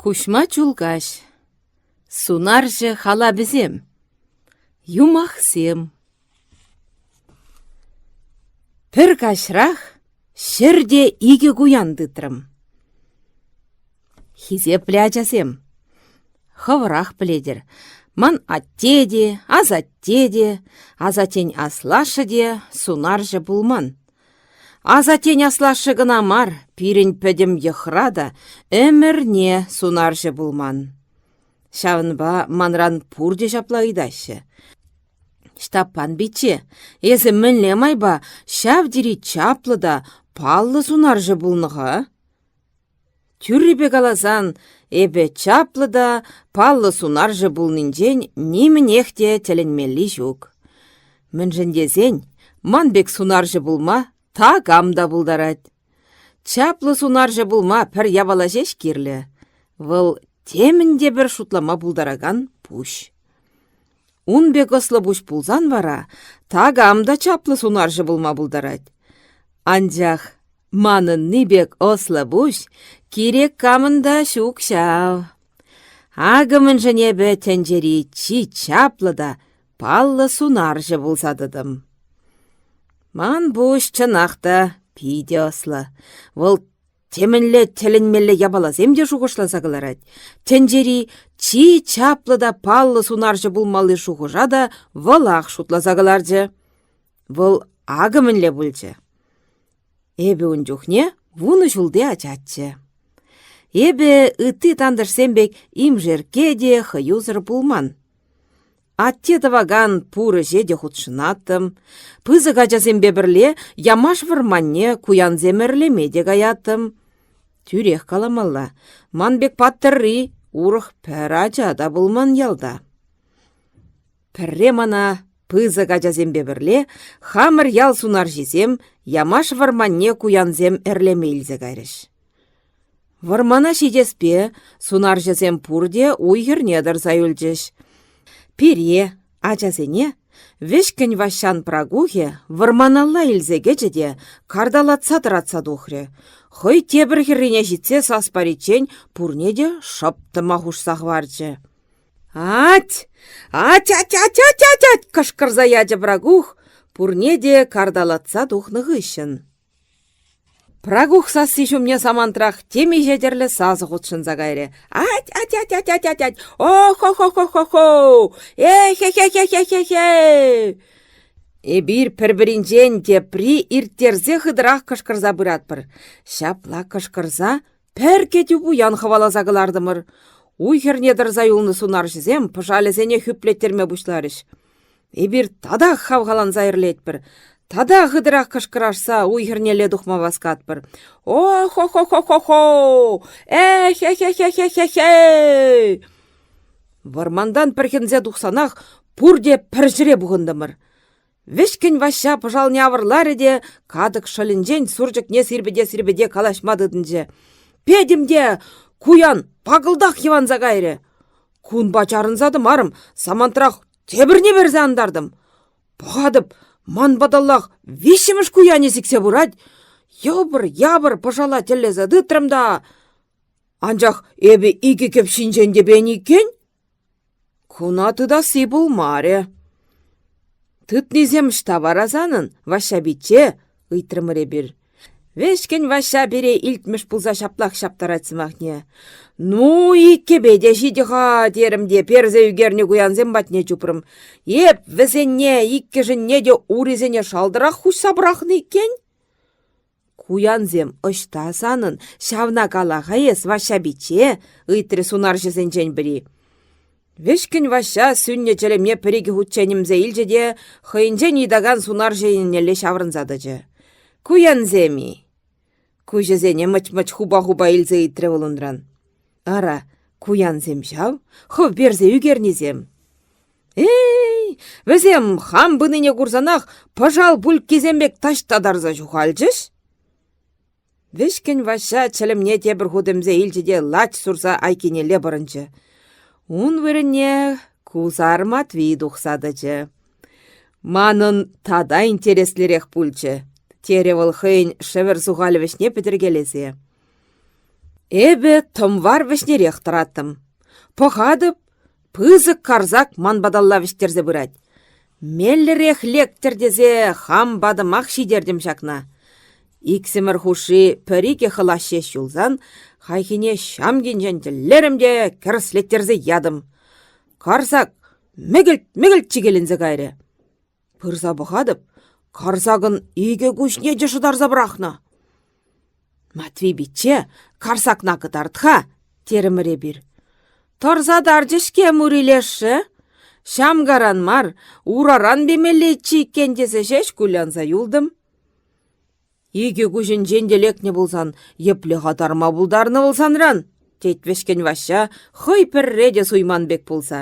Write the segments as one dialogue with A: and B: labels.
A: Куҫма Чулкаҫ. Сунарҫӑ халапӗсем. Юмахсем. Пӗр каҫрах ҫӗрте икӗ куян тытрӑм. Хисеплӗ ачасем, хӑвӑрах пӗлетӗр, ман атте те, асатте те, асаттен аслашшӗ те сунарҫӑ пулман. Асаттен аслашшӗ кӑна мар, пирӗн пӗтӗм йӑхра та ӗмӗрне сунарҫӑ пулман. Ҫавӑнпа манран пурте ҫапла ыйтаҫҫӗ. Ҫтаппан пичче, эсӗ мӗнле майпа ҫав тери чаплӑ та паллӑ сунарҫӑ пулнӑ-ха? Тӳррипе каласан, эпӗ чаплӑ та паллӑ сунарҫӑ пулнинчен нимӗнех те тӗлӗнмелли ҫук. Мӗншӗн тесен ман пек сунарҫӑ пулма такам та пултарать. Чаплӑ сунарҫӑ пулма пӗр япала ҫеҫ кирлӗ. Вӑл темӗн те пӗр шутлама пултаракан пуҫ. Ун пек ӑслӑ пуҫ пулсан вара такам та чаплӑ сунарҫӑ пулма пултарать. Анчах манӑнни пек ӑслӑ пуҫ кирек камӑн та ҫук ҫав. Акӑ мӗншӗн эпӗ тӗнчери чи чаплӑ та паллӑ сунарҫӑ пулса тӑтӑм. Ман пуҫ чӑнах та питӗ ӑслӑ. Вӑл темӗнле тӗлӗнмелле япаласем те шухӑшласа кӑларать. Тӗнчери чи чаплӑ та паллӑ сунарҫӑ пулмалли шухӑша та вӑлах шутласа кӑларчӗ. Вӑл акӑ мӗнле пулчӗ. Эпӗ ун чухне вунӑ ҫулти ачаччӗ. Эпӗ ытти тантӑшсем пек имшеркке те хӑюсӑр пулман. Атте тӑвакан пур ӗҫе те хутшӑнаттӑм. Пысӑк ачасемпе пӗрле Ямаш вӑрманне куянсем ӗрлеме те каяттӑм. Тӳрех каламалла, ман пек паттӑрри урӑх пӗр ача та пулман ялта. Пӗрре мана пысӑк ачасемпе пӗрле хамӑр ял сунарҫисем Ямаш вӑрманне куянсем ӗрлеме илсе кайрӗҫ. Вӑрмана ҫитеспе сунарҫӑсем пурте уй хӗрне тӑрса юлчӗҫ. Пире, ачасене, Вӗҫкӗн Ваҫҫан Пракухӗ вӑрманалла илсе кӗчӗ те карталатса тӑратса тухрӗ. Хӑй тепӗр хӗррине ҫитсе сас париччен пурне те шӑп тӑма хушса хӑварчӗ. «Ать! Ать-ать-ать-ать-ать!» кӑшкӑрса ячӗ Пракух пурне те карталатса тухнӑ хыҫҫӑн. Пракух сасси ҫумне самантрах темиҫе тӗрлӗ сасӑ хутшӑнса кайрӗ. «Ать-ать-ать-ать-ать-ать! О-хо-хо-хо-хо-хо! Э-хе-хе-хе-хе-хе-хе!» Эпир пӗр-пӗринчен тепри ирттерсе хытӑрах кӑшкӑрса пыратпӑр. Ҫапла кӑшкӑрса пӗр кӗтӳ пуян хӑваласа кӑлартӑмӑр. Уй хӗрне тӑрса юлнӑ сунарҫӑсем пӑшалӗсене хӳплеттерме пуҫларӗҫ. Эпир татах хавхаланса ӗрлетпӗр, тата хытӑрах кӑшкӑрашса уй хӗрнелле тухма васкатпӑр. О-хо-хо-хо-хо-хо! Э-хе-хе-хе-хе-хе-хе! Вӑрмантан пӗрхӗнсе тухсанах пурте пӗр ҫӗре пухӑнтӑмӑр. Вӗҫкӗн Ваҫҫа пӑшалне авӑрларӗ те катӑк шӑлӗнчен сурчӑкне сирпӗте-сирпӗте калаҫма тытӑнчӗ. Петӗм те куян пакӑлтах йӑванса кайрӗ. Кунпа чарӑнса тӑмарӑм, самантрах тепӗрне персе антартӑм. Пӑхатӑп, ман паталлах виҫҫӗмӗш куянӗ сиксе пырать. Йӑпӑр-япӑр пӑшала тӗллесе тытрӑм та... Анчах эпӗ икӗ кӗп ҫинчен те пенӗ иккен. Куна тытасси пулмарӗ. Тытнисем ӑҫта вара санӑн, Ваҫҫа пичче? ыйтрӑмӑр эпир. Вӗҫкӗн Ваҫҫа пире илтмӗш пулса ҫаплах ҫаптарать сӑмахне. «Ну, иккӗпе те ҫитӗ-ха!» терӗм те персе ӳкернӗ куянсем патне чупрӑм. Эп вӗсенне иккӗшӗнне те урисене шалтӑрах хуҫса пӑрахнӑ иккен. «Куянсем ӑҫта санӑн, ҫавна кала-ха эс, Ваҫҫа пичче?» ыйтрӗ сунарҫӑсенчен пӗри. Вӗҫкӗн Ваҫҫа сӳннӗ чӗлӗмне пӗр-икӗ хутчен ӗмсе илчӗ те хӑйӗнчен ыйтакан сунарҫӑ еннелле ҫаврӑнса тӑчӗ. «Куянсем-и?» Куҫӗсене мӑч-мӑч хупа-хупа илсе ыйтрӗ вӑл унран. «Ара, куянсем ҫав, хӑв персе ӳкернисем». «Эй, вӗсем хам пынине курсанах пӑшал пульккисем пек таҫта тарса ҫухалчӗҫ!» Вӗҫкӗн Ваҫҫа чӗлӗмне тепӗр хут ӗмсе илчӗ те лач сурса айккинелле пӑрӑнчӗ. Ун вырӑнне Кусар Матви тухса тӑчӗ. «Манӑн тата интереслӗрех пулчӗ», — терӗ вӑл хӑйӗн шӗвӗр сухалӗ вӗҫне пӗтӗркелесе. Эпӗ тӑмвар вӗҫнерех тӑраттӑм. Пӑхатӑп, пысӑк карсак ман паталла вӗҫтерсе пырать. Меллӗрех лектӗр тесе хам патӑмах ҫитертӗм ҫакна. Иксӗмӗр хушши пӗр-икӗ хӑлаҫ ҫеҫ юлсан хайхине ҫамкинчен тӗллерӗм те кӗрслеттерсе ятӑм. Карсак мӗкӗлт-мӗкӗлт чикеленсе кайрӗ. Пырса пӑхатӑп, карсакӑн икӗ куҫне те шӑтарса пӑрахнӑ. Матви пичче, карсакна кӑтарт-ха, терӗмӗр эпир. Тӑрса тарчӗ-ҫке мури лешшӗ. Ҫамкаран мар, ураран пемеллеччӗ иккен тесе ҫеҫ кулянса юлтӑм. Икӗ куҫӗнчен те лекнӗ пулсан епле-ха тарма пултарнӑ вӑл санран? тет Вӗҫкӗн Ваҫҫа хӑй пӗрре те суйман пек пулса.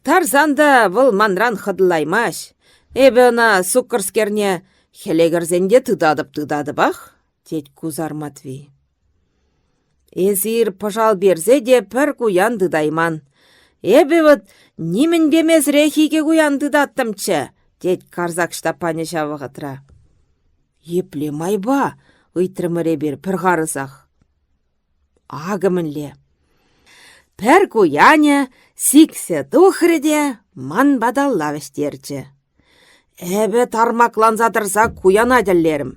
A: Тарсан та вӑл манран хӑтӑлаймасть. Эпӗ ӑна, суккӑрскерне, хӗле кӗрсен те тытатӑп-тытатӑпах, тет Кусар Матви. Эсир пӑшал персе те пӗр куян тытайман. Эпӗ вӑт нимӗн пемесӗрех икӗ куян тытаттӑмччӗ, тет Карсак Ҫтаппанӗ ҫав вӑхӑтра. Епле майпа? ыйтрӑмӑр эпир пӗр харӑсах. Акӑ мӗнле. Пӗр куянӗ сиксе тухрӗ те ман паталла вӗҫтерчӗ. Эпӗ тармакланса тӑрса куяна тӗллерӗм.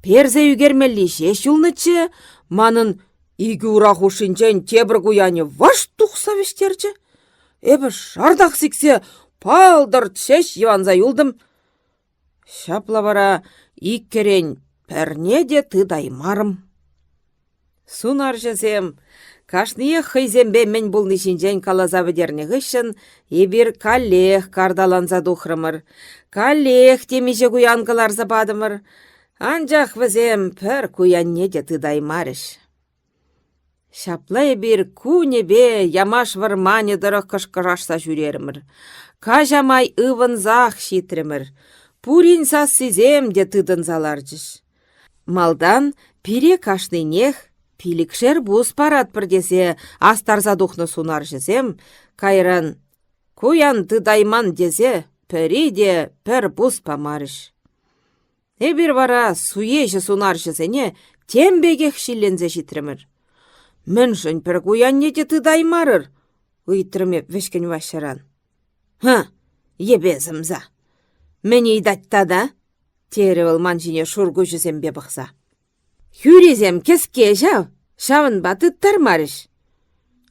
A: Персе ӳкермелли ҫеҫ юлнӑччӗ, манӑн икӗ ура хушшинчен тепӗр куянӗ вӑшт тухса вӗҫтерчӗ. Эпӗ шартах сиксе палтӑрт ҫеҫ йӑванса юлтӑм. Ҫапла вара иккӗрен пӗрне те тытаймарӑм. Сунарҫӑсем кашниех хӑйсемпе мӗн пулни ҫинчен каласа пӗтернӗ хыҫҫӑн эпир каллех карталанса тухрӑмӑр, каллех темиҫе куян кӑларса патӑмӑр, анчах вӗсем пӗр куянне те тытаймарӗҫ. Ҫапла эпир кунӗпе Ямаш вӑрманӗ тӑрӑх кӑшкӑрашса ҫӳрерӗмӗр. Каҫа май ывӑнсах ҫитрӗмӗр. Пурин сассисем те тытӑнса ларчӗҫ. Малтан пире кашнинех пилӗкшер пус паратпӑр тесе астарса тухнӑ сунарҫӑсем кайран куян тытайман тесе пӗри те пӗр пус памарӗҫ. Эпир вара суеҫӗ сунарҫӑсене тем пекех ҫилленсе ҫитрӗмӗр. Мӗншӗн пӗр куянне те тытаймарӑр? ыйтрӑм эп Вӗҫкӗн Ваҫҫаран. Ха, йӗпе сӑмса. Мӗн ыйтать тата? терӗ вӑл ман ҫине шур куҫӗсемпе пӑхса. Хӳрисем кӗске ҫав, ҫавӑнпа тыттармарӗҫ.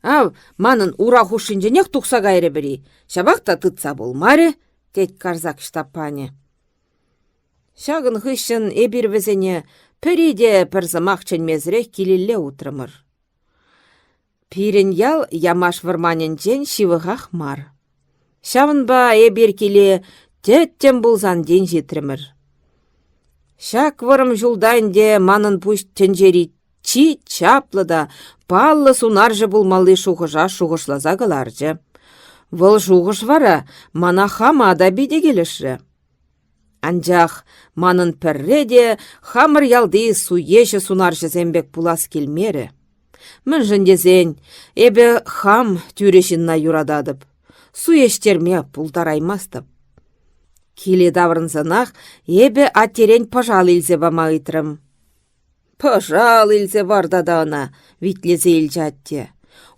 A: Ав, манӑн ура хушшинченех тухса кайрӗ пӗри, ҫапах та тытса пулмарӗ, тет Карсак Ҫтаппанӗ. Ҫакӑн хыҫҫӑн эпир вӗсене пӗри те пӗр сӑмах чӗнмесӗрех килелле утрӑмӑр. Пирӗн ял Ямаш вӑрманӗнчен ҫывӑхах мар. Ҫавӑнпа эпир киле тӗттӗм пулсан тин ҫитрӗмӗр. Ҫак вӑрӑм ҫулта ӗнтӗ манӑн пуҫ тӗнчери чи чаплӑ та паллӑ сунарҫӑ пулмалли шухӑша шухӑшласа кӑларчӗ. Вӑл шухӑш вара мана хама та питӗ килӗшрӗ. Анчах манӑн пӗрре те хамӑр ялти суеҫӗ сунарҫӑсем пек пулас килмерӗ. Мӗншӗн тесен эпӗ хам тӳрӗ ҫынна юрататӑп, суеҫтерме пултараймастӑп. Киле таврӑнсанах эпӗ аттерен пӑшал илсе пама ыйтрӑм. Пӑшал илсе пар тата ӑна, витлесе илчӗ атте.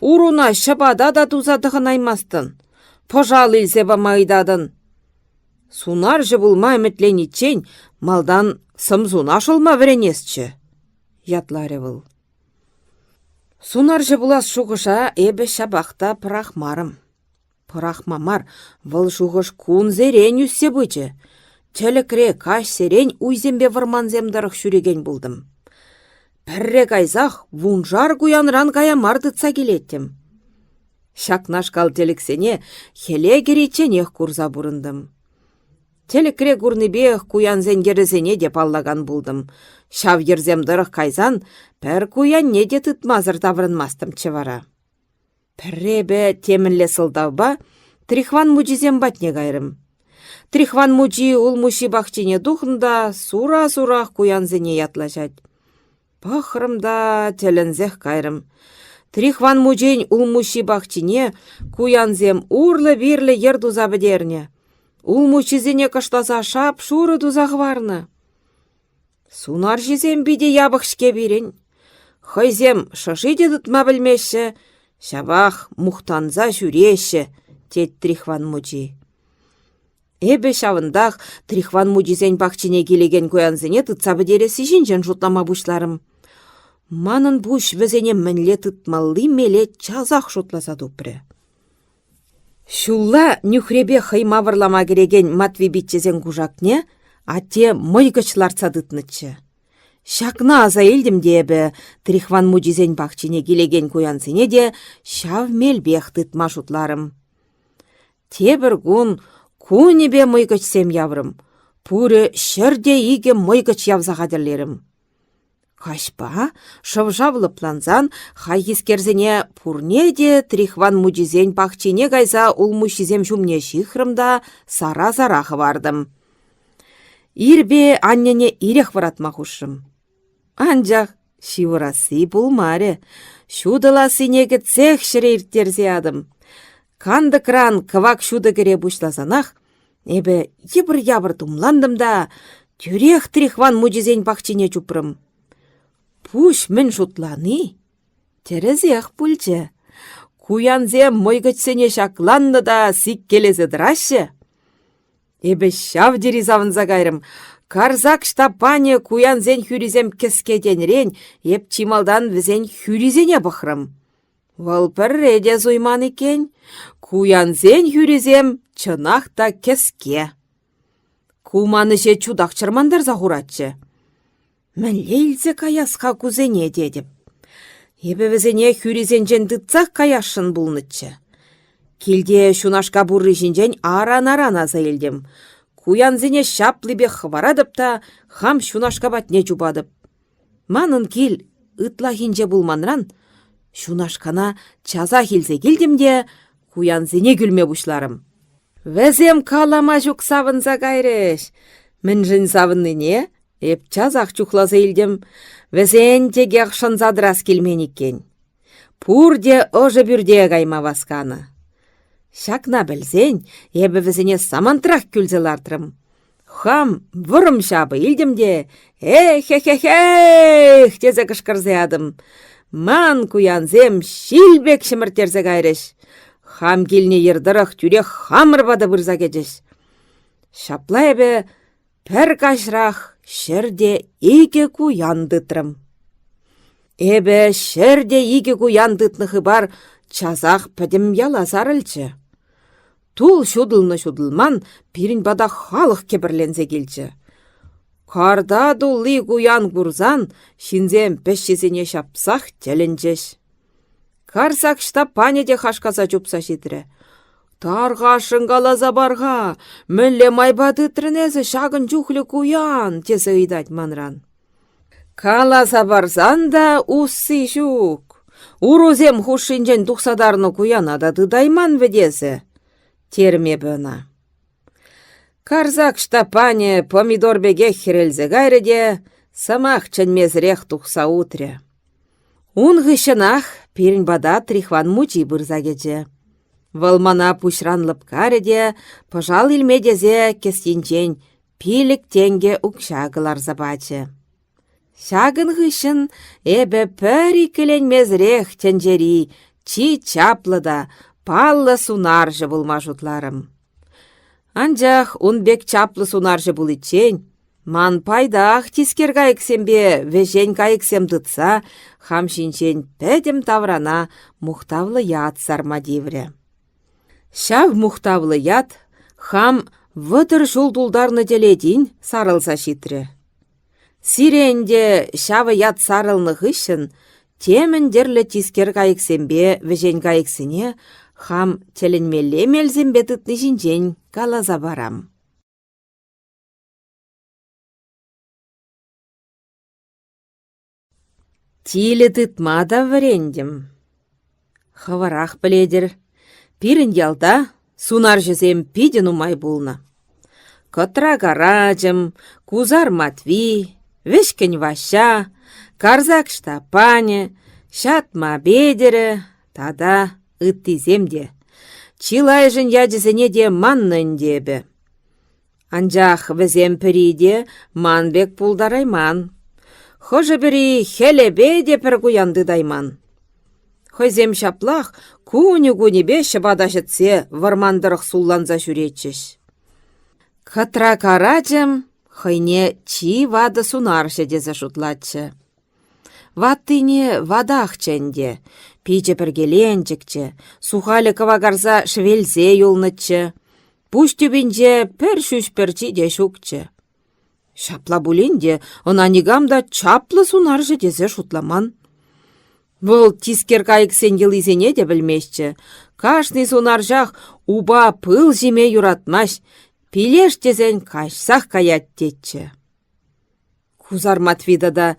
A: Уруна ҫӑпата та туса тӑхӑнаймастӑн. Пӑшал илсе пама ыйтатӑн. Сунарҫӑ пулма ӗмӗтлениччен малтан сӑмсуна шӑлма вӗренесчӗ, ятларӗ вӑл. Сунарҫӑ пулас шухӑша эпӗ ҫапах та пӑрахмарӑм. Пӑрахма мар, вӑл шухӑш кунсерен ӳссе пычӗ. Тӗлӗкре каҫсерен уйсемпе вӑрмансем тӑрӑх ҫӳрекен пултӑм. Пӗрре кайсах вуншар куянран кая мар тытса килеттӗм. Ҫакнашкал тӗлӗксене хӗле кӗричченех курса пурӑнтӑм. Тӗлӗкре курнипех куянсен йӗрӗсене те паллакан пултӑм. Ҫав йӗрсем тӑрӑх кайсан пӗр куянне те тытмасӑр таврӑнмастӑмччӗ вара. Пӗрре эпӗ темӗнле сӑлтавпа Трихван мучисем патне кайрӑм. Трихван мучи улмуҫҫи пахчине тухнӑ та сура-сурах куянсене ятлаҫать. Пӑхрӑм та тӗлӗнсех кайрӑм. Трихван мучин улмуҫҫи пахчине куянсем урлӑ-пирлӗ йӗр туса пӗтернӗ. Улмуҫҫисене кӑшласа шап-шурӑ туса хӑварнӑ. Сунарҫисем питӗ япӑх-ҫке пирӗн. Хӑйсем шӑши те тытма пӗлмеҫҫӗ, ҫапах мухтанса ҫӳреҫҫӗ, тет Трихван мучи. Эпӗ ҫавӑнтах Трихван мучисен пахчине килекен куянсене тытса пӗтересси ҫинчен шутлама пуҫларӑм. Манӑн пуҫ вӗсене мӗнле тытмалли меле часах шутласа тупрӗ. Ҫулла нӳхрепе хӑйма вӑрлама кӗрекен Матви пиччесен кушакне атте мӑйкӑч лартса тытнӑччӗ. Ҫакна аса илтӗм те эпӗ Трихван мучисен пахчине килекен куянсене те ҫав мелпех тытма шутларӑм. Тепӗр кун кунӗпе мӑйкӑчсем яврӑм. Пурӗ 102 мӑйкӑч явса хатӗрлерӗм. Каҫпа шӑв-шав лӑплансан хайхискерсене пурне те Трихван мучисен пахчине кайса улмуҫҫисем ҫумне ҫыхрӑм та сара-сара хӑвартӑм. Ирпе аннене ирех вӑратма хушрӑм. Анчах ҫывӑрасси пулмарӗ. Ҫутӑлассине кӗтсех ҫӗре ирттерсе ятӑм. Кантӑкран кӑвак ҫутӑ кӗре пуҫласанах эпӗ йӑпӑр-япӑр тумлантӑм та тӳрех Трихван мучисен пахчине чупрӑм. Пуҫ мӗн шутлани тӗрӗсех пулчӗ. Куянсем мӑйкӑчсене ҫакланнӑ та сиккелесе тӑраҫҫӗ. Эпӗ ҫав тери савӑнса кайрӑм. Карсак Ҫтаппанӗ куянсен хӳрисем кӗске тенӗрен эп чи малтан вӗсен хӳрисене пӑхрӑм. Вӑл пӗрре те суйман иккен. Куянсен хӳрисем чӑнах та кӗске. Ку ман ӗҫе чутах чӑрмантарса хуратчӗ. Мӗнле илсе каяс-ха кусене тетӗп. Эпӗ вӗсене хӳрисенчен тытсах каясшӑн пулнӑччӗ. Килте ҫунашка пурри ҫинчен аран-аран аса илтӗм. Куянсене ҫаплипех хӑваратӑп та хам ҫунашка патне чупатӑп. Манӑн кил ытлахинче пулманран ҫунашкана часах илсе килтӗм те куянсене кӳлме пуҫларӑм. Вӗсем калама ҫук савӑнса кайрӗҫ. Мӗншӗн савӑннине эп часах чухласа илтӗм. Вӗсен текех шӑнса тӑрас килмен иккен. Пурте ӑшӑ пӳрте кайма васканӑ. Ҫакна пӗлсен эпӗ вӗсене самантрах кӳлсе лартрӑм. Хам вӑрӑм ҫапӑ илтӗм те «Эх-хе-хе-хех!» тесе кӑшкӑрса ятӑм. Ман куянсем ҫил пек ҫӗмӗрттерсе кайрӗҫ. Хам килнӗ йӗр тӑрӑх тӳрех хамӑр пата пырса кӗчӗҫ. Ҫапла эпӗ пӗр каҫрах 102 куян тытрӑм. Эпӗ 102 куян тытнӑ хыпар часах пӗтӗм яла сарӑлчӗ. Тул ҫутӑлнӑ-ҫутӑлман пирӗн пата халӑх кӗпӗрленсе килчӗ. Карта тулли куян курсан ҫынсем пӗҫҫисене ҫапсах тӗлӗнчӗҫ. Карсак Ҫтаппанӗ те хашкаса чупса ҫитрӗ. «Тархасшӑн каласа пар-ха, мӗнле майпа тытрӑн эсӗ ҫакӑн чухлӗ куян?» тесе ыйтать манран. Каласа парсан та усси ҫук. Урусем хушшинчен тухса тарнӑ куяна та тытайман вӗт эсӗ, терӗм эпӗ ӑна. Карсак Ҫтаппанӗ помидор пекех хӗрелсе кайрӗ те сӑмах чӗнмесӗрех тухса утрӗ. Ун хыҫҫӑнах пирӗн пата Трихван мучи пырса кӗчӗ. Вӑл мана пуҫран лӑпкарӗ те пӑшал илме тесе кӗсйинчен 5 тенкӗ укҫа кӑларса пачӗ. Ҫакӑн хыҫҫӑн эпӗ пӗр иккӗленмесӗрех тӗнчери чи чаплӑ та паллӑ сунарҫӑ пулма шутларӑм. Анчах ун пек чаплӑ сунарҫӑ пуличчен ман пайтах тискер кайӑксемпе вӗҫен кайӑксем тытса хам ҫинчен пӗтӗм таврана мухтавлӑ ят сарма тиврӗ. Ҫав мухтавлӑ ят хам 30 ҫул тултарнӑ тӗле тин сарӑлса ҫитрӗ. Сире ӗнтӗ ҫавӑ ят сарӑлнӑ хыҫҫӑн темӗн тӗрлӗ тискер кайӑксемпе вӗҫен кайӑксене хам тӗлӗнмелле мелсемпе тытни ҫинчен каласа парам. Тилӗ тытма та вӗрентӗм. Хӑвӑрах пӗлетӗр, пирӗн ялта сунарҫӑсем питӗ нумай пулнӑ. Кӑтра Карачӑм, Кусар Матви, Вӗҫкӗн Ваҫҫа, Карсак Ҫтаппанӗ, Ҫатма Петӗрӗ тата ыттисем те. Чылайӑшӗн ячӗсене те маннӑ ӗнтӗ эпӗ. Анчах вӗсем пӗри те ман пек пултарайман. Хӑшӗ-пӗри хӗлӗпе те пӗр куян тытайман. Хӑйсем ҫаплах кунӗ-кунӗпе ҫӑпата ҫӗтсе вӑрман тӑрӑх сулланса ҫӳретчӗҫ. Кӑтра Карачӑм хӑйне чи ватӑ сунарҫӑ тесе шутлатчӗ. Ваттине ватахчӗ ӗнтӗ, пичӗ пӗркеленчӗкчӗ, сухалӗ кӑвакарса шӗвелсе юлнӑччӗ, пуҫ тӳпинче пӗр ҫӳҫ пӗрчи те ҫукчӗ. Ҫапла пулин те ӑна никам та чаплӑ сунарҫӑ тесе шутламан. Вӑл тискер кайӑксен йӑлисене те пӗлместчӗ. Кашни сунарҫах упа пыл ҫиме юратмасть, пилеш тесен каҫсах каять тетчӗ. Кусар Матви тата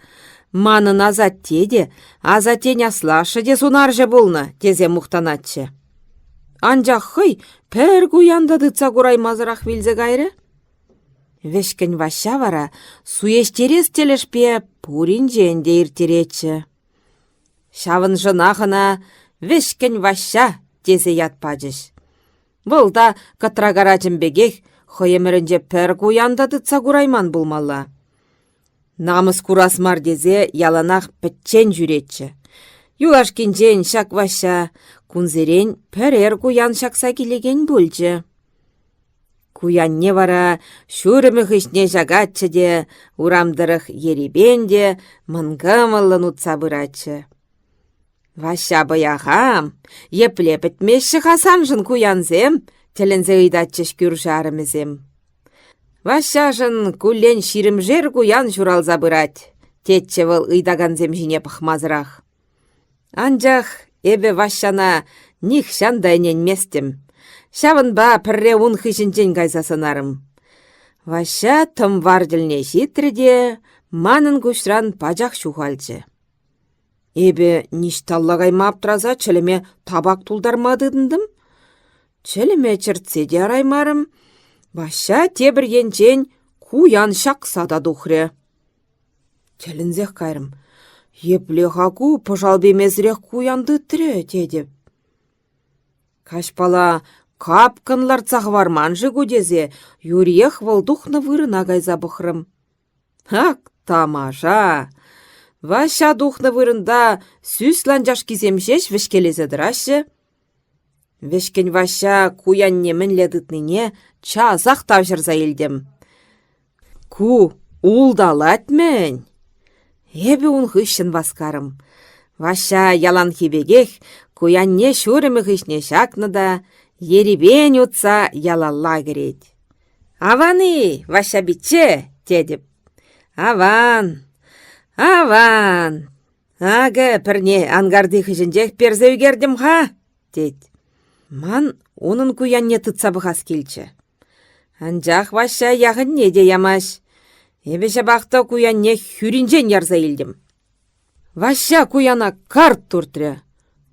A: манӑн асатте те, асаттен аслашшӗ те сунарҫӑ пулнӑ, тесе мухтанатчӗ. Анчах хӑй пӗр куян та тытса кураймасӑрах вилсе кайрӗ. Вӗҫкӗн Ваҫҫа вара суеҫтерес тӗлӗшпе пуринчен те ирттеретчӗ. Ҫавӑншӑнах ӑна Вӗҫкӗн Ваҫҫа тесе ят пачӗҫ. Вӑл та Кӑтра Карачӑм пекех хӑй ӗмӗрӗнче пӗр куян та тытса курайман пулмалла. Намӑс курас мар тесе яланах пӗччен ҫӳретчӗ. Юлашкинчен ҫак Ваҫҫа кунсерен пӗрер куян ҫакса килекен пулчӗ. Куянне вара ҫурӑмӗ хыҫне ҫакатчӗ те урам тӑрӑх ерипен те мӑнкӑмӑллӑн утса пыратчӗ. «Ваҫҫа пӑяхам, епле пӗтмеҫҫӗ-ха саншӑн куянсем?» тӗлӗнсе ыйтатчӗҫ кӳршӗ арӑмӗсем. Ваҫҫашӑн куллен ҫирӗмшер куян ҫуралса пырать, тетчӗ вӑл ыйтакансем ҫине пӑхмасӑрах. Анчах эпӗ Ваҫҫана нихҫан та ӗненместӗм. Ҫавӑнпа пӗрре ун хыҫӗнчен кайса сӑнарӑм. Ваҫҫа тӑм вар тӗлне ҫитрӗ те манӑн куҫран пачах ҫухалчӗ. Эпӗ ниҫталла кайма аптраса чӗлӗме табак тултарма тытӑнтӑм. Чӗлӗме чӗртсе те яраймарӑм. Ваҫҫа тепӗр енчен куян ҫакса та тухрӗ. Тӗлӗнсех кайрӑм. Епле-ха ку пӑшал пемесӗрех куян тытрӗ, тетӗп. Каҫпала капкӑн лартса хӑварман-ши ку тесе юриех вӑл тухнӑ вырӑна кайса пӑхрӑм. Ак тамаша! Ваҫҫа тухнӑ вырӑнта сӳс ланчашкисем ҫеҫ вӗҫкелесе тӑраҫҫӗ. Вӗҫкӗн Ваҫҫа куянне мӗнле тытнине часах тавҫӑрса илтӗм. Ку улталать-мӗн. Эпӗ ун хыҫҫӑн васкарӑм. Ваҫҫа яланхи пекех куянне ҫурӑмӗ хыҫне ҫакнӑ та ерипен утса ялалла кӗрет. «Аван-и, Ваҫҫа пичче?» тетӗп. «Аван, аван. Акӑ пӗрне анкарти хыҫӗнчех персе ӳкертӗм-ха», тет. Ман унӑн куянне тытса пӑхас килчӗ. Анчах Ваҫҫа яхӑнне те ямасть. Эпӗ ҫапах та куянне хӳринчен ярса илтӗм. Ваҫҫа куяна карт туртрӗ.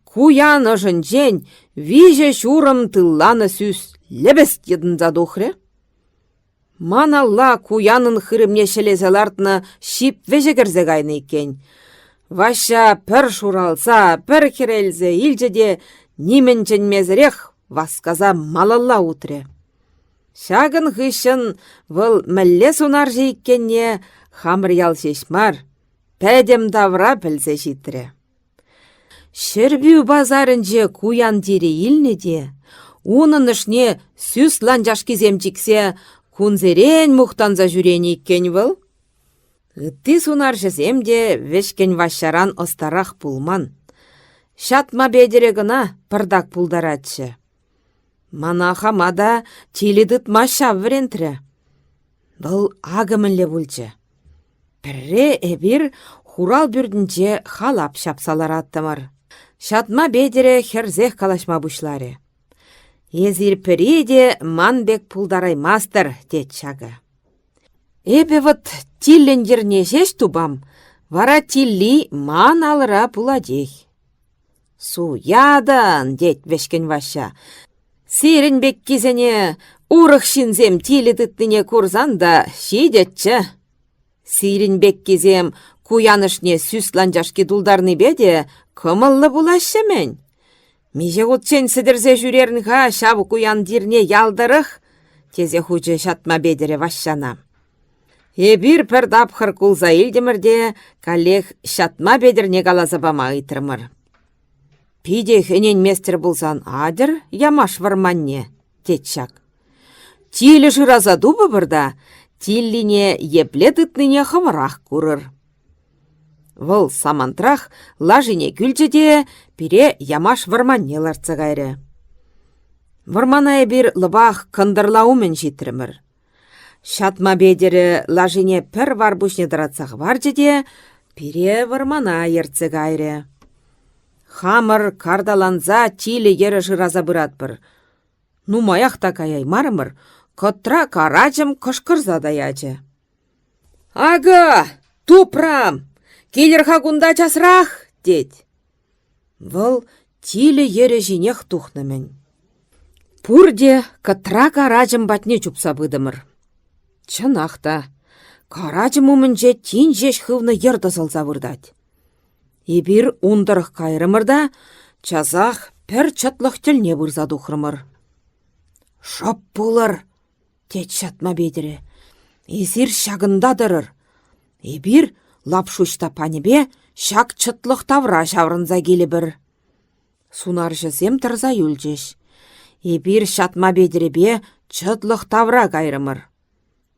A: Куян ӑшӗнчен виҫӗ ҫурӑм тылланӑ сӳс лӗпӗст йӑтӑнса тухрӗ. Ман алла куянӑн хырӑмне ҫӗлесе лартнӑ ҫип вӗҫӗ кӗрсе кайнӑ иккен. Ваҫҫа пӗр шуралса, пӗр хӗрелсе илчӗ те нимӗн чӗнмесӗрех васкаса малалла утрӗ. Ҫакӑн хыҫҫӑн вӑл мӗнле сунарҫӑ иккенне хамӑр ял ҫеҫ мар, пӗтӗм тавра пӗлсе ҫитрӗ. Ҫӗрпӳ пасарӗнче куян тирӗ илнӗ те унӑн ӑшне сӳс ланчашкисем чиксе кунсерен мухтанса ҫӳренӗ иккен вӑл. Ытти сунарҫӑсем те вӗҫкӗн Ваҫҫаран ӑстарах пулман. Ҫатма Петӗрӗ кӑна пӑртак пултаратчӗ. Мана хама та тилӗ тытма ҫав вӗрентрӗ. Вӑл акӑ мӗнле пулчӗ. Пӗрре эпир хурал пӳртӗнче халап ҫапса лараттӑмӑр. Ҫатма Петӗрӗ хӗрсех калаҫма пуҫларӗ. «Эсир пӗри те ман пек пултараймастӑр», тет ҫакӑ. Эпӗ вӑт тиллӗн йӗрне ҫеҫ тупам, вара тилли ман алӑра пулатех. Суятӑн, тет вӗҫкӗн Ваҫҫа. Сирӗн пеккисене урӑх ҫынсем тилӗ тытнине курсан та ҫитӗччӗ. Сирӗн пеккисем куянӑшне сӳс ланчашки тултарнипе те кӑмӑллӑ пулаҫҫӗ-мӗн. Миҫе хутчен сӗтӗрсе ҫӳрерӗн-ха ҫав куян тирне ял тӑрӑх? тесе хучӗ Ҫатма Петӗрӗ Ваҫҫана. Эпир пӗр тапхӑр кулса илтӗмӗр те каллех Ҫатма Петӗрне каласа пама ыйтрӑмӑр. Питех ӗненместӗр пулсан атьӑр Ямаш вӑрманне, тет ҫак. Тилӗ шыраса тупӑпӑр та тиллине епле тытнине хӑвӑрах курӑр. Вӑл самантрах лашине кӳлчӗ те пире Ямаш вӑрманне лартса кайрӗ. Вӑрмана эпир лӑпах кӑнтӑрла умӗн ҫитрӗмӗр. Ҫатма Петӗрӗ лашине пӗр вар пуҫне тӑратса хӑварчӗ те пире вӑрмана ертсе кайрӗ. Хамӑр карталанса тилӗ йӗрӗ шыраса пыратпӑр. Нумаях та каяймарӑмӑр, кӑтра Карачӑм кӑшкӑрса та ячӗ. «Акӑ, тупрам! Килӗр-ха кунта часрах!» тет. Вӑл тилӗ йӗрӗ ҫинех тухнӑ-мӗн. Пурте Кӑтра Карачӑм патне чупса пытӑмӑр. Чӑнах та, Карачӑм умӗнче тин ҫеҫ хывнӑ йӗр тӑсӑлса выртать. Эпир ун тӑрӑх кайрӑмӑр та часах пӗр чӑтлӑх тӗлне пырса тухрӑмӑр. «Шӑп пулӑр!» тет Ҫатма Петӗрӗ. «Эсир ҫакӑнта тӑрӑр. Эпир Лапшу Ҫтаппанӗпе ҫак чӑтлӑх тавра ҫаврӑнса килӗпӗр». Сунарҫӑсем тӑрса юлчӗҫ. Эпир Ҫатма Петӗрӗпе чӑтлӑх тавра кайрӑмӑр.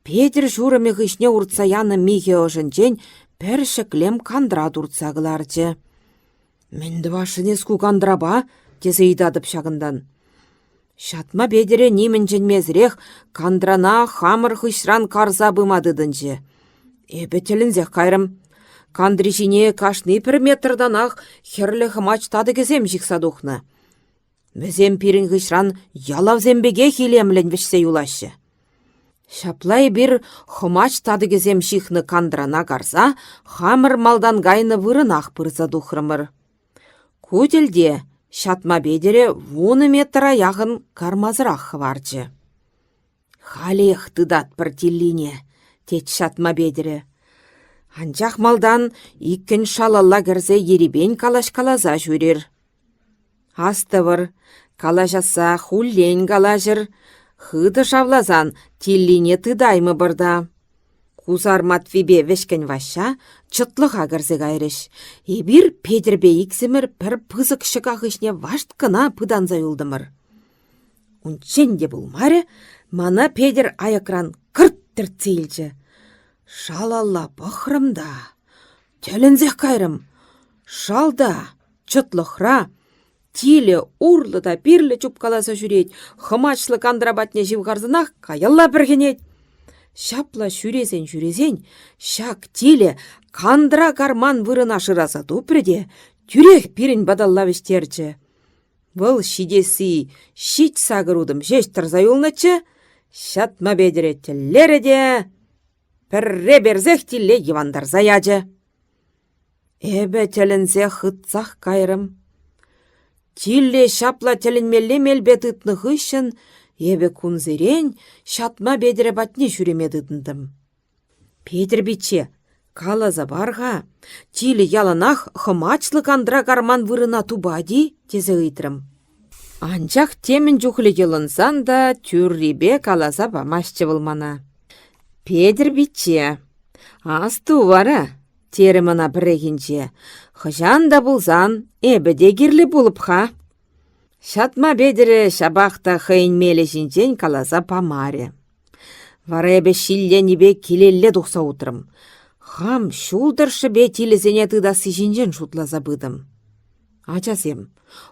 A: Петӗр ҫурӑмӗ хыҫне уртса янӑ михӗ ӑшӗнчен пӗр ҫӗклем кантра туртса кӑларчӗ. «Мӗн тӑвасшӑн эс ку кантрапа?» тесе ыйтатӑп ҫакӑнтан. Ҫатма Петӗрӗ нимӗн чӗнмесӗрех кантрана хамӑр хыҫран карса пыма тытӑнчӗ. Эпӗ тӗлӗнсех кайрӑм. Кантри ҫине кашни пӗр метртанах хӗрлӗ хӑмач татӑкӗсем ҫыхса тухнӑ. Вӗсем пирӗн хыҫран ялавсем пекех илемлӗн вӗҫсе юлаҫҫӗ. Ҫапла эпир хӑмач татӑкӗсем ҫыхнӑ кантрана карса хамӑр малтан кайнӑ вырӑнах пырса тухрӑмӑр. Ку тӗлте Ҫатма Петӗрӗ 10 метра яхӑн кармасӑрах хӑварчӗ. Халех тытатпӑр тиллине, тет Ҫатма Петӗрӗ. Анчах малтан иккӗн шалалла кӗрсе ерипен калаҫкаласа ҫӳрер. Астӑвӑр, калаҫасса хуллен калаҫӑр, хытӑ шавласан тиллине тытаймӑпӑр та. Кусар Матвипе Вӗҫкӗн Ваҫҫа чӑтлӑха кӗрсе кайрӗҫ. Эпир Петӗрпе иксӗмӗр пӗр пысӑк ҫӑка хыҫне вашт кӑна пытанса юлтӑмӑр. Унччен те пулмарӗ, мана Петӗр аякран кӑрт тӗртсе илчӗ. Шалалла пӑхрӑм та тӗлӗнсех кайрӑм. Шалта, чӑтлӑхра, тилӗ урлӑ та пирлӗ чупкаласа ҫӳрет, хӑмачлӑ кантра патне ҫывхарсанах каялла пӗрхӗнет. Ҫапла ҫӳресен-ҫӳресен ҫак тилӗ кантра карман вырӑна шыраса тупрӗ те тӳрех пирӗн паталла вӗҫтерчӗ. Вӑл ҫитесси ҫич-сакӑр утӑм ҫеҫ тӑрса юлнӑччӗ, Ҫатма Петӗре тӗллерӗ те пӗрре персех тилле йӑвантарса ячӗ. Эпӗ тӗлӗнсе хытсах кайрӑм. Тилле ҫапла тӗлӗнмелле мелпе тытнӑ хыҫҫӑн эпӗ кунсерен Ҫатма Петӗрӗ патне ҫӳреме тытӑнтӑм. Петӗр пичче, каласа пар-ха, тилӗ яланах хӑмачлӑ кантра карман вырӑна тупать-и? тесе ыйтрӑм. Анчах темӗн чухлӗ йӑлӑнсан та тӳррипе каласа памастчӗ вӑл мана. Петӗр пичче, асту вара, терӗм ӑна пӗррехинче, хӑҫан та пулсан эпӗ те кирлӗ пулӑп-ха. Ҫатма Петӗрӗ ҫапах та хӑйӗн мелӗ ҫинчен каласа памарӗ. Вара эпӗ ҫилленнипе килелле тухса утрӑм. Хам ҫул тӑршшӗпе тилӗсене тытасси ҫинчен шутласа пытӑм. Ачасем,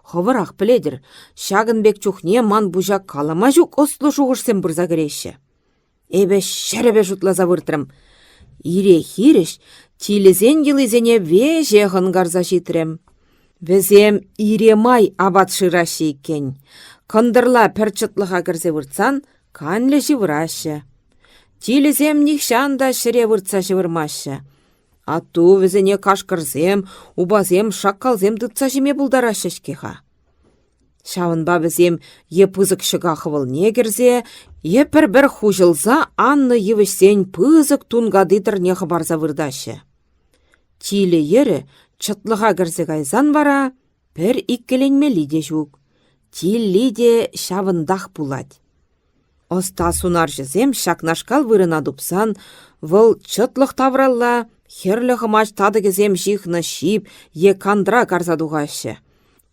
A: хӑвӑрах пӗлетӗр, ҫакӑн пек чухне ман пуҫа калама ҫук ӑслӑ шухӑшсем пырса кӗреҫҫӗ. Эпӗ ҫӗрӗпе шутласа выртрӑм. Ире хирӗҫ тилӗсен йӑлисене веҫех ӑнкарса ҫитрӗм. Вӗсем ире май апат шыраҫҫӗ иккен. Кӑнтӑрла пӗр чӑтлӑха кӗрсе выртсан канлӗ ҫывӑраҫҫӗ. Тилӗсем нихҫан та ҫӗре выртса ҫывӑрмаҫҫӗ. Атту вӗсене кашкӑрсем, упасем, шаккалсем тытса ҫиме пултараҫҫӗ-ҫке-ха. Ҫавӑнпа вӗсем е пысӑк ҫӑка хӑвӑлне кӗрсе, е пӗр-пӗр хуҫӑлса аннӑ йывӑҫсен пысӑк тункати тӑрне хӑпарса выртаҫҫӗ. Тилӗ йӗрӗ чӑтлӑха кӗрсе кайсан вара пӗр иккӗленмелли те ҫук. Тилли те ҫавӑнтах пулать. Ӑста сунарҫӑсем ҫакнашкал вырӑна тупсан вӑл чӑтлӑх тавралла хӗрлӗ хӑмач татӑкӗсем ҫыхнӑ ҫип е кантра карса тухаҫҫӗ.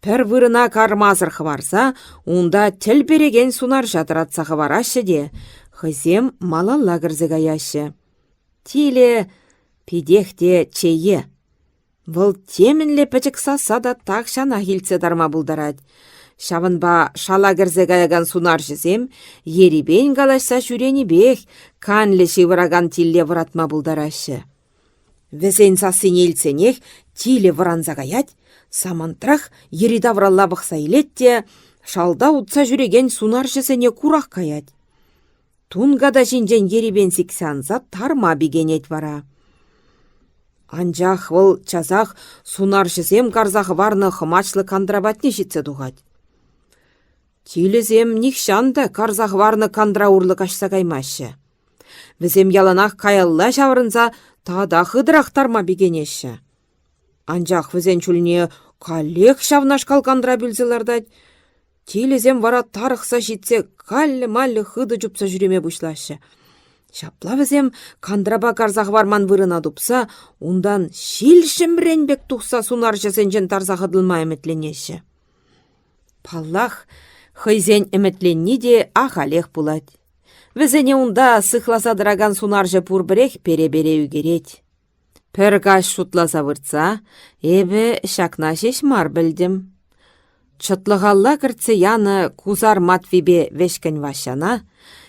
A: Пӗр вырӑна кармасӑр хӑварса унта тӗл перекен сунарҫа тӑратса хӑвараҫҫӗ те хӑйсем малалла кӗрсе каяҫҫӗ. Тилӗ питех те чее. Вӑл темӗнле пӗчӗк сасса та тахҫанах илтсе тарма пултарать. Ҫавӑнпа шала кӗрсе каякан сунарҫӑсем ерипен калаҫса ҫӳренипех канлӗ ҫывӑракан тилле вӑратма пултараҫҫӗ. Вӗсен сассине илтсенех тилӗ вӑранса каять, самантрах йӗри-тавралла пӑхса илет те шалта утса ҫӳрекен сунарҫӑсене курах каять. Тунката ҫинчен ерипен сиксе анса тарма пикенет вара. Анчах вӑл часах сунарҫӑсем карса хӑварнӑ хӑмачлӑ кантра патне ҫитсе тухать. Тилӗсем нихҫан та карса хӑварнӑ кантра урлӑ каҫса каймаҫҫӗ. Вӗсем яланах каялла ҫаврӑнса тата хытӑрах тарма пикенеҫҫӗ. Анчах вӗсен чулне каллех ҫавнашкал кантра пӳлсе лартать. Тилӗсем вара тарӑхса ҫитсе каллӗ-маллӗ хытӑ чупса ҫӳреме пуҫлаҫҫӗ. Ҫапла вӗсем кантрапа карса хӑварман вырӑна тупса унтан ҫил ҫӗмрен пек тухса сунарҫӑсенчен тарса хӑтӑлма ӗмӗтленеҫҫӗ. Паллах, хӑйсен ӗмӗтленни те ахалех пулать. Вӗсене унта сыхласа тӑракан сунарҫӑ пурпӗрех пере-пере ӳкерет. Пӗр каҫ шутласа выртса эпӗ ҫакна ҫеҫ мар пӗлтӗм. Чӑтлӑхалла кӗртсе янӑ Кусар Матвипе Вӗҫкӗн Ваҫҫана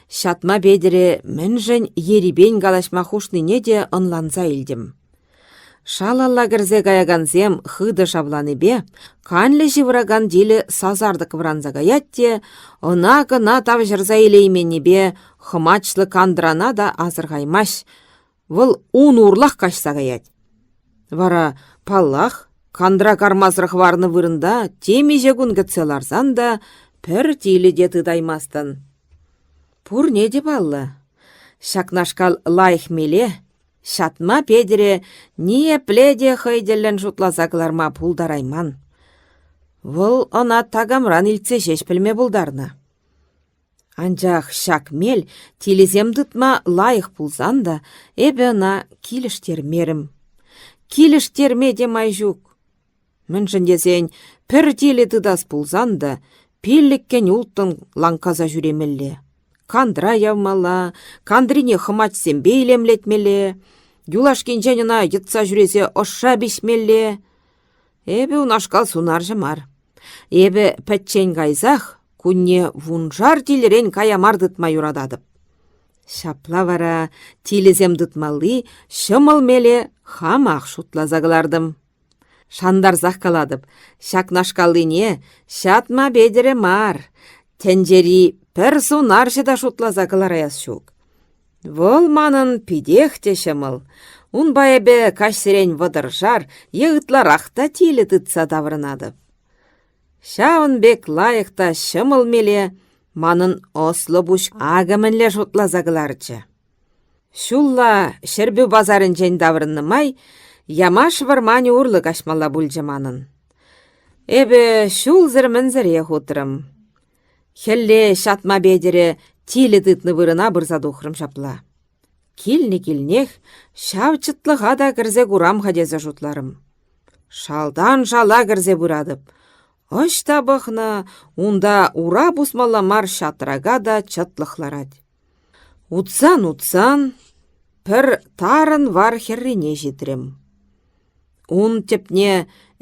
A: Ҫатма Петӗре мӗншӗн ерипен калаҫма хушнине те ӑнланса илтӗм. Шалалла кӗрсе каякансем хытӑ шавланипе канлӗ ҫывӑракан тилӗ сасартӑк вӑранса каять те ӑна-кӑна тавҫӑрса илейменнипе хӑмачлӑ кантрана та асӑрхаймасть, Вӑл ун урлах каҫса каять. Вара, паллах, кантра кармасӑр хӑварнӑ вырӑнта темиҫе кун кӗтсе ларсан та пӗр тилӗ те тытаймастӑн. Пурне те паллӑ. Ҫакнашкал лайӑх меле Ҫатма Петӗре ниепле те хӑй тӗллӗн шутласа кӑларма пултарайман. Вӑл ӑна такамран илтсе ҫеҫ пӗлме пултарнӑ. Анчах ҫак мел тилӗсем тытма лайӑх пулсан та эпӗ ӑна килӗштермерӗм. Килӗштерме те май ҫук. Мӗншӗн тесен пӗр тилӗ тытас пулсан та пиллӗккӗн-улттӑн ланкаса ҫӳремелле. Кантра явмалла, кантрине хӑмачсемпе илемлетмелле, юлашкинчен ӑна йӑтса ҫӳресе ӑшша пиҫмелле. Эпӗ унашкал сунарҫӑ мар. Эпӗ пӗччен кайсах кунне вуншар тилӗрен кая мар тытма юрататӑп. Ҫапла вара тилӗсем тытмалли ҫӑмӑл меле хамах шутласа кӑлартӑм. Шантарсах калатӑп, ҫакнашкаллине Ҫатма Петӗрӗ мар, тӗнчери пӗр сунарҫӑ та шутласа кӑлараяс ҫук. Вӑл манӑн питех те ҫӑмӑл. Унпа эпӗ каҫсерен вӑтӑршар е ытларах та тилӗ тытса таврӑнатӑп. Ҫавӑн пек лайӑх та ҫӑмӑл меле манӑн ӑслӑ пуҫ акӑ мӗнле шутласа кӑларчӗ. Ҫулла Ҫӗрпӳ пасарӗнчен таврӑннӑ май Ямаш вӑрманӗ урлӑ каҫмалла пулчӗ манӑн. Эпӗ ҫулсӑр-мӗнсӗрех утрӑм. Хӗлле Ҫатма Петӗрӗ тилӗ тытнӑ вырӑна пырса тухрӑм ҫапла. Килнӗ-килнех ҫав чӑтлӑха та кӗрсе курам-ха тесе шутларӑм. Шалтан шала кӗрсе пыратӑп. Ӑҫта пӑхнӑ, унта ура пусмалла мар ҫатрака та чӑтлӑх ларать. Утсан-утсан пӗр тарӑн вар хӗррине ҫитрӗм. Ун тӗпне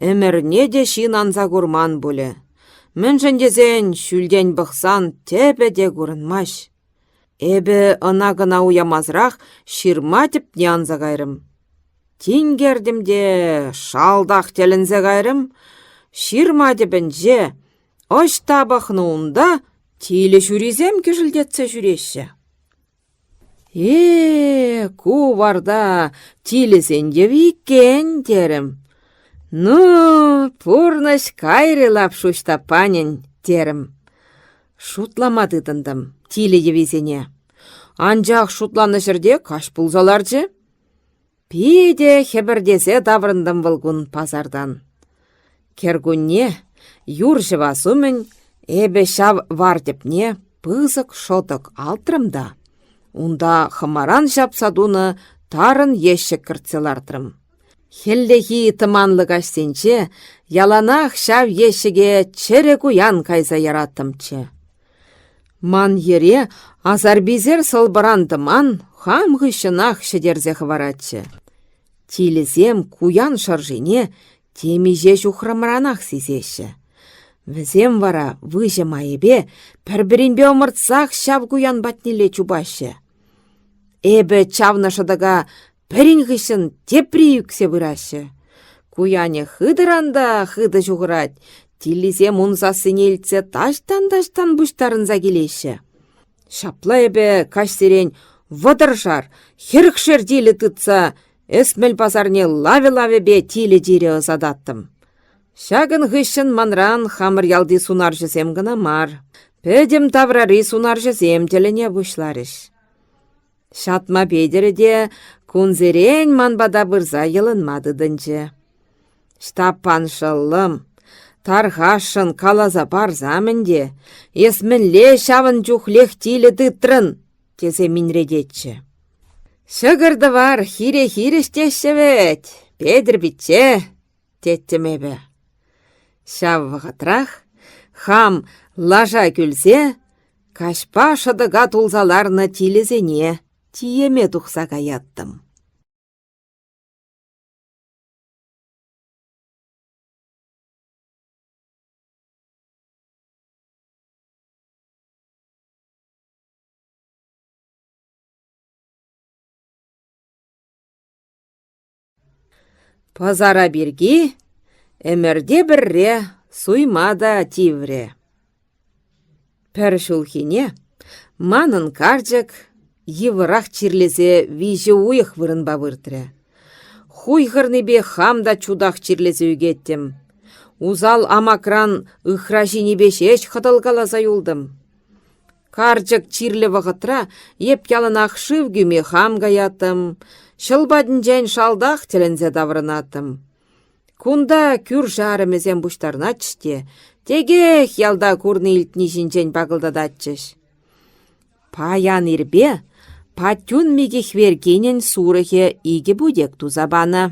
A: ӗмӗрне те ҫын анса курман пулӗ. Мӗншӗн тесен ҫӳлтен пӑхсан тӗпӗ те курӑнмасть. Эпӗ ӑна-кӑна уямасӑрах ҫырма тӗпне анса кайрӑм. Тинкертӗм те шалтах тӗлӗнсе кайрӑм. Ҫырма тӗпӗнче ӑҫта пӑхнӑ унта тилӗ ҫурисем кӗшӗлтетсе ҫӳреҫҫӗ. Э, ку варта тилӗсен йӑви иккен, терӗм. Ну, пурнӑҫ кайрӗ Лапшу Ҫтаппанӗн, терӗм. Шутлама тытӑнтӑм тилӗ йӑвисене. Анчах шутланӑ ҫӗрте каҫ пулса ларчӗ. Питӗ хӗпӗртесе таврӑнтӑм вӑл кун пасартан. Кӗркунне, юр ҫӑвас умӗн, эпӗ ҫав вар тӗпне. Пысӑк шӑтӑк алтрӑм та унта хӑмаран ҫапса тунӑ тарӑн ещӗк кӗртсе лартрӑм. Хӗллехи тӑманлӑ каҫсенче яланах ҫав ещӗке чӗрӗ куян кайса яраттӑмччӗ. Ман йӗре асар-писер сӑлпӑран тӑман хам хыҫҫӑнах ҫӗтерсе хӑваратчӗ. Тилӗсем куян шӑршине темиҫе ҫухрӑмранах сисеҫҫӗ. Вӗсем вара выҫӑ майӗпе пӗр-пӗринпе ӑмӑртсах ҫав куян патнелле чупаҫҫӗ. Эпӗ чавнӑ шӑтӑка пӗрин хыҫҫӑн тепри ӳксе пыраҫҫӗ. Куянӗ хытӑран та хытӑ ҫухӑрать, тиллисем ун сассине илтсе таҫтан-таҫтан пуҫтарӑнса килеҫҫӗ. Ҫапла эпӗ каҫсерен вӑтӑршар, хӗрӗхшер тилӗ тытса Ӗсмӗл пасарне лавӗ-лавӗпе тилӗ тирӗ ӑсататтӑм. Ҫакӑн хыҫҫӑн манран хамӑр ялти сунарҫӑсем кӑна мар, пӗтӗм таврари сунарҫӑсем тӗлӗне пуҫларӗҫ. Ҫатма Петӗрӗ те кунсерен ман пата пырса йӑлӑнма тытӑнчӗ. Ҫтаппан шӑллӑм, тархасшӑн каласа парсам ӗнтӗ, эс мӗнле ҫавӑн чухлех тилӗ тытрӑн? тесе минрететчӗ. Ҫӑкӑр-тӑвар хире-хирӗҫ теҫҫӗ вӗт, Петӗр пичче, теттӗм эпӗ. Ҫав вӑхӑтрах хам лаша кӳлсе каҫпа шӑтӑка тулса ларнӑ тилӗсене тиеме тухса каяттӑм. Пӑсара пирки ӗмӗрте пӗрре суйма та тиврӗ. Пӗр ҫулхине манӑн карчӑк йывӑрах чирлесе виҫӗ уйӑх вырӑнпа выртрӗ. Хуйхӑрнипе хам та чутах чирлесе ӳкеттӗм. Усал амакран ыхра ҫинипе ҫеҫ хӑтӑлкаласа юлтӑм. Карчӑк чирлӗ вӑхӑтра эп яланах шыв кӳме хам каяттӑм, ҫӑл патӗнчен шалтах тӗлӗнсе таврӑнаттӑм. Кунта кӳршӗ арӑмӗсем пуҫтарӑнатчӗҫ те текех ялта курни-илтни ҫинчен пакӑлтататчӗҫ. Паян ирпе Патюн Микихвер кинӗн сурӑхӗ икӗ путек туса панӑ.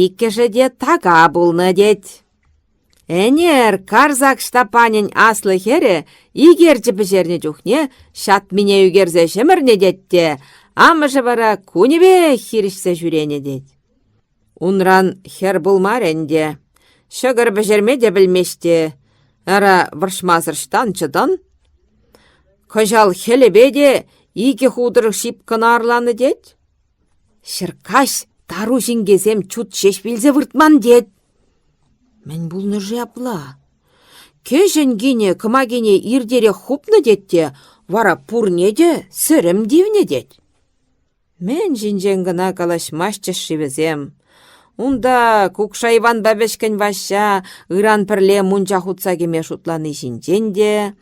A: Иккӗшӗ те така пулнӑ тет. Ӗнер Карсак Ҫтаппанӗн аслӑ хӗрӗ икерчӗ пӗҫернӗ чухне ҫатмине ӳкерсе ҫӗмӗрнӗ тет те, амӑшӗ вара кунӗпех хирӗҫсе ҫӳренӗ тет. Унран хӗр пулмарӗ ӗнтӗ. Ҫӑкӑр пӗҫерме те пӗлмест те. Ара, вӑрҫмасӑр ӑҫтан чӑтӑн? Кӑҫал хӗлӗпе те икӗ хутӑр ҫип кӑна арланӑ тет. Ҫӗркаҫ тару ҫинкесем чут ҫеҫ вилсе выртман тет. Мӗн пулнӑ-ши апла? Кӗҫӗн кинӗ кӑмакине иртерех хупнӑ тет те, вара пурне те сӗрӗм тивнӗ тет. Мӗн ҫинчен кӑна калаҫмастчӗҫ-ши вӗсем? Унта Кукша Иванпа Вӗҫкӗн Ваҫҫа ыран пӗрле мунча хутса кӗме шутлани ҫинчен те,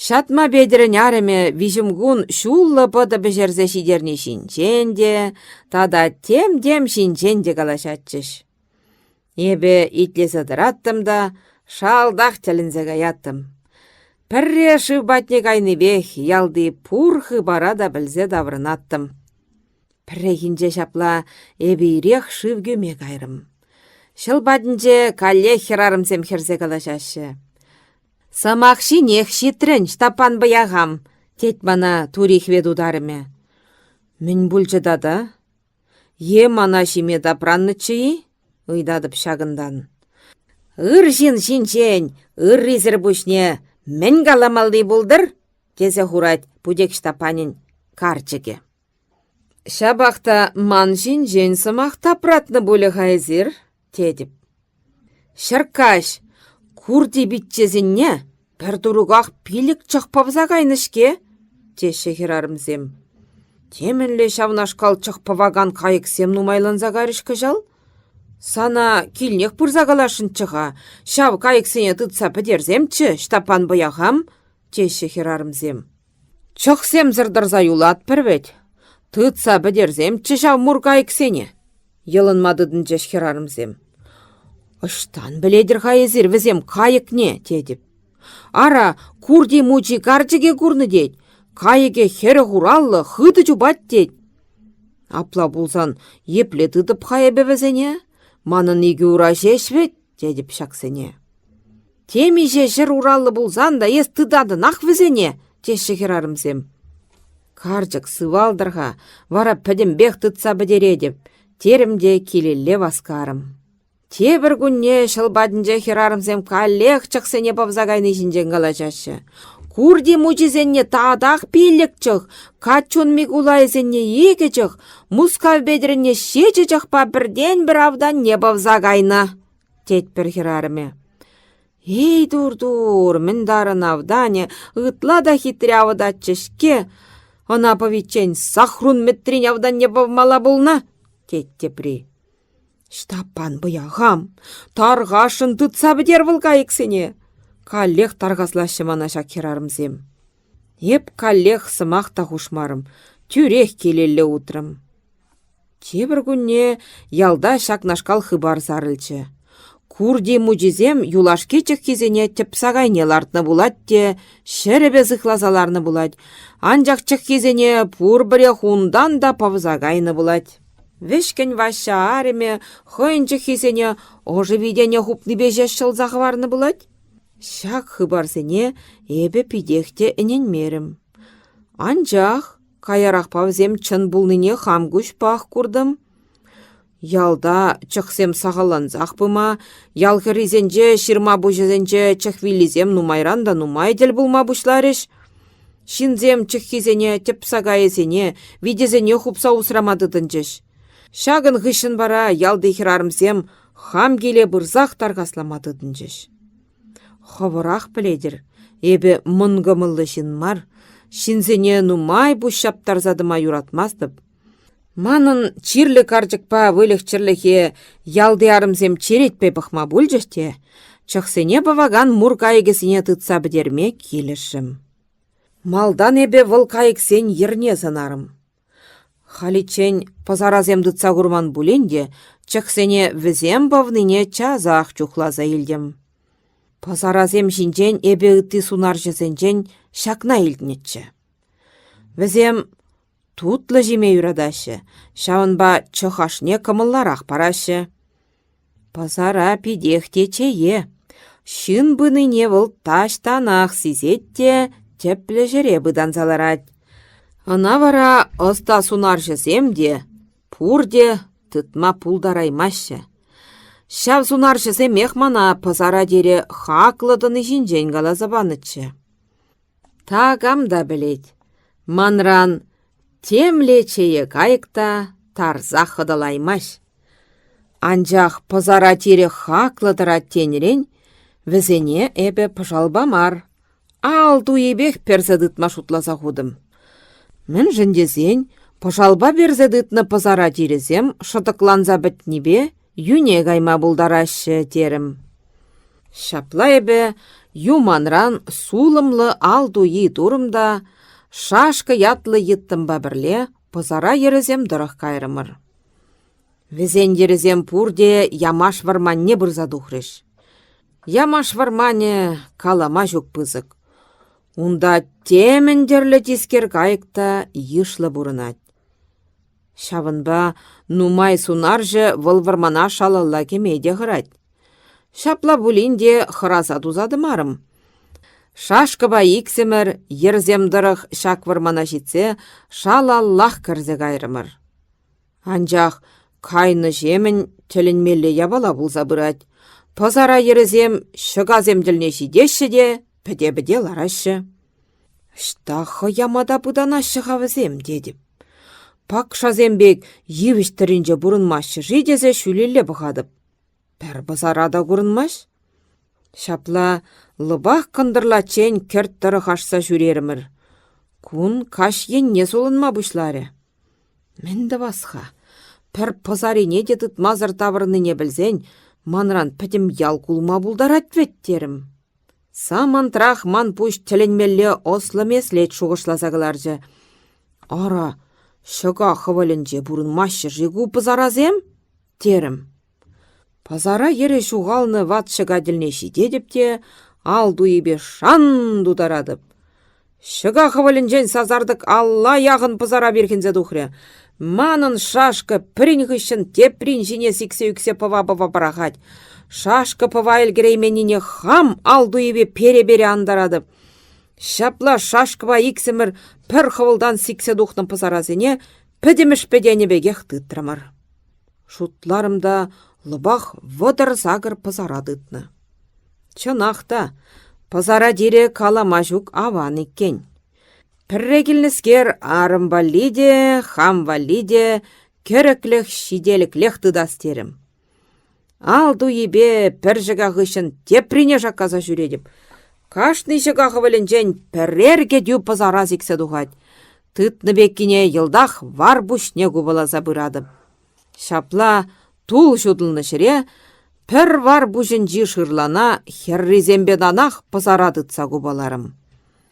A: Ҫатма Петӗрӗн арӑмӗ виҫӗмкун ҫуллӑ пӑтӑ пӗҫерсе ҫитерни ҫинчен те тата тем-тем ҫинчен те калаҫатчӗҫ. Эпӗ итлесе тӑраттӑм та шалтах тӗлӗнсе каяттӑм. Пӗрре шыв патне кайнипех ялти пур хыпара та пӗлсе таврӑнаттӑм. Пӗррехинче ҫапла эпӗ ирех шыв кӳме кайрӑм. Ҫӑл патӗнче каллех хӗрарӑмсем хӗрсе калаҫаҫҫӗ. «Сӑмах ҫинех ҫитрӗн, Ҫтаппан пӑяхам!» тет мана Тури Хветут арӑмӗ. «Мӗн пулчӗ тата?» Е мана ҫиме тапраннӑччӗ-и? ыйтатӑп ҫакӑнтан. Ыр ҫын ҫинчен ыррисӗр пуҫне мӗн каламалли пултӑр? тесе хурать Путек Ҫтаппанӗн карчӑкӗ. Ҫапах та ман ҫинчен сӑмах тапратнӑ пулӗ-ха эсир, тетӗп. Ҫӗркаҫ курти пиччесенне пӗр туруках пилӗк чӑх пӑвса кайнӑ-ҫке, теҫҫӗ хӗрарӑмсем. Темӗнле ҫавнашкал чӑх пӑвакан кайӑксем нумайланса кайрӗҫ кӑҫал. Сана килнех пырса каласшӑнччӗ-ха, ҫав кайӑксене тытса пӗтерсемччӗ, Ҫтаппан пӑяхам, теҫҫӗ хӗрарӑмсем. Чӑхсемсӗр тӑрса юлатпӑр вӗт. Тытса пӗтерсемччӗ ҫав мур кайӑксене, йӑлӑнма тытӑнчӗҫ хӗрарӑмсем. Ӑҫтан пӗлетӗр-ха эсир вӗсем кайӑкне, тетӗп. Ара, Курти мучи карчӑкӗ курнӑ тет. Кайӑкӗ 40 ураллӑ хытӑ чупать тет. Апла пулсан епле тытӑп-ха эпӗ вӗсене? Манӑн икӗ ура ҫеҫ вӗт, тетӗп ҫаксене. Темиҫе ҫӗр ураллӑ пулсан та эс тытатӑнах вӗсене, теҫҫӗ хӗрарӑмсем. Карчӑк сывалтӑр-ха, вара пӗтӗмпех тытса пӗтеретӗп, терӗм те килелле васкарӑм. Тепӗр кунне ҫӑл патӗнче хӗрарӑмсем каллех чӑхсене пӑвса кайни ҫинчен калаҫаҫҫӗ. Курти мучисенне татах пиллӗк чӑх, Каччун Микулайӗсенне икӗ чӑх, Мускав Петӗрӗнне ҫичӗ чӑхпа пӗртен-пӗр автанне пӑвса кайнӑ, тет пӗр хӗрарӑмӗ. Эй, тур-тур, мӗн тарӑн автанӗ, ытла та хитре авӑтатчӗ-ҫке. Ӑна пӑвиччен Сахрун Мӗтрин автанне пӑвмалла пулнӑ, тет тепри. Ҫтаппан пӑяхам, тархасшӑн тытса пӗтер вӑл кайӑксене. Каллех тархаслаҫҫӗ мана ҫак хӗрарӑмсем. Эп каллех сӑмах та хушмарӑм, тӳрех килелле утрӑм. Тепӗр кунне ялта ҫакнашкал хыпар сарӑлчӗ. Курти мучисем юлашки чӑххисене тӗпсакайне лартнӑ пулать те ҫӗрӗпе сыхласа ларнӑ пулать, анчах чӑххисене пурпӗрех унтан та пӑвса кайнӑ пулать. Вӗҫкӗн Ваҫҫа арӑмӗ хӑйӗн чӑххисене ӑшӑ витене хупнипе ҫеҫ ҫӑлса хӑварнӑ пулать. Ҫак хыпарсене эпӗ питех те ӗненмерӗм. Анчах каярахпа вӗсем чӑн пулнине хам куҫпах куртӑм. Ялта чӑхсем сахаллансах пыма, ял хӗррисенче, ҫырма пуҫӗсенче чӑх виллисем нумайран та нумай тӗл пулма пуҫларӗҫ. Ҫынсем чӑххисене, тӗп сакайӗсене, витесене хупса усрама тытӑнчӗҫ. Ҫакӑн хыҫҫӑн вара ялти хӗрарӑмсем хам киле пырсах тархаслама тытӑнчӗҫ. Хӑвӑрах пӗлетӗр, эпӗ мӑнкӑмӑллӑ ҫын мар, ҫынсене нумай пуҫ ҫаптарса тӑма юратмастӑп. Манӑн чирлӗ карчӑкпа выльӑх-чӗрлӗхе ялти арӑмсем черетпе пӑхма пулчӗҫ те чӑхсене пӑвакан мур кайӑкӗсене тытса пӗтерме килӗшрӗм. Малтан эпӗ вӑл кайӑксен йӗрне сӑнарӑм. Халиччен пӑсарасем тытса курман пулин те чӑхсене вӗсем пӑвнине часах чухласа илтӗм. Пӑсарасем ҫинчен эпӗ ытти сунарҫӑсенчен ҫакна илтнӗччӗ. Вӗсем Тутлӑ ҫиме юратаҫҫӗ, ҫавӑнпа чӑх ашне кӑмӑлларах параҫҫӗ. Пасара питех те чее. Ҫын пынине вӑл таҫтанах сисет те тӗплӗ ҫӗре пытанса ларать. Ӑна вара ӑста сунарҫӑсем те, пурте тытма пултараймаҫҫӗ. Ҫав сунарҫӑсемех мана пасара тире хаклӑ тӑни ҫинчен каласа панӑччӗ. Такам та пӗлет, манран темле чее кайӑк та тарса хӑтӑлаймасть. Анчах пӑсара тирӗ хаклӑ тӑрать тенӗрен вӗсене эпӗ пӑшалпа мар, ал туйипех персе тытма шутласа хутӑм. Мӗншӗн тесен пӑшалпа персе тытнӑ пӑсара тирӗсем шӑтӑкланса пӗтнипе йӳне кайма пултараҫҫӗ терӗм. Ҫапла эпӗ юманран сулӑмлӑ ал туйи турӑм та Шашка ятлӑ йыттӑмпа пӗрле пӑсара йӗрӗсем тӑрӑх кайрӑмӑр. Вӗсен йӗрӗсем пурте Ямаш вӑрманне пырса тухрӗҫ. Ямаш вӑрманӗ калама ҫук пысӑк. Унта темӗн тӗрлӗ тискер кайӑк та йышлӑ пурӑнать. Ҫавӑнпа нумай сунарҫӑ вӑл вӑрмана шалалла кӗме те хӑрать. Ҫапла пулин те хӑраса туса тӑмарӑм. Шашкӑпа иксӗмӗр йӗрсем тӑрӑх ҫак вӑрмана ҫитсе шалаллах кӗрсе кайрӑмӑр. Анчах кайнӑҫемӗн тӗлӗнмелле япала пулса пырать. Пӑсара йӗрӗсем ҫӑкасем тӗлне ҫитеҫҫӗ те пӗте-пӗте лараҫҫӗ. Ӑҫта хӑямата пытанаҫҫӗ-ха вӗсем, тетӗп. Пакшасем пек йывӑҫ тӑрринче пурӑнмаҫҫӗ-ши тесе ҫӳлелле пӑхатӑп. Пӗр пӑсара та курӑнмасть. Ҫапла лӑпах кӑнтӑрлаччен кӗрт тӑрӑх ашса ҫӳрерӗмӗр. Кун каҫ енне сулӑнма пуҫларӗ. Мӗн тӑвас-ха? Пӗр пӑсарине те тытмасӑр таврӑннине пӗлсен манран пӗтӗм ял кулма пултарать вӗт терӗм. Самантрах ман пуҫ тӗлӗнмелле ӑслӑ меслет шухӑшласа кӑларчӗ. Ара, ҫӑка хӑвӑлӗнче пурӑнмаҫҫӗ-ши ку пӑсарасем? терӗм. Пасара йӗрӗ ҫухалнӑ ват ҫӑка тӗлне ҫитетӗп те. Ал туйипе шан тутаратӑп. Ҫӑка хӑвӑлӗнчен сасартӑк алла яхӑн пӑсара вирхӗнсе тухрӗ. Манӑн шашка пӗрин хыҫҫӑн теприн ҫине сиксе ӳксе пӑва-пӑва пӑрахать. Шашка пӑва ӗлкӗрейменнине хам ал туйипе пере-пере антаратӑп. Ҫапла шашкӑпа иксӗмӗр пӗр хӑвӑлтан сиксе тухнӑ пӑсарасене пӗтӗмӗшпе тенӗ пекех тытрӑмӑр. Шутларӑм та лӑпах 38 пӑсара тытнӑ. Чӑнах та, пӑсара тирӗ калама ҫук аван иккен. Пӗрре килнӗскер арӑм валли те, хам валли те кӗрӗклӗх ҫителӗклех тытас терӗм. Ал туйипе пӗр ҫӑка хыҫҫӑн теприне шаккаса ҫӳретӗп. Кашни ҫӑка хӑвӑлӗнчен пӗрер кӗтӳ пӑсара сиксе тухать. Тытнӑ пеккине йӑлтах вар пуҫне купаласа пыратӑп. Ҫапла тул ҫутӑлнӑ ҫӗре пӗр вар пуҫӗнчи шырлана хӗррисемпе танах пӑсара тытса купаларӑм.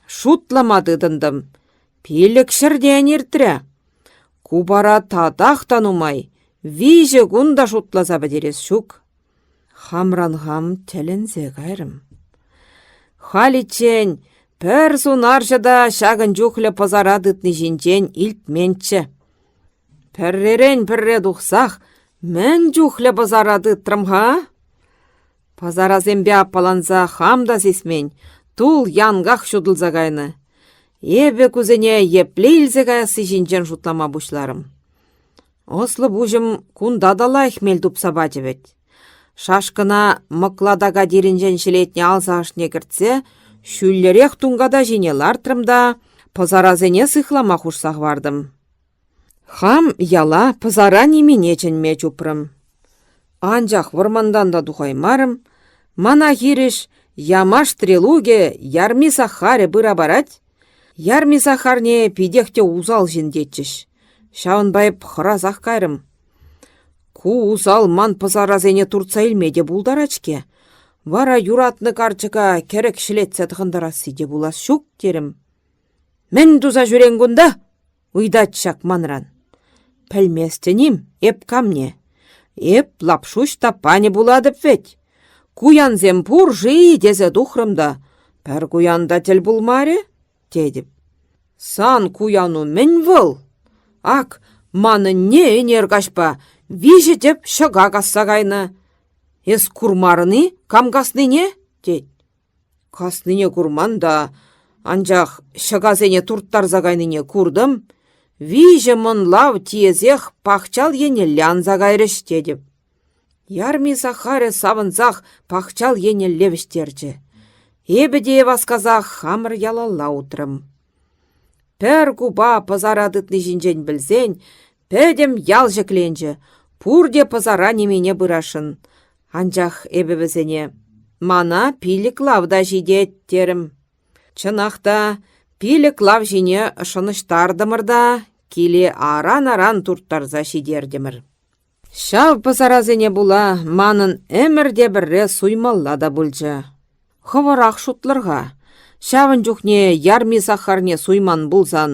A: Шутлама тытӑнтӑм. 500-тен иртрӗ. Купара татах та нумай, 3 кун та шутласа пӗтерес ҫук. Хамран хам тӗлӗнсе кайрӑм. Халиччен пӗр сунарҫӑ та ҫакӑн чухлӗ пӑсара тытни ҫинчен илтменччӗ. Пӗрререн пӗрре тухсах мӗн чухлӗ пӑсара тытрӑм-ха? Пасарасемпе аппаланса хам та сисмен, тул янках ҫутӑлса кайнӑ. Эпӗ кусене епле илсе каясси ҫинчен шутлама пуҫларӑм. Ӑслӑ пуҫӑм кунта та лайӑх мел тупса пачӗ вӗт. Шашкӑна мӑклатака тирӗнчен ҫӗлетнӗ алса ӑшне кӗртсе ҫӳллӗрех тунката ҫине лартрӑм та пӑсарасене сыхлама хушса хӑвартӑм. Хам яла пӑсара нимене чӗнме чупрӑм. Анчах вӑрмантан та тухаймарӑм. Мана хирӗҫ Ямаш стрелукӗ Ярми Сахарӗ пыра парать. Ярми Сахарне питех те усал ҫын тетчӗҫ. Ҫавӑнпа эп хӑрасах кайрӑм. Ку усал ман пӑсарасене туртса илме те пултарать-ҫке. Вара юратнӑ карчӑка кӗрӗк ҫӗлетсе тӑхӑнтарасси те пулас ҫук терӗм. Мӗн туса ҫӳрен кунта? Ыйтать ҫак манран. Пӗлместӗн-им эп камне? Эп Лапшу Ҫтаппанӗ пулатӑп вӗт. Куянсем пур-ши тесе тухрӑм та пӗр куян та тӗл пулмарӗ, тетӗп. Сан куяну мӗн вӑл? Ак, манӑнне ӗнер каҫпа виҫӗ тӗп ҫӑка касса кайнӑ. Эс курмарӑн-и кам каснине? тет. Каснине курман та, анчах ҫӑкасене турттарса кайнине куртӑм. Виҫӗ мӑн лав тиесех пахчал еннелле анса кайрӗҫ тетӗп. Ярми Сахарӗ савӑнсах пахчал еннелле вӗҫтерчӗ. Эпӗ те васкасах хамӑр ялалла утрӑм. Пӗр купа пӑсара тытни ҫинчен пӗлсен пӗтӗм ял ҫӗкленчӗ, пурте пӑсара нимене пырасшӑн. Анчах эпӗ вӗсене «Мана 5 лав та ҫитет» терӗм. Чӑнах та, 5 лав ҫине шӑнӑҫтартӑмӑр та киле аран-аран турттарса ҫитертӗмӗр. Ҫав пӑсарасене пула манӑн ӗмӗр те пӗрре суймалла та пулчӗ. Хӑвӑрах шутлӑр-ха, ҫавӑн чухне ярми сахарне суйман пулсан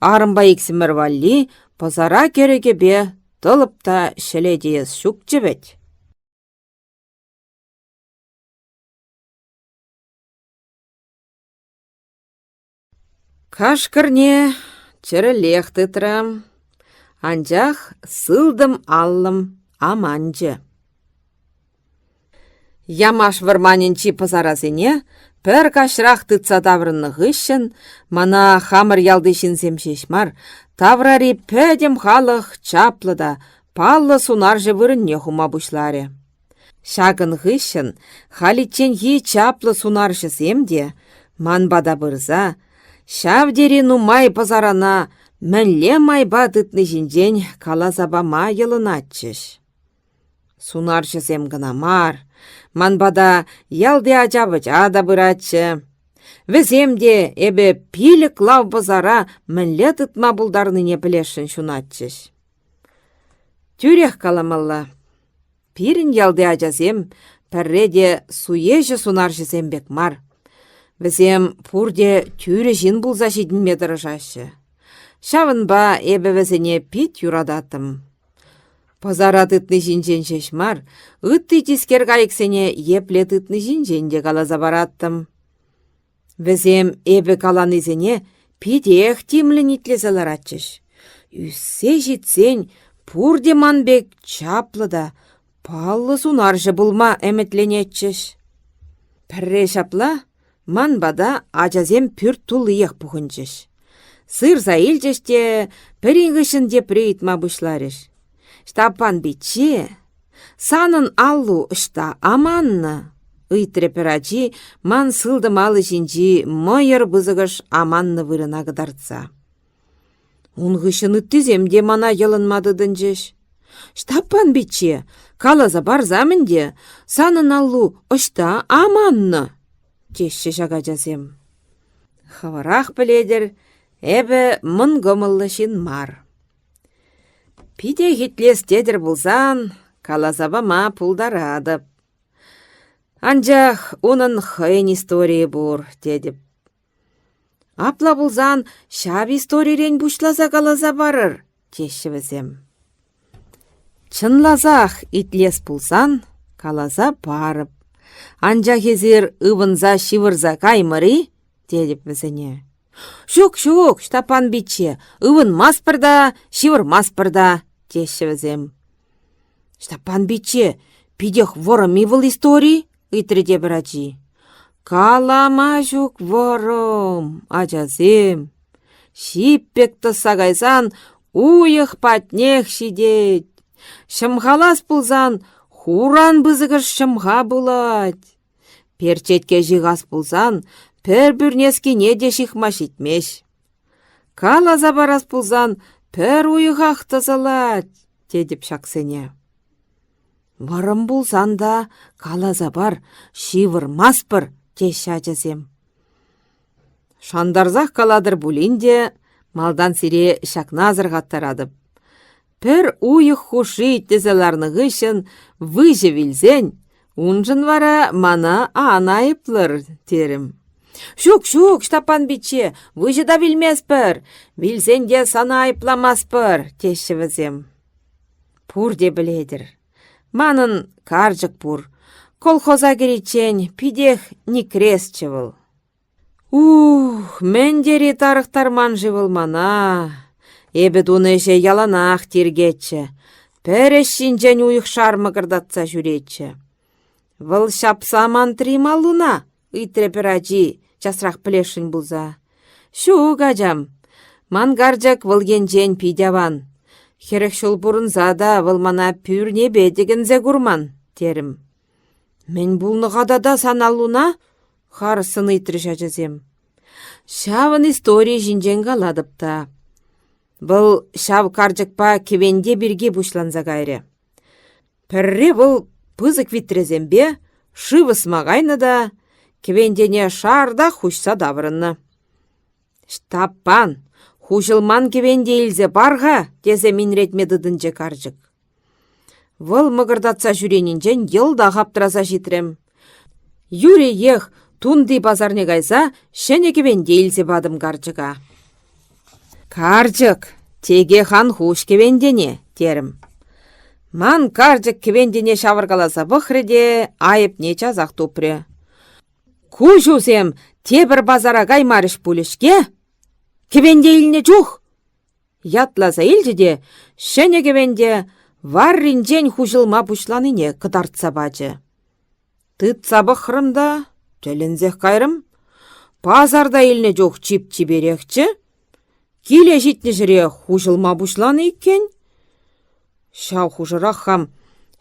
A: арӑмпа иксӗмӗр валли пӑсара кӗрӗкӗпе тӑлӑп та ҫӗлетеес ҫукчӗ вӗт. Кашкӑрне чӗрӗлех тытрӑм, анчах сылтӑм аллӑм аманчӗ. Ямаш вӑрманӗнчи пӑсарасене пӗр каҫрах тытса таврӑннӑ хыҫҫӑн мана хамӑр ялти ҫынсем ҫеҫ мар, таврари пӗтӗм халӑх чаплӑ та паллӑ сунарҫӑ вырӑнне хума пуҫларӗ. Ҫакӑн хыҫҫӑн халичченхи чаплӑ сунарҫӑсем те ман пата пырса ҫав тери нумай пӑсарана мӗнле майпа тытни ҫинчен каласа пама йӑлӑнатчӗҫ. Сунарҫӑсем кӑна мар, ман пата ялти ача-пӑча та пыратчӗ. Вӗсем те эпӗ 5 лав пӑсара мӗнле тытма пултарнине пӗлесшӗн ҫунатчӗҫ. Тӳрех каламалла, пирӗн ялти ачасем пӗрре те суеҫӗ сунарҫӑсем пек мар. Вӗсем пурте тӳрӗ ҫын пулса ҫитӗнме тӑрӑшаҫҫӗ. Ҫавӑнпа эпӗ вӗсене пит юрататтӑм. Пӑсара тытни ҫинчен ҫеҫ мар, ытти тискер кайӑксене епле тытни ҫинчен те каласа параттӑм. Вӗсем эпӗ каланисене питех тимлӗн итлесе ларатчӗҫ. Ӳссе ҫитсен пурте ман пек чаплӑ та паллӑ сунарҫӑ пулма ӗмӗтленетчӗҫ. Пӗрре ҫапла ман пата ачасем пӳрт туллиех пухӑнчӗҫ. Сырса илчӗҫ те пӗрин хыҫҫӑн тепри ыйтма пуҫларӗҫ. Ҫтаппан пичче, санӑн аллу ӑҫта аманнӑ? ыйтрӗ пӗр ачи ман сылтӑм алӑ ҫинчи мӑйӑр пысӑкӑш аманнӑ вырӑна кӑтартса. Ун хыҫҫӑн ыттисем те мана йӑлӑнма тытӑнчӗҫ. Ҫтаппан пичче, каласа парсам ӗнтӗ, санӑн аллу ӑҫта аманнӑ? теҫҫӗ ҫак ачасем. Хӑвӑрах пӗлетӗр, эпӗ мӑнкӑмӑллӑ ҫын мар. Питех итлес тетӗр пулсан, каласа пама пултаратӑп. Анчах унӑн хӑйӗн историйӗ пур, тетӗп. Апла пулсан ҫав историрен пуҫласа каласа парӑр, теҫҫӗ вӗсем. Чӑнласах итлес пулсан каласа парӑп. Анчах эсир ывӑнса ҫывӑрса каймӑр-и? тетӗп вӗсене. Ҫук, ҫук, Ҫтаппан пичче, ывӑнмастпӑр та, ҫывӑрмастпӑр та, теҫҫӗ вӗсем. Ҫтаппан пичче, питех вӑрӑм-и вӑл истори? ыйтрӗ тепӗр ачи. Калама ҫук вӑрӑм, ачасем. Ҫип пек тӑсса кайсан уйӑх патнех ҫитет. Ҫӑмхалас пулсан хуран пысӑкӑш ҫӑмха пулать. Перчетке ҫыхас пулсан пӗр пӳрнескине те ҫыхма ҫитмест. Каласа парас пулсан пӗр уйӑхах тӑсӑлать, тетӗп ҫаксене. Вӑрӑм пулсан та каласа пар, ҫывӑрмастпӑр, теҫҫӗ ачасем. Шантарсах калатӑр пулин те, малтан сире ҫакна асӑрхаттаратӑп. Пӗр уйӑх хушши итлесе ларнӑ хыҫҫӑн выҫӑ вилсен, уншӑн вара мана ан айӑплӑр, терӗм. Ҫук, ҫук, Ҫтаппан пичче, выҫӑ та вилместпӗр, вилсен те сана айӑпламастпӑр, теҫҫӗ вӗсем. Пурте пӗлетӗр. Манӑн карчӑк пур. Колхоза кӗриччен питех никресчӗ вӑл. Ух, мӗн тери тарӑхтарман-ши вӑл мана? Эпӗ тунӑ ӗҫе яланах тиркетчӗ. Пӗр ӗҫ ҫинчен уйӑхшар мӑкӑртатса ҫӳретчӗ. Вӑл ҫапса мантри малуна? ыйтрӗ пӗр ачи, часрах пӗлесшӗн пулса. Ҫук, ачам, ман карчӑк вӑл енчен пит аван. 40 ҫул пурӑнса та вӑл мана пӳрнепе тӗкӗнсе курман, терӗм. Мӗн пулнӑ-ха тата сан аллуна? Харӑссӑн ыйтрӗҫ ачасем. Ҫавӑн историйӗ ҫинчен калатӑп та. Вӑл ҫав карчӑкпа кӗвенте пирки пуҫланса кайрӗ. Пӗрре вӑл пысӑк витресемпе шыв ӑсма кайнӑ та кӗвентене шартах хуҫса таврӑннӑ. «Ҫтаппан, хуҫӑлман кӗвенте илсе пар-ха!» тесе минретме тытӑнчӗ карчӑк. Вӑл мӑкӑртатса ҫӳренинчен йӑлтах аптраса ҫитрӗм. Юриех Тунти пасарне кайса ҫӗнӗ кӗвенте илсе патӑм карчӑка. «Карчӑк, текех ан хуҫ кӗвентене», терӗм. Ман карчӑк кӗвентене ҫавӑркаласа пӑхрӗ те айӑпне часах тупрӗ. «Куҫусем тепӗр пасара каймарӗҫ пулӗ-ҫке? Кӗвенте илнӗ чух Ятласа илчӗ те ҫӗнӗ кӗвенте варринчен хуҫӑлма пуҫланине кӑтартса пачӗ. Тытса пӑхрӑм та тӗлӗнсех кайрӑм. Пасарта илнӗ чух чип-чиперехчӗ. Киле ҫитнӗ ҫӗре хуҫӑлма пуҫланӑ иккен. Ҫав хушӑрах хам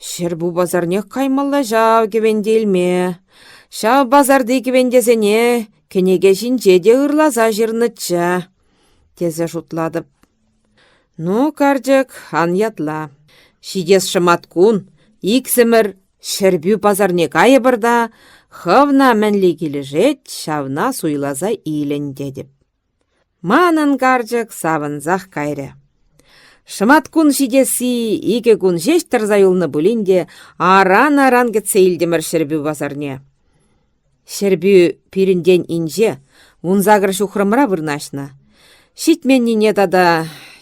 A: Ҫӗрпӳ пасарнех каймалла ҫав кӗвенте илме. Ҫав пасарти кӗвентесене кӗнеке ҫинче те ырласа ҫырнӑччӗ. тесе шутлатӑп. Ну, карчӑк, ан ятла. Ҫитес шӑматкун иксӗмӗр Ҫӗрпӳ пасарне кайӑпӑр та хӑвна мӗнле килӗшет, ҫавна суйласа илӗн тетӗп. Манӑн карчӑк савӑнсах кайрӗ. Шӑматкун ҫитесси икӗ кун ҫеҫ тӑрса юлнӑ пулин те аран-аран кӗтсе илтӗмӗр Ҫӗрпӳ пасарне. Ҫӗрпӳ пирӗнтен инҫе, 18 ҫухрӑмра вырнаҫнӑ. Ҫитменнине тата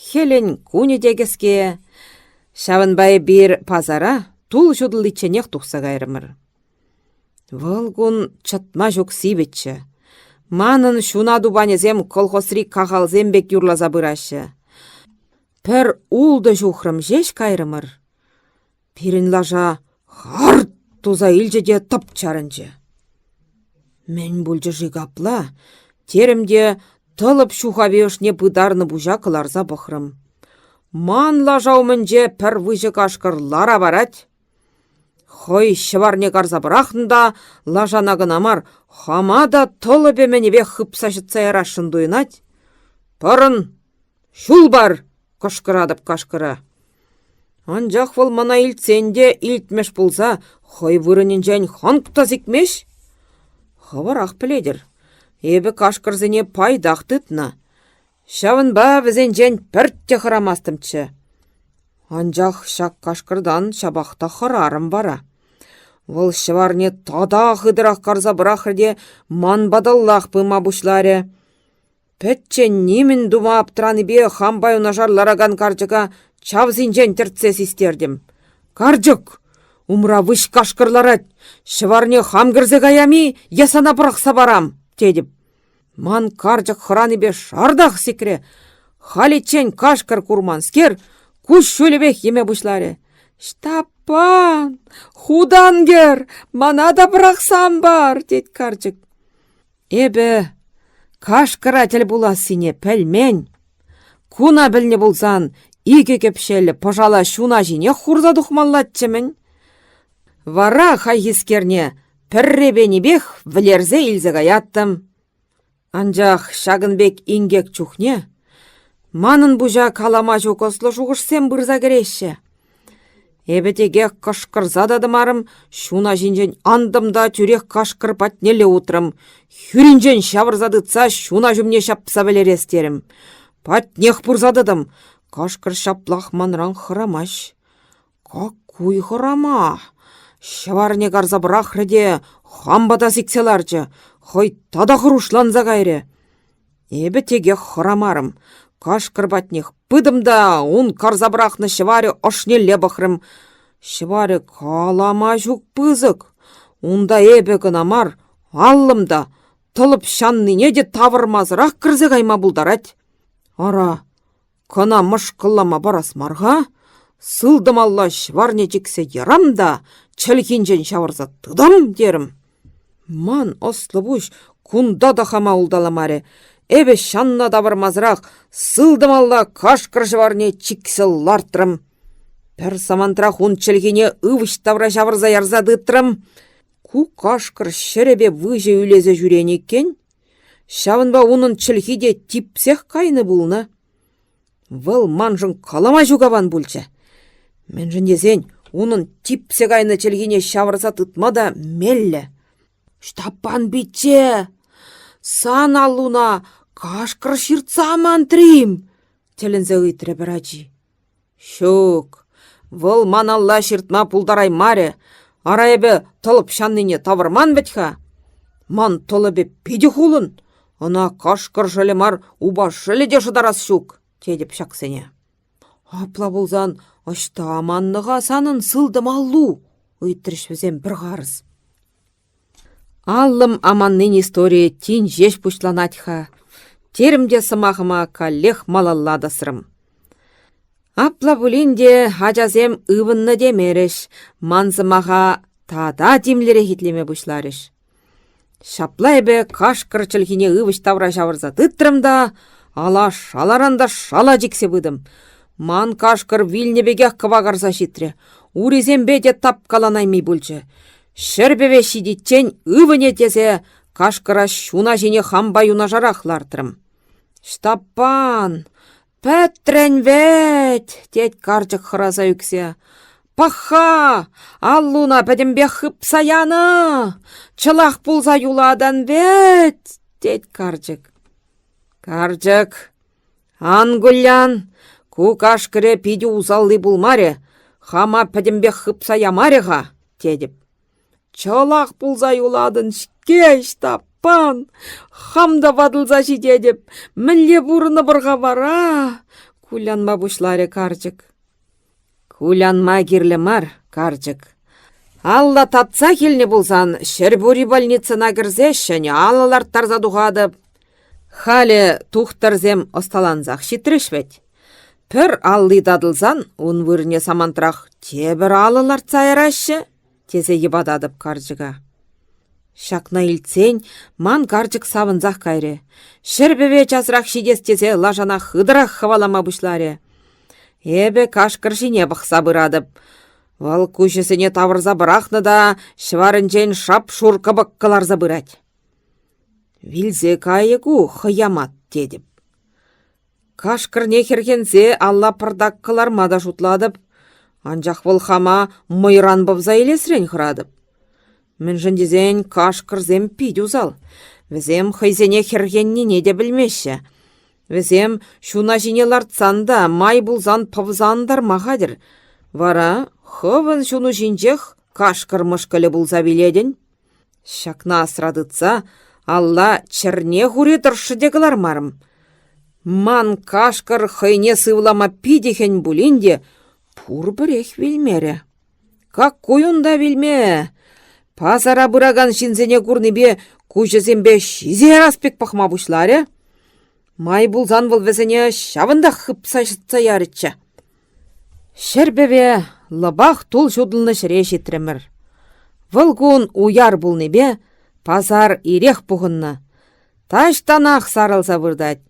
A: хӗлӗн кунӗ те кӗске. Ҫавӑнпа эпир пасара тул ҫутӑличченех тухса кайрӑмӑр. Вӑл кун чӑтма ҫук сивӗччӗ. Манӑн ҫуна тупанӗсем колхозри кахалсем пек юрласа пыраҫҫӗ. Пӗр ултӑ ҫухрӑм ҫеҫ кайрӑмӑр. Пирӗн лаша харт туса илчӗ те тӑп чарӑнчӗ. Мӗн пулчӗ-ши капла? терӗм те тӑлӑп ҫухави ӑшне пытарнӑ пуҫа кӑларса пӑхрӑм. Ман лаша умӗнче пӗр выҫӑ кашкӑр лара парать. Хӑй ҫӑварне карса пӑрахнӑ та лашана кӑна мар, хама та тӑлӑпӗ-мӗнӗпех хыпса ҫӑтса ярасшӑн туйӑнать. Пӑрӑн, ҫул пар! кӑшкӑратӑп кашкӑра. Анчах вӑл мана илтсен те илтмӗш пулса хӑй вырӑнӗнчен хӑнк та сикмест. Хӑвӑрах пӗлетӗр, эпӗ кашкӑрсене пайтах тытнӑ. Ҫавӑнпа вӗсенчен пӗртте хӑрамастӑмччӗ. Анчах ҫак кашкӑртан ҫапах та хӑрарӑм вара. Вӑл ҫӑварне тата хытӑрах карса пӑрахрӗ те ман паталлах пыма пуҫларӗ. Пӗччен нимӗн тума аптранипе хампа юнашар ларакан карчӑка чавсинчен тӗртсе систертӗм. «Карчӑк! Умра выҫ кашкӑр ларать! Ҫӑварне хам кӗрсе каям-и е сана пӑрахса парам?» тетӗп. Ман карчӑк хӑранипе шартах сикрӗ. Халиччен кашкӑр курманскер куҫҫулӗпех йӗме пуҫларӗ. «Ҫтаппан! Хутан кӗр! Мана та пӑрахсан пар!» тет карчӑк. Эпӗ кашкӑра тӗл пулассине пӗлмен. Куна пӗлнӗ пулсан икӗ кӗпҫеллӗ пӑшала ҫуна ҫинех хурса тухмаллаччӗ-мӗн. Вара хайхискерне пӗрре пенипех вӗлерсе илсе каяттӑм. Анчах ҫакӑн пек инкек чухне манӑн пуҫа калама ҫук ӑслӑ шухӑшсем пырса кӗреҫҫӗ. Эпӗ текех кӑшкӑрса та тӑмарӑм, ҫуна ҫинчен антӑм та тӳрех кашкӑр патнелле утрӑм. Хӳринчен ҫавӑрса тытса ҫуна ҫумне ҫапса вӗлерес терӗм. Патнех пырса тӑтӑм. Кашкӑр ҫаплах манран хӑрамасть. Какуй хӑрама! Ҫӑварне карса пӑрахрӗ те хам пата сиксе ларчӗ, хӑй тата хӑрушланса кайрӗ. Эпӗ текех хӑрамарӑм. Кашкӑр патнех пытӑм та ун карса пӑрахнӑ ҫӑварӗ ӑшнелле пӑхрӑм. Ҫӑварӗ калама ҫук пысӑк. Унта эпӗ кӑна мар, аллӑм та, тӑлӑп ҫаннине те тавӑрмасӑрах кӗрсе кайма пултарать. Ара, Кӑна мӑшкӑллама парас мар-ха. Сылтӑмалла ҫӑварне чиксе ярам та чӗлхинчен ҫавӑрса тытам терӗм. Ман ӑслӑ пуҫ кунта та хама улталамарӗ. Эпӗ ҫанна тавӑрмасӑрах сылтӑмалла кашкӑр ҫӑварне чиксе лартрӑм. Пӗр самантрах ун чӗлхине ывӑҫ тавра ҫавӑрса ярса тытрӑм. Ку кашкӑр ҫӗрӗпе выҫӑ ӳлесе ҫӳренӗ иккен. Ҫавӑнпа унӑн чӗлхи те типсех кайнӑ пулнӑ. Вӑл маншӑн калама ҫук аван пулчӗ. Мӗншӗн тесен унӑн типсе кайнӑ чӗлхине ҫавӑрса тытма та меллӗ. Ҫтаппан пичче, сан аллуна кашкӑр ҫыртса амантрим? тӗлӗнсе ыйтрӗ пӗр ачи. Ҫук, вӑл ман алла ҫыртма пултараймарӗ. Ара эпӗ тӑлӑп ҫаннине тавӑрман вӗт-ха. Ман тӑлӑпӗ питӗ хулӑн, ӑна кашкӑр шӑлӗ мар, упа шӑлӗ те шӑтарас ҫук, тетӗп ҫаксене. Апла пулсан ӑҫта аманнӑ-ха санӑн сылтӑм аллу? ыйтрӗҫ вӗсем пӗр харӑс. Аллӑм аманнин историйӗ тин ҫеҫ пуҫланать-ха, терӗм те сӑмахӑма каллех малалла тӑсрӑм. Апла пулин те ачасем ывӑннӑ темерӗҫ, ман сӑмаха тата тимлӗрех итлеме пуҫларӗҫ. Ҫапла эпӗ кашкӑр чӗлхине ывӑҫ тавра ҫавӑрса тытрӑм та ала шаларан та шала чиксе пытӑм. Ман кашкӑр вилнӗ пекех кӑвакарса ҫитрӗ, урисемпе те тапкаланайми пулчӗ. Ҫӗрпӗве ҫитиччен ывӑнӗ тесе кашкӑра ҫуна ҫине хампа юнашарах лартрӑм. «Ҫтаппан, пӗтрӗн вӗт!» тет карчӑк хӑраса ӳксе. «Пӑх-ха, аллуна пӗтӗмпех хыпса янӑ! Чӑлах пулса юлатӑн вӗт!» тет карчӑк. «Карчӑк, Ан кулян, ку кашкӑрӗ питӗ усалли пулмарӗ, хама пӗтӗмпех хыпса ямарӗ-ха, тетӗп. Чӑлах пулса юлатӑн-ҫке, Ҫтаппан, хам та ватӑлса ҫитетӗп, мӗнле пурӑнӑпӑр-ха вара? кулянма пуҫларӗ карчӑк. Кулянма кирлӗ мар, карчӑк. Алла татса килнӗ пулсан Ҫӗрпӳри больницӑна кӗрсе ҫӗнӗ алӑ ларттарса тухатӑп. Халӗ тухтӑрсем ӑсталансах ҫитрӗҫ вӗт. Пӗр алли татӑлсан ун вырӑнне самантрах тепӗр алӑ лартса яраҫҫӗ, тесе йӑпататӑп карчӑка. Ҫакна илтсен ман карчӑк савӑнсах кайрӗ. Ҫӗрпӗве часрах ҫитес тесе лашана хытӑрах хӑвалама пуҫларӗ. Эпӗ кашкӑр ҫине пӑхса пыратӑп. Вӑл куҫӗсене тавӑрса пӑрахнӑ та ҫӑварӗнчен шап-шур кӑпӑк кӑларса пырать. Вилсе кайӗ ку хӑямат тетӗп. Кашкӑрне хӗрхенсе алла пӑртак кӑларма та шутлатӑп, анчах вӑл хама мӑйран пӑвса илесрен хӑратӑп. Мӗншӗн тесен кашкӑрсем пит усал. Вӗсем хӑйсене хӗрхеннине те пӗлмеҫҫӗ. Вӗсем ҫуна ҫине лартсан та май пулсан пӑвса антарма хатӗр. Вара хӑвӑн ҫуну ҫинчех кашкӑр мӑшкӑлӗ пулса вилетӗн. Ҫакна асра тытса алла чӗрне хури тӑршшӗ те кӑлармарӑм. Ман кашкӑр хӑйне сывлама питӗ хӗн пулин те пурпӗрех вилмерӗ. Каккуй унта вилме! Пасара пыракан ҫынсене курнипе куҫӗсемпе ҫисе ярас пек пӑхма пуҫларӗ. Май пулсан вӑл вӗсене ҫавӑнтах хыпса ҫӑтса ярӗччӗ. Ҫӗрпӗве лӑпах тул ҫутӑлнӑ ҫӗре ҫитрӗмӗр. Вӑл кун уяр пулнипе пасар ирех пухӑннӑ. Таҫтанах сарӑлса выртать.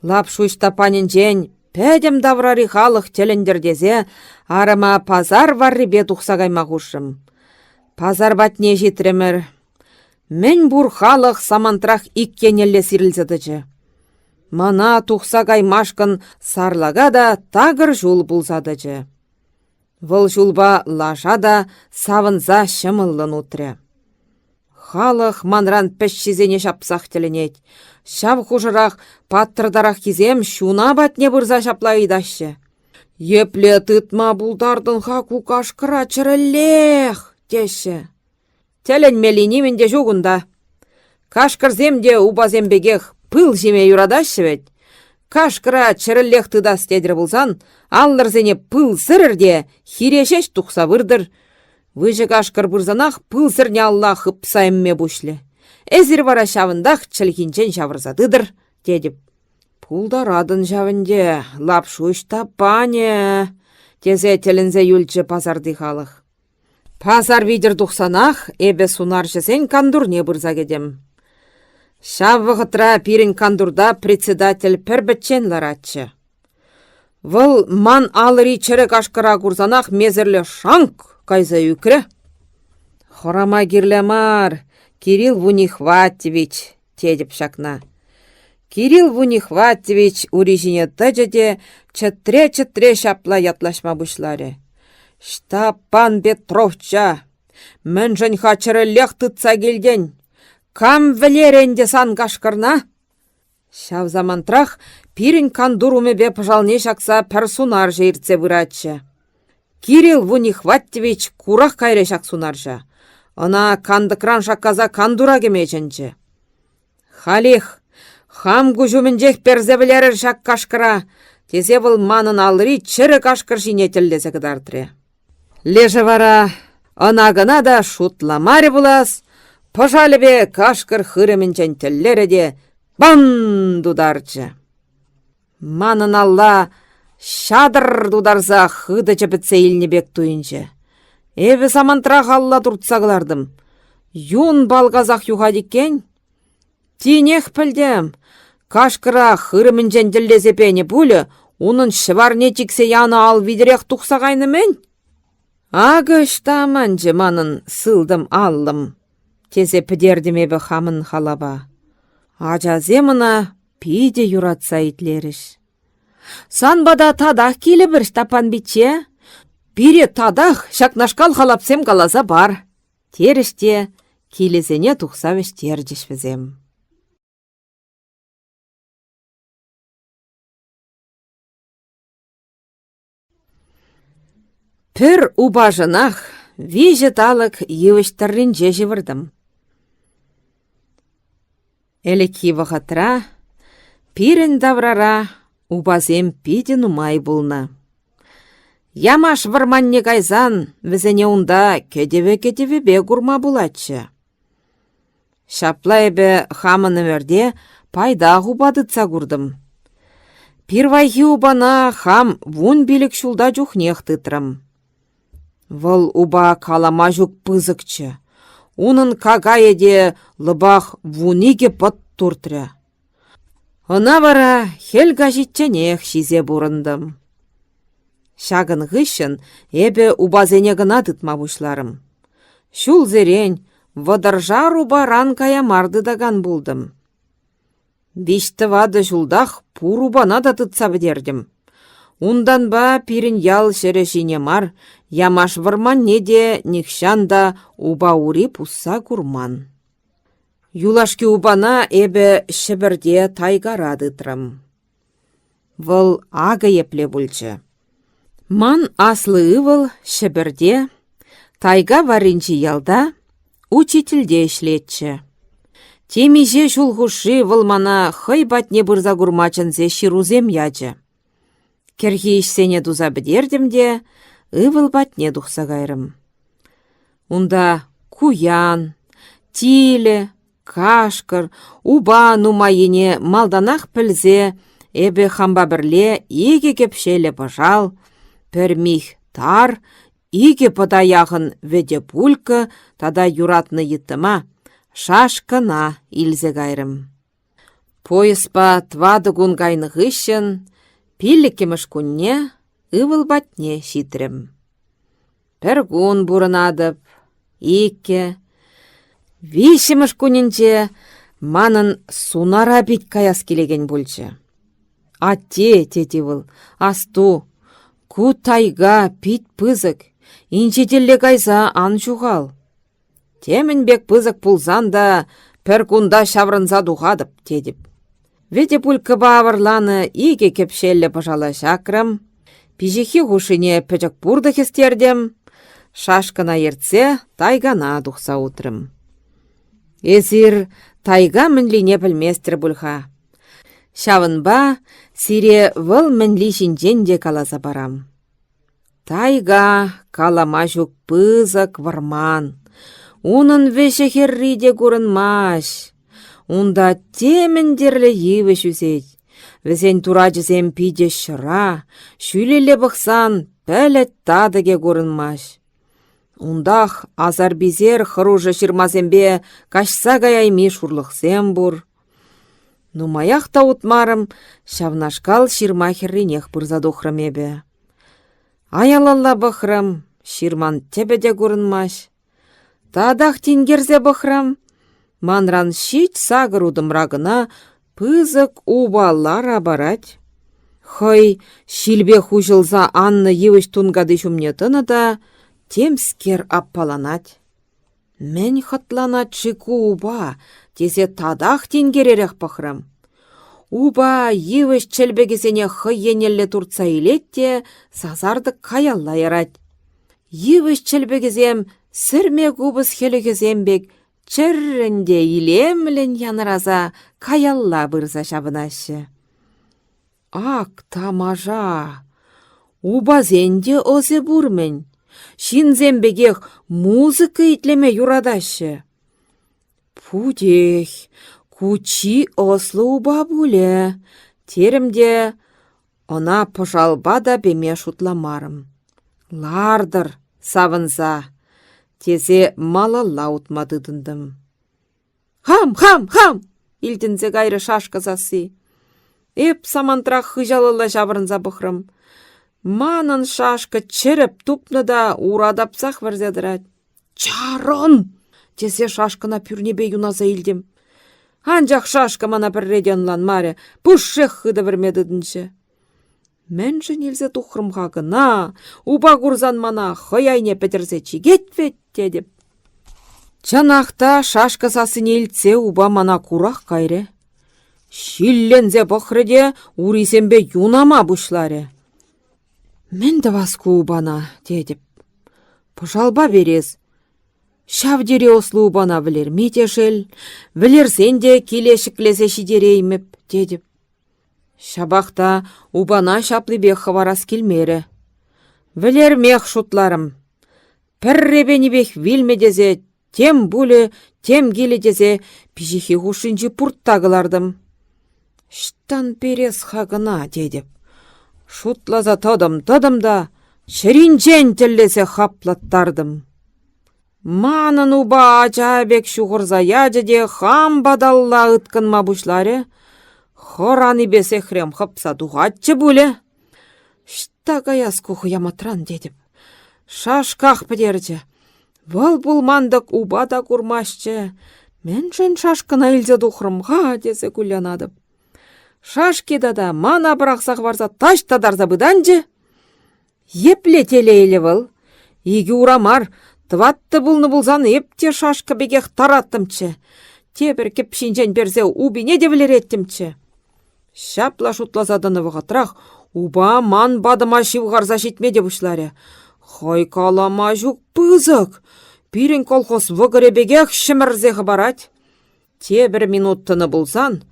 A: Лапшу Ҫтаппанӗнчен пӗтӗм таврари халӑх тӗлӗнтӗр тесе арӑма пасар варрипе тухса кайма хушрӑм. Пасар патне ҫитрӗмӗр. Мӗн пур халӑх самантрах ик еннелле сирӗлсе тӑчӗ. Мана тухса каймашкӑн сарлака та такӑр ҫул пулса тӑчӗ. Вӑл ҫулпа лаша та савӑнса ҫӑмӑллӑн утрӗ. Халӑх манран пӗҫҫисене ҫапсах тӗлӗнет. Ҫав хушӑрах паттӑртараххисем ҫуна патне пырса ҫапла ыйтаҫҫӗ. «Епле тытма пултартӑн-ха ку кашкӑра чӗрӗллех?» теҫҫӗ. Тӗлӗнмелли нимӗн те ҫук унта. Кашкӑрсем те упасем пекех пыл ҫиме юратаҫҫӗ вӗт. Кашкӑра чӗрӗллех тытас тетӗр пулсан аллӑрсене пыл сӗрӗр те хире ҫеҫ тухса выртӑр. Выҫӑ кашкӑр пырсанах пыл сӗрне алла хыпса ӗмме пуҫлӗ. Эсир вара ҫавӑнтах чӗлхинчен ҫавӑрса тытӑр, тетӗп. Пултаратӑн ҫав ӗнтӗ, Лапшу Ҫтаппанӗ, тесе тӗлӗнсе юлчӗ пасарти халӑх. Пасар витӗр тухсанах эпӗ сунарҫӑсен кантурне пырса кӗтӗм. Ҫав вӑхӑтра пирӗн кантурта председатель пӗр-пӗччен ларатчӗ. Вӑл ман алӑри чӗрӗ кашкӑра курсанах месерле шанк кайса ӳкрӗ. Хӑрама кирлӗ мар, Кирилл Вунихватьевич, тетӗп ҫакна. Кирилл Вунихватьевич ури ҫине тӑчӗ те чӗтре-чӗтре ҫапла ятлаҫма пуҫларӗ. Ҫтаппан Петровча, мӗншӗн-ха чӗрӗллех тытса килтӗн? Кам вӗлерӗ ӗнтӗ сан кашкӑрна? Ҫав самантрах пирӗн кантур умӗпе пӑшалне ҫакса пӗр сунарҫӑ иртсе пыратчӗ. Кирилл Вунихватьевич курах кайрӗ ҫак сунарҫа. Ӑна кантӑкран шаккаса кантура кӗме чӗнчӗ. Халех, хам куҫ умӗнчех персе вӗлерӗр ҫак кашкӑра, тесе вӑл манӑн алри чӗрӗ кашкӑр ҫине тӗллесе кӑтартрӗ. Лешӗ вара ӑна-кӑна та шутламарӗ пулас, пӑшалӗпе кашкӑр хырӑмӗнчен тӗллерӗ те бан тутарчӗ. Манӑн алла ҫатӑр тутарса хытӑ чӗпӗтсе илнӗ пек туйӑнчӗ. Эпӗ самантрах алла туртса кӑлартӑм. Юн палкасах юхать иккен. Тинех пӗлтӗм. Кашкӑра хырӑмӗнчен тӗллесе пенӗ пулӗ унӑн ҫӑварне чиксе янӑ ал витӗрех тухса кайнӑ-мӗн. Акӑ ӑҫта аманчӗ манӑн сылтӑм аллӑм, тесе пӗтертӗм эпӗ хамӑн халапа. Ачасем ӑна питӗ юратса итлерӗҫ. Сан пата татах килӗпӗр, Ҫтаппан пичче. Пире татах ҫакнашкал халапсем каласа пар, терӗҫ те килӗсене тухса вӗҫтерчӗҫ вӗсем. Пӗр упашӑнах виҫӗ талӑк йывӑҫ тӑрринче ҫывӑртӑм. Ӗлӗкхи вӑхӑтра пирӗн таврара упасем питӗ нумай пулнӑ. Ямаш вӑрманне кайсан вӗсене унта кӗтӗвӗ-кӗтӗвӗпе курма пулатчӗ. Ҫапла эпӗ хамӑн ӗмӗрте пайтах упа тытса куртӑм. Пирвайхи упана хам 15 ҫулта чухнех тытрӑм. Вӑл упа калама ҫук пысӑкчӗ. Унӑн какайӗ те лӑпах 12 пӑт туртрӗ. Ӑна вара хӗл каҫичченех ҫисе пурӑнтӑм. Ҫакӑн хыҫҫӑн эпӗ упасене кӑна тытма пуҫларӑм. Ҫулсерен вӑтӑршар упаран кая мар тытакан пултӑм. Виҫ-тӑватӑ ҫултах пур упана та тытса пӗтертӗм. Унтанпа пирӗн ял ҫӗрӗ ҫине мар, Ямаш вӑрманне те нихҫан та упа ури пусса курман. Юлашки упана эпӗ Ҫӗпӗрте тайгара тытрӑм. Вӑл акӑ епле пулчӗ. Ман аслӑ ывӑл Ҫӗпӗрте, тайга варринчи ялта, учительте ӗҫлетчӗ. Темиҫе ҫул хушши вӑл мана хӑй патне пырса курма чӗнсе ҫырусем ячӗ. Кӗрхи ӗҫсене туса пӗтертӗм те ывӑл патне тухса кайрӑм. Унта куян, тилӗ, кашкӑр, упа нумаййине малтанах пӗлсе эпӗ хампа пӗрле икӗ кӗпҫеллӗ пӑшал, пӗр мих тар, икӗ пӑта яхӑн вӗтӗ пулька тата юратнӑ йыттӑма, шашкӑна илсе кайрӑм. Поездпа тӑватӑ кун кайнӑ хыҫҫӑн пиллӗккӗмӗш кунне ывӑл патне ҫитрӗм. Пӗр кун пурӑнатӑп, иккӗ. Виҫҫӗмӗш кунӗнче манӑн сунара пит каяс килекен пулчӗ. Атте, тет ывӑл, асту, ку тайга пит пысӑк, инҫетелле кайса ан ҫухал. Темӗн пек пысӑк пулсан та пӗр кунта ҫаврӑнса тухатӑп, тетӗп. Вӗтӗ пулькӑпа авӑрланӑ икӗ кӗпҫеллӗ пӑшала ҫакрӑм, пиҫиххи хушшине пӗчӗк пуртӑ хӗстертӗм, шашкӑна ертсе тайгана тухса утрӑм. Эсир тайга мӗнлине пӗлместӗр пуль-ха. Ҫавӑнпа сире вӑл мӗнли ҫинчен те каласа парам. Тайга калама ҫук пысӑк вӑрман. Унӑн вӗҫӗ-хӗрри те курӑнмасть. Унта темӗн тӗрлӗ йывӑҫ ӳсет. Вӗсен турачӗсем питӗ ҫӑра, ҫӳлелле пӑхсан пӗлӗт татӑкӗ курӑнмасть. Унтах асар-писер хӑрушӑ ҫырмасемпе каҫса каяйми шурлӑхсем пур. Нумаях та утмарӑм, ҫавнашкал ҫырма хӗрринех пырса тухрӑм эпӗ. Аялалла пӑхрӑм, ҫырман тӗпӗ те курӑнмасть. Татах тинкерсе пӑхрӑм, манран ҫич-сакӑр утӑмра кӑна пысӑк упа лара парать. Хӑй ҫилпе хуҫӑлса аннӑ йывӑҫ тункати ҫумне тӑнӑ та темскер аппаланать. Мӗн хӑтланать-ши ку упа тесе татах тинкеререх пӑхрӑм. Упа йывӑҫ чӗлпӗкӗсене хӑй еннелле туртса илет те сасартӑк каялла ярать. Йывӑҫ чӗлпӗкӗсем сӗрме купӑс хӗлӗхӗсем пек чӗррӗн те илемлӗн янӑраса каялла пырса ҫапӑнаҫҫӗ. Ак тамаша! Упасен те ӑсӗ пур-мӗн. Ҫынсем пекех музыка итлеме юратаҫҫӗ. Путех, ку чи ӑслӑ упа пулӗ, терӗм те ӑна пӑшалпа та пеме шутламарӑм. Лартӑр савӑнса, тесе малалла утма тытӑнтӑм. Хам, хам, хам! илтӗнсе кайрӗ шашка сасси. Эп самантрах хыҫалалла ҫаврӑнса пӑхрӑм. Манӑн шашка чӗрӗп тупнӑ та ура тапсах вӗрсе тӑрать. Чарӑн! тесе шашкӑна пӳрнепе юнаса илтӗм. Анчах шашка мана пӗрре те ӑнланмарӗ, пушшех хытӑ вӗрме тытӑнчӗ. Мӗншӗн илсе тухрӑм-ха кӑна? Упа курсан мана хӑй айне пӗтӗрсе чикет вӗт, тетӗп. Чӑнах та шашка сассине илтсе упа мана курах кайрӗ. Ҫилленсе пӑхрӗ те урисемпе юнама пуҫларӗ. Мӗн тӑвас ку упана, тетӗп. Пӑшалпа перес. Ҫав тери ӑслӑ упана вӗлерме те шел, вӗлерсен те киле ҫӗклесе ҫитереймӗп, тетӗп. Ҫапах та упана ҫаплипех хӑварас килмерӗ. Вӗлермех шутларӑм. Пӗрре пенипех вилмӗ тесе тем пулӗ, тем килӗ тесе пиҫиххи хушшинчи пуртта кӑлартӑм. Ҫтан перес-ха кӑна тетӗп. Шутласа тӑтӑм-тӑтӑм та чӗринчен тӗллесе хаплаттартӑм. Манӑн упа ача пек ҫухӑрса ячӗ те хам паталла ыткӑнма пуҫларӗ. Хӑранипе сехрем хӑпса тухатчӗ пулӗ. Ҫта каяс ку хӑяматран тетӗп. Шашках пӗтерчӗ. Вӑл пулман-тӑк упа та курмастчӗ. Мӗншӗн шашкӑна илсе тухрӑм-ха тесе кулянатӑп. Шашки тата мана пӑрахса хӑварса таҫта тарса пытанчӗ. Епле телейлӗ вӑл! Икӗ ура мар, тӑваттӑ пулнӑ пулсан эп те шашка пекех тараттӑмччӗ. Тепӗр кӗпҫинчен персе упине те вӗлереттӗмччӗ. Ҫапла шутласа тӑнӑ вӑхӑтрах упа ман патӑма ҫывхарса ҫитме те пуҫларӗ. Хӑй калама ҫук пысӑк! Пирӗн колхоз вӑкӑрӗ пекех ҫӗмӗрсе хӑпарать. Тепӗр минут тӑнӑ пулсан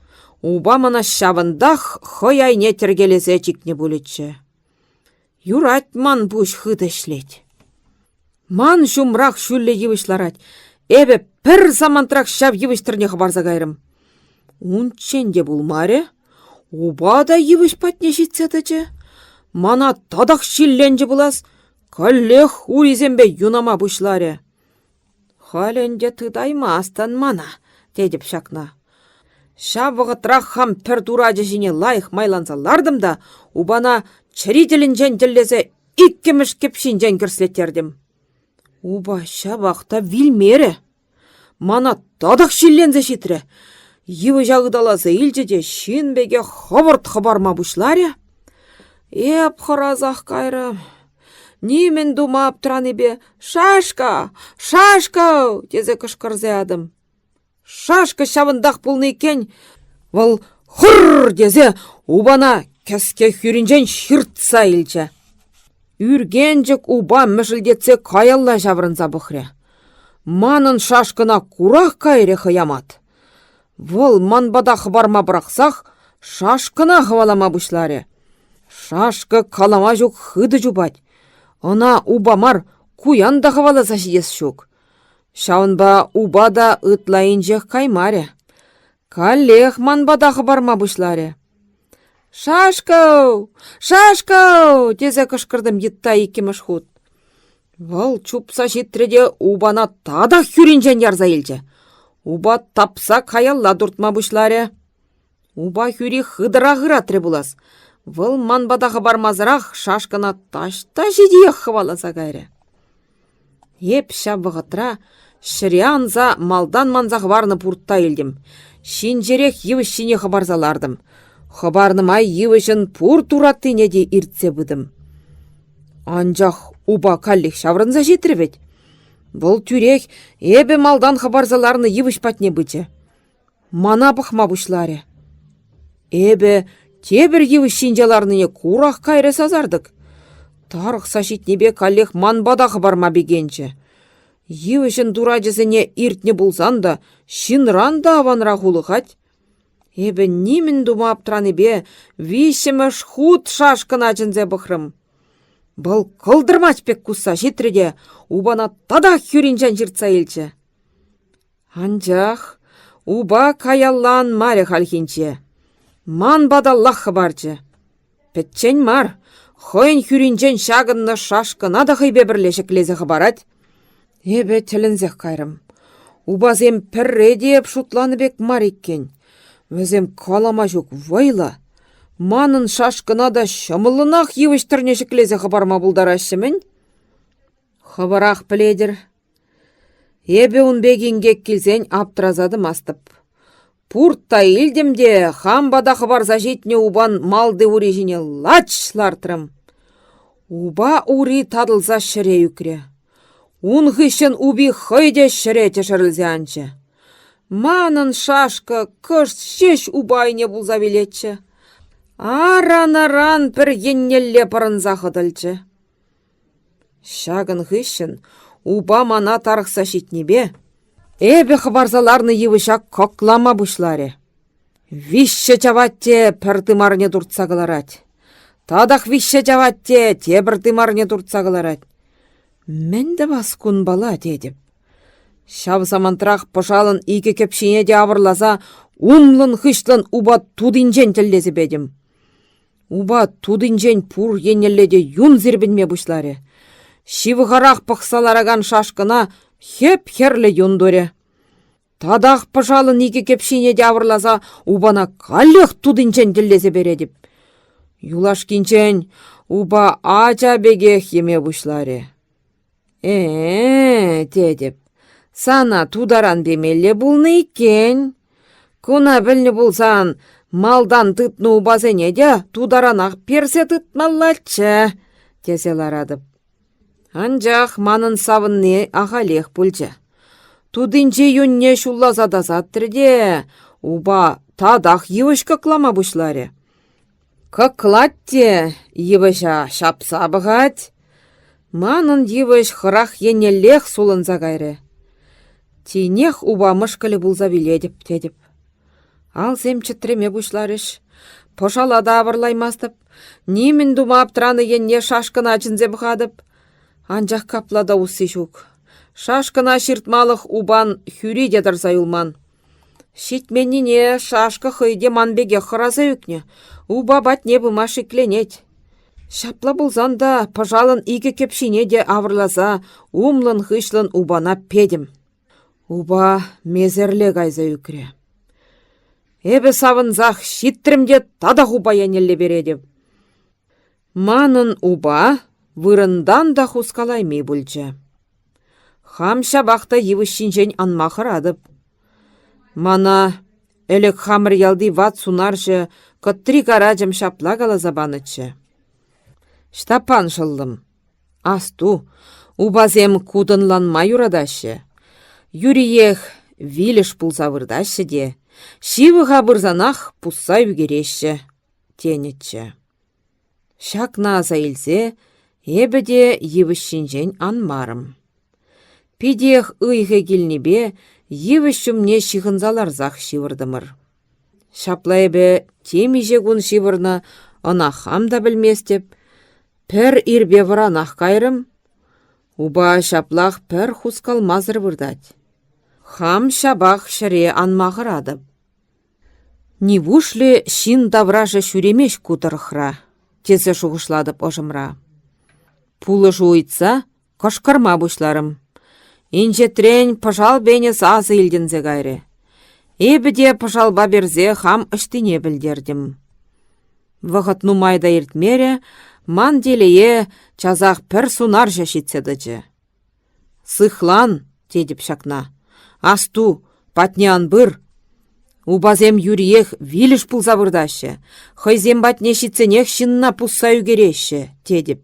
A: упа мана ҫавӑнтах хӑй айне тӗркелесе чикнӗ пулӗччӗ. Юрать ман пуҫ хытӑ ӗҫлет. Ман ҫумрах ҫӳллӗ йывӑҫ ларать. Эпӗ пӗр самантрах ҫав йывӑҫ тӑрне хӑпарса кайрӑм. Унччен те пулмарӗ, упа та йывӑҫ патне ҫитсе тӑчӗ. Мана татах ҫилленчӗ пулас, каллех урисемпе юнама пуҫларӗ. Халь ӗнтӗ тытаймастӑн мана, тетӗп ҫакна. Ҫав вӑхӑтрах хам пӗр турачӗ ҫине лайӑх майланса лартӑм та упана чӗри тӗлӗнчен тӗллесе иккӗмӗш кӗпҫинчен кӗрслеттертӗм. Упа ҫапах та вилмерӗ. Мана татах ҫилленсе ҫитрӗ. Йывӑҫа ыталаса илчӗ те ҫын пекех хӑвӑрт хӑпарма пуҫларӗ. Эп хӑрасах кайрӑм. Нимӗн тума аптранипе «Шашка! Шашка!» тесе кӑшкӑрса ятӑм. Шашка ҫавӑнтах пулнӑ иккен. Вӑл хӑрр тесе упана кӗске хӳринчен ҫыртса илчӗ. Ӳркенчӗк упа мӗшӗлтетсе каялла ҫаврӑнса пӑхрӗ. Манӑн шашкӑна курах кайрӗ хӑямат. Вӑл ман пата хӑпарма пӑрахсах шашкӑна хӑвалама пуҫларӗ. Шашка калама ҫук хытӑ чупать. Ӑна упа мар, куян та хӑваласа ҫитес ҫук. Ҫавӑнпа упа та ытла инҫех каймарӗ. Каллех ман пата хӑпарма пуҫларӗ. «Шашка! Шашка!» тесе кӑшкӑртӑм йытта иккӗмӗш хут. Вӑл чупса ҫитрӗ те упана татах хӳринчен ярса илчӗ. Упа тапса каялла туртма пуҫларӗ. Упа хӳри хытӑрах ыратрӗ пулас. Вӑл ман пата хӑпармасӑрах шашкӑна таҫта ҫитиех хӑваласа кайрӗ. Эп ҫав вӑхӑтра ҫӗре анса малтан манса хӑварнӑ пуртта илтӗм. Ҫинҫерех йывӑҫ ҫине хӑпарса лартӑм. Хӑпарнӑ май йывӑҫӑн пур тураттине те иртсе пытӑм. Анчах упа каллех ҫаврӑнса ҫитрӗ вӗт. Вӑл тӳрех эпӗ малтан хӑпарса ларнӑ йывӑҫ патне пычӗ. Мана пӑхма пуҫларӗ. Эпӗ тепӗр йывӑҫ ҫинче ларнине курах кайрӗ сасартӑк. Тарӑхса ҫитнипе каллех ман пата хӑпарма пикенчӗ. Йывӑҫӑн турачӗсене иртнӗ пулсан та ҫынран та аванрах улӑхать. Эпӗ нимӗн тума аптранипе виҫҫӗмӗш хут шашкӑна чӗнсе пӑхрӑм. Вӑл кӑлтӑрмач пек кусса ҫитрӗ те упана татах хӳринчен ҫыртса илчӗ. Анчах упа каялла анмарӗ хальхинче. Ман паталлах хӑпарчӗ. Пӗччен мар, хӑйӗн хӳринчен ҫакӑннӑ шашкӑна та хӑйпе пӗрле ҫӗклесе хӑпарать. Эпӗ тӗлӗнсех кайрӑм. Упасем пӗрре те эп шутланӑ пек мар иккен. Вӗсем калама ҫук вӑйлӑ. Манӑн шашкӑна та ҫӑмӑллӑнах йывӑҫ тӑрне ҫӗклесе хӑпарма пултараҫҫӗ-мӗн. Хӑвӑрах пӗлетӗр, Эпӗ ун пек инкек килсен аптраса тӑмастӑп. Пуртта илтӗм те хам пата хӑпарса ҫитнӗ упан малти ури ҫине лач лартрӑм. Упа ури татӑлса ҫӗре ӳкрӗ. Ун хыҫҫӑн упи хӑй те ҫӗре тӗшӗрӗлсе анчӗ. Манӑн шашка кӑшт ҫеҫ упа айне пулса вилетчӗ. Аран-аран пӗр еннелле пӑрӑнса хӑтӑлчӗ. Ҫакӑн хыҫҫӑн упа мана тарӑхса ҫитнипе эпӗ хӑпарса ларнӑ йывӑҫа кӑклама пуҫларӗ. Виҫҫӗ чавать те пӗр тымарне туртса кӑларать. Татах виҫҫе чавать те тепӗр тымарне туртса кӑларать. Мӗн тӑвас кунпала тетӗп. Ҫав самантрах пӑшалӑн икӗ кӗпҫине те авӑрласа умлӑн-хыҫлӑн упа тутинчен тӗллесе петӗм. Упа тутинчен пур еннелле те юн сирпӗнме пуҫларӗ. Ҫывӑхарах пӑхса ларакан шашкӑна хӗп-хӗрлӗ юн турӗ. Татах пӑшалӑн икӗ кӗпҫине те авӑрласа упана каллех тутинчен тӗллесе перетӗп. Юлашкинчен упа ача пекех йӗме пуҫларӗ. Э-э, тетӗп, сана тутаран пемелле пулнӑ иккен. Куна пӗлнӗ пулсан малтан тытнӑ упасене те тутаранах персе тытмаллаччӗ, тесе ларатӑп. Анчах манӑн савӑнни ахалех пулчӗ. Тутинчи юнне ҫулласа тасатрӗ те упа татах йывӑҫ кӑклама пуҫларӗ. Кӑклать те йывӑҫа ҫапса пӑхать. Манӑн йывӑҫ хӑрах еннеллех сулӑнса кайрӗ. Тинех упа мӑшкӑлӗ пулса вилетӗп тетӗп. Алсем чӗтреме пуҫларӗҫ. Пӑшала та авӑрлаймастӑп. Нимӗн тума аптранӑ енне шашкӑна чӗнсе пӑхатӑп. Анчах капла та усси ҫук. Шашкӑна ҫыртмалӑх упан хӳри те тӑрса юлман. Ҫитменнине шашка хӑй те ман пекех хӑраса ӳкнӗ. Упа патне пыма шикленет. Ҫапла пулсан та пӑшалӑн икӗ кӗпҫине те авӑрласа умлӑн-хыҫлӑн упана петӗм. Упа месерле кайса ӳкрӗ. Эпӗ савӑнсах ҫитрӗм те татах упа еннелле перетӗп. Манӑн упа вырӑнтан та хускалайми пулчӗ. Хам ҫапах та йывӑҫ ҫинчен анма хӑратӑп. Мана ӗлӗк хамӑр ялти ват сунарҫӑ Кӑтри Карачӑм ҫапла каласа панӑччӗ. Ҫтаппан шӑллӑм, асту, упасем кутӑнланма юратаҫҫӗ. Юриех вилӗш пулса выртаҫҫӗ те ҫывӑха пырсанах пусса ӳкереҫҫӗ, тенӗччӗ. Ҫакна аса илсе эпӗ те йывӑҫ ҫинчен анмарӑм. Питех ыйхӑ килнипе йывӑҫ ҫумне ҫыхӑнса ларсах ҫывӑртӑмӑр. Ҫапла эпӗ темиҫе кун ҫывӑрнӑ, ӑна хам та пӗлместӗп. Пӗр ирпе вӑранах кайрӑм. Упа ҫаплах пӗр хускалмасӑр выртать. Хам ҫапах ҫӗре анма хӑратӑп. Нивушлӗ ҫын таврашӗ ҫӳремест ку тӑрӑхра, тесе шухӑшлатӑп ӑшӑмра. Пулӑшу ыйтса кӑшкӑрма пуҫларӑм. Инҫетрен пӑшал пенӗ сасӑ илтӗнсе кайрӗ. Эпӗ те пӑшалпа персе хам ӑҫтине пӗлтертӗм. Вӑхӑт нумай та иртмерӗ, ман телее часах пӗр сунарҫӑ ҫитсе тӑчӗ. Сыхлан, тетӗп ҫакна. Асту, патне ан пыр. Упасем юриех вилӗш пулса выртаҫҫӗ. Хӑйсем патне ҫитсенех ҫынна пусса ӳкереҫҫӗ, тетӗп.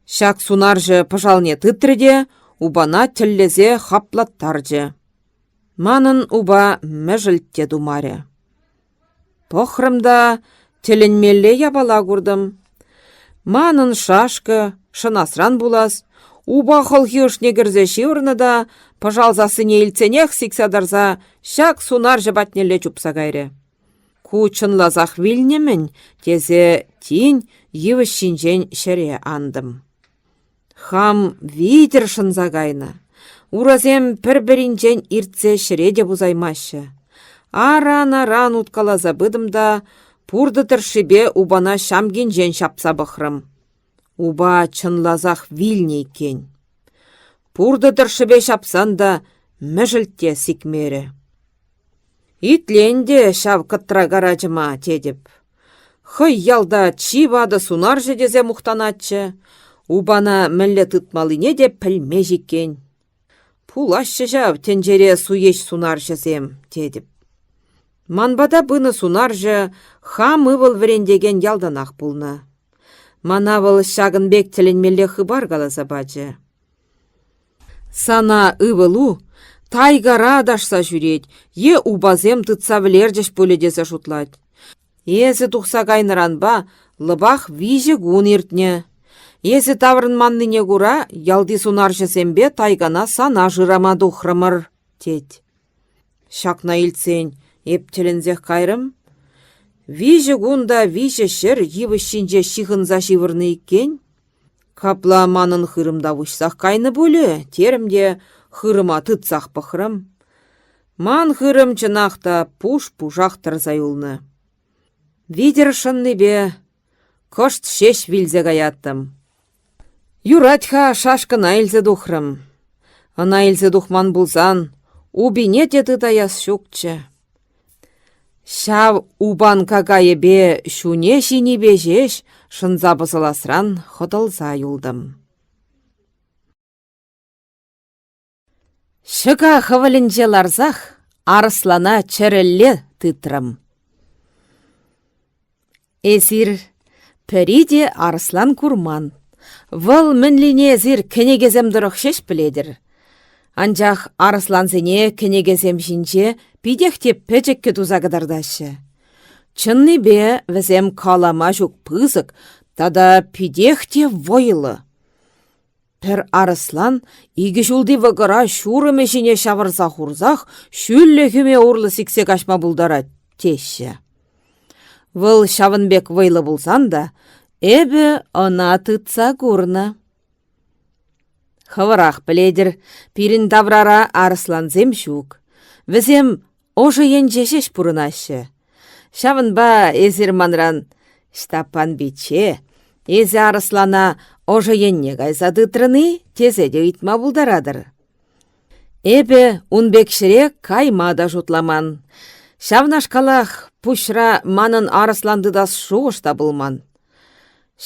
A: Ҫак сунарҫӑ пӑшалне тытрӗ те упана тӗллесе хаплаттарчӗ. Манӑн упа мӗшӗлт те тумарӗ. Пӑхрӑм та тӗлӗнмелле япала куртӑм. Манӑн шашка, шӑнасран пулас, упа хӑлхи ӑшне кӗрсе ҫывӑрнӑ та пӑшал сассине илтсенех сиксе тӑрса ҫак сунарҫӑ патнелле чупса кайрӗ. Ку чӑнласах вилнӗ-мӗн тесе тин йывӑҫ ҫинчен ҫӗре антӑм. Хам витӗр шӑнса кайнӑ. Урасем пӗр-пӗринчен иртсе ҫӗре те пусаймаҫҫӗ. Аран-аран уткаласа пытӑм та пуртӑ тӑршшипе упана ҫамкинчен ҫапса пӑхрӑм. Упа чӑнласах вилнӗ иккен. Пуртӑ тӑршшӗпе ҫапсан та мӗшӗлт те сикмерӗ. Итлен те ҫав кӑтра карачӑма, тетӗп. Хӑй ялта чи ватӑ сунарҫӑ тесе мухтанатчӗ. Упана мӗнле тытмаллине те пӗлмест иккен. Пулаҫҫӗ ҫав тӗнчере суеҫ сунарҫӑсем, тетӗп. Ман пата пынӑ сунарҫӑ хам ывӑл вӗрентекен ялтанах пулнӑ. Мана вӑл ҫакӑн пек тӗлӗнмелле хыпар каласа пачӗ. Сана ывӑлу тайгара аташса ҫӳрет е упасем тытса вӗлерчӗҫ пулӗ тесе шутлать. Эсӗ тухса кайнӑранпа лӑпах виҫӗ кун иртнӗ. Эсӗ таврӑнманнине кура ялти сунарҫӑсемпе тайгана сана шырама тухрӑмӑр, тет. Ҫакна илтсен эп тӗлӗнсех кайрӑм. Виҫӗ кун та виҫӗ ҫӗр йывӑҫ ҫинче ҫыхӑнса ҫывӑрнӑ иккен. Капла манӑн хырӑм та выҫсах кайнӑ пулӗ, терӗм те хырӑма тытсах пӑхрӑм. Ман хырӑм чӑнах та пуш-пушах тӑрса юлнӑ. Витӗр шӑннипе кӑшт ҫеҫ вилсе каяттӑм. Юрать-ха шашкӑна илсе тухрӑм. Ӑна илсе тухман пулсан упине те тытаяс ҫукчӗ. Ҫав упан какайӗпе ҫуне ҫинипе ҫеҫ шӑнса пӑсӑласран хӑтӑлса юлтӑм. Ҫӑка хӑвӑлӗнче ларсах арӑслана чӗрӗлле тытрӑм. Эсир пӗри те арӑслан курман. Вӑл мӗнлине эсир кӗнекесем тӑрӑх ҫеҫ пӗлетӗр. Анчах арӑслансене кӗнекесем ҫинче питех те пӗчӗккӗ туса кӑтартаҫҫӗ. Чӑннипе вӗсем калама ҫук пысӑк тата питех те вӑйлӑ. Пӗр арӑслан икӗ ҫулти вӑкӑра ҫурӑмӗ ҫине ҫавӑрса хурсах ҫӳллӗ хӳме урлӑ сиксе каҫма пултарать, теҫҫӗ. Вӑл ҫавӑн пек вӑйлӑ пулсан та эпӗ ӑна тытса курнӑ. Хӑвӑрах пӗлетӗр, пирӗн таврара арӑслансем ҫук. Вӗсем ӑшӑ енче ҫеҫ пурӑнаҫҫӗ. Ҫавӑнпа эсир манран Ҫтаппан пичче, эсӗ арӑслана ӑшӑ енне кайса тытрӑн-и тесе те ыйтма пултаратӑр. Эпӗ ун пек ҫӗре кайма та шутламан. Ҫавнашкалах пуҫра манӑн арӑслан тытас шухӑш та пулман.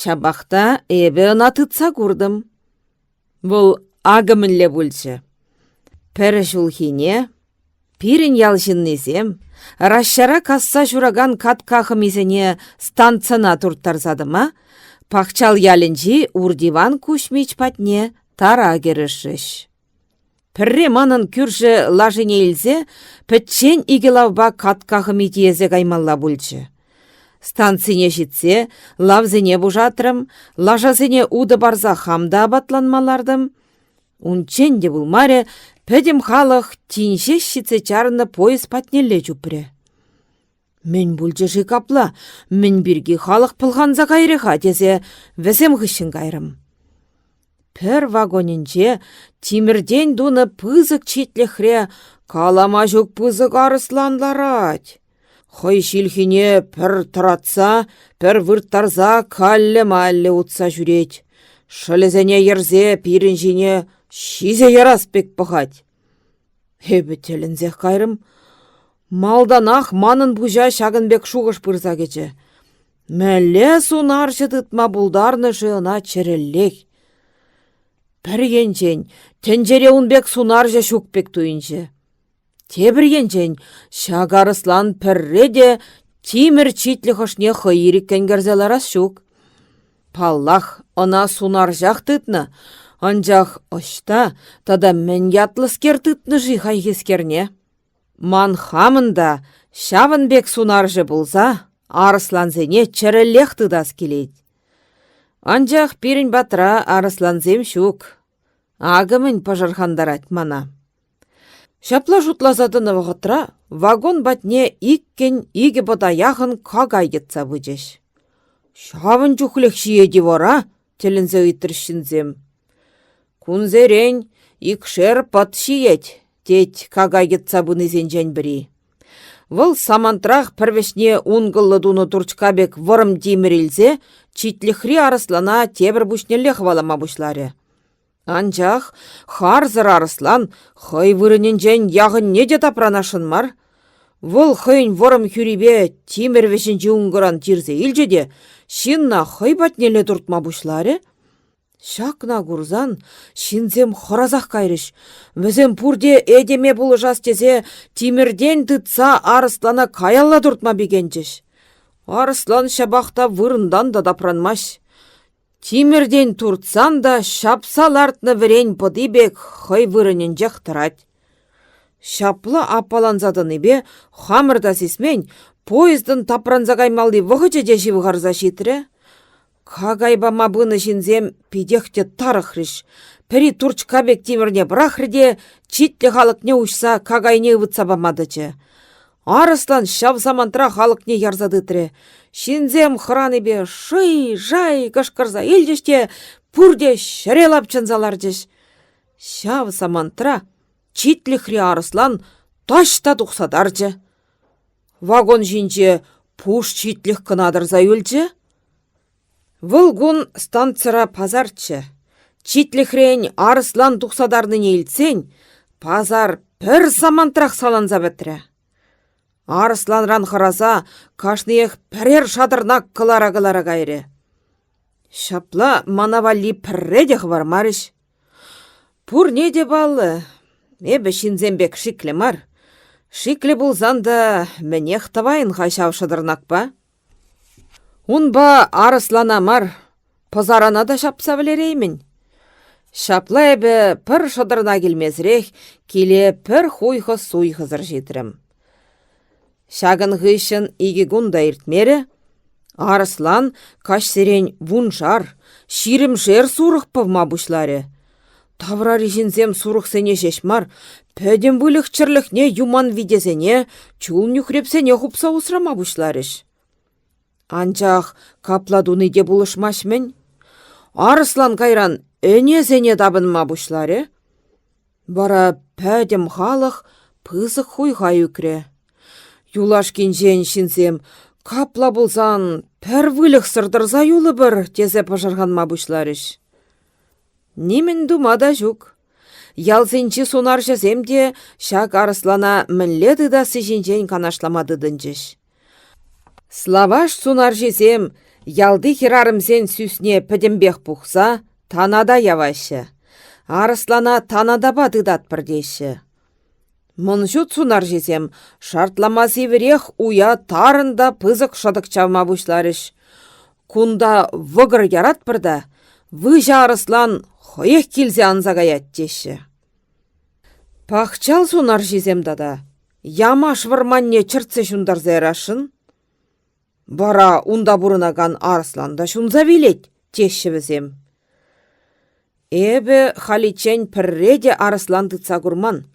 A: Ҫапах та эпӗ ӑна тытса куртӑм. Вӑл акӑ мӗнле пулчӗ. Пӗр ҫулхине пирӗн ял ҫыннисем ращара касса ҫуракан катка хӑмисене станцӑна турттарса тӑма Пахчал ялӗнчи Уртиван Куҫмич патне тара кӗрӗшрӗҫ. Пӗрре манӑн кӳршӗ лашине илсе пӗччен икӗ лавпа катка хӑми тиесе каймалла пулчӗ. Станцине ҫитсе лавсене пушатрӑм, лашасене утӑ парса хам та апатланма лартӑм. Унччен те пулмарӗ, пӗтӗм халӑх тин ҫеҫ ҫитсе чарӑннӑ поезд патнелле чупрӗ. Мӗн пулчӗ-ши капла? Мӗн пирки халӑх пӑлханса кайрӗ-ха тесе вӗсем хыҫҫӑн кайрӑм. Пӗр вагонӗнче тимӗртен тунӑ пысӑк читлӗхре калама ҫук пысӑк арӑслан ларать. Хӑй ҫилхине пӗр тӑратса, пӗр вырттарса каллӗ-маллӗ утса ҫӳрет. Шӑлӗсене йӗрсе пирӗн ҫине ҫисе ярас пек пӑхать. Эпӗ тӗлӗнсех кайрӑм. Малтанах манӑн пуҫа ҫакӑн пек шухӑш пырса кӗчӗ. Мӗнле сунарҫӑ тытма пултарнӑ-ши ӑна чӗрӗллех? Пӗр енчен, тӗнчере ун пек сунарҫӑ ҫук пек туйӑнчӗ. Тепӗр енчен, ҫак арӑслан пӗрре те тимӗр читлӗх ӑшне хӑй ирӗккӗн кӗрсе ларас ҫук. Паллах, ӑна сунарҫах тытнӑ, анчах ӑҫта тата мӗн ятлӑскер тытнӑ-ши хайхискерне? Ман хамӑн та ҫавӑн пек сунарҫӑ пулса арӑслансене чӗрӗллех тытас килет. Анчах пирӗн патра арӑслансем ҫук. Акӑ мӗн пӑшӑрхантарать мана. Ҫапла шутласа тӑнӑ вӑхӑтра вагон патне иккӗн икӗ пӑта яхӑн какай йӑтса пычӗҫ. Ҫавӑн чухлех ҫиет-и вара? тӗлӗнсе ыйтрӗҫ ҫынсем. Кунсерен икшер пӑт ҫиет, тет какай йӑтса пынисенчен пӗри. Вӑл самантрах пӗр вӗҫне ункӑллӑ тунӑ турчка пек вӑрӑм тимӗр илсе читлӗхри арӑслана тепӗр пуҫнелле хӑвалама пуҫларӗ. Анчах харсӑр арӑслан хӑй вырӑнӗнчен яхӑнне те тапранасшӑн мар. Вӑл хӑйӗн вӑрӑм хӳрипе тимӗр вӗҫӗнчи ункӑран тирсе илчӗ те ҫынна хӑй патнелле туртма пуҫларӗ. Ҫакна курсан ҫынсем хӑрасах кайрӗҫ. Вӗсем пурте этеме пулӑшас тесе тимӗртен тытса арӑслана каялла туртма пикенчӗҫ. Арӑслан ҫапах та вырӑнтан та тапранмасть. Тимӗртен туртсан та ҫапса лартнӑ вӗрен пӑти пек хӑй вырӑнӗнчех тӑрать. Ҫапла аппаланса тӑнипе хамӑр та сисмен, поездӑн тапранса каймалли вӑхӑчӗ те ҫывхарса ҫитрӗ. Какай пама пынӑ ҫынсем питех те тарӑхрӗҫ. Пӗри турчка пек тимӗрне пӑрахрӗ те читлӗх алӑкне уҫса какайне ывӑтса пама тӑчӗ. Арӑслан ҫав самантра халӑхне ярса тытрӗ. Ҫынсем хӑранипе шӑй-шай кӑшкӑрса илчӗҫ те пурте ҫӗре лапчӑнса ларчӗҫ. Ҫав самантра читлӗхри арӑслан таҫта тухса тарчӗ. Вагон ҫинче пуш читлӗх кӑна тӑрса юлчӗ. Вӑл кун станцӑра пасарччӗ. Читлӗхрен арӑслан тухса тарнине илтсен пасар пӗр самантрах саланса пӗтрӗ. Арӑсланран хӑраса кашниех пӗрер шатӑрнак кӑлара-кӑлара кайрӗ. Ҫапла мана валли пӗрре те хӑвармарӗҫ. Пурне те паллӑ, эпӗ ҫынсем пек шиклӗ мар. Шиклӗ пулсан та мӗнех тӑвайӑн-ха ҫав шӑтӑрнакпа? Унпа арӑслана мар, пӑсарана та ҫапса вӗлереймӗн. Ҫапла эпӗ пӗр шӑтӑрна килмесӗрех киле пӗр хуйхӑ-суйхӑсӑр ҫитрӗм. Ҫакӑн хыҫҫӑн икӗ кун та иртмерӗ, арӑслан каҫсерен вуншар, ҫирӗмшер сурӑх пӑвма пуҫларӗ. Таврари ҫынсем сурӑхсене ҫеҫ мар, пӗтӗм выльӑх-чӗрлӗхне юман витесене, чул нӳхрепсене хупса усрама пуҫларӗҫ. Анчах капла туни те пулӑшмасть-мӗн. Арӑслан кайран ӗнесене тапӑнма пуҫларӗ. Вара пӗтӗм халӑх пысӑк хуйха ӳкрӗ. Юлашкинчен ҫынсем капла пулсан пӗр выльӑхсӑр тӑрса юлӑпӑр тесе пӑшӑрханма пуҫларӗҫ. Нимӗн тума та ҫук. Ялсенчи сунарҫӑсем те ҫак арӑслана мӗнле тытасси ҫинчен канашлама тытӑнчӗҫ. Славаш сунарҫисем ялти хӗрарӑмсен сӳсне пӗтӗмпех пухса таната яваҫҫӗ. Арӑслана танатапа тытатпӑр теҫҫӗ. Мӑн ҫут сунарҫисем шартлама сивӗрех уя тарӑн та пысӑк шӑтӑк чавма пуҫларӗҫ. Кунта вӑкӑр яратпӑр та выҫӑ арӑслан хӑех килсе анса каять теҫҫӗ. Пахчал сунарҫисем тата Ямаш вӑрманне чӗртсе ҫунтарса ярасшӑн. Вара унта пурӑнакан арӑслан та ҫунса вилет, теҫҫӗ вӗсем. Эпӗ халиччен пӗрре те арӑслан тытса курман.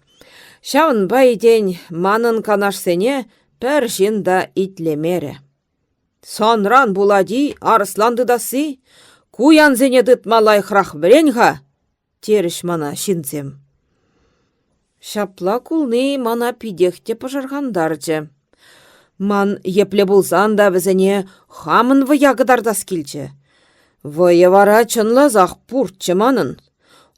A: Ҫавӑнпа-и, тен, манӑн канашсене пӗр ҫын та итлемерӗ. Санран пулать-и арӑслан тытасси? Куянсене тытма лайӑхрах вӗрен-ха, терӗҫ мана ҫынсем. Ҫапла кулни мана питех те пӑшӑрхантарчӗ. Ман епле пулсан та вӗсене хамӑн вӑя кӑтартас килчӗ. Вӑйӗ вара чӑнласах пурччӗ манӑн.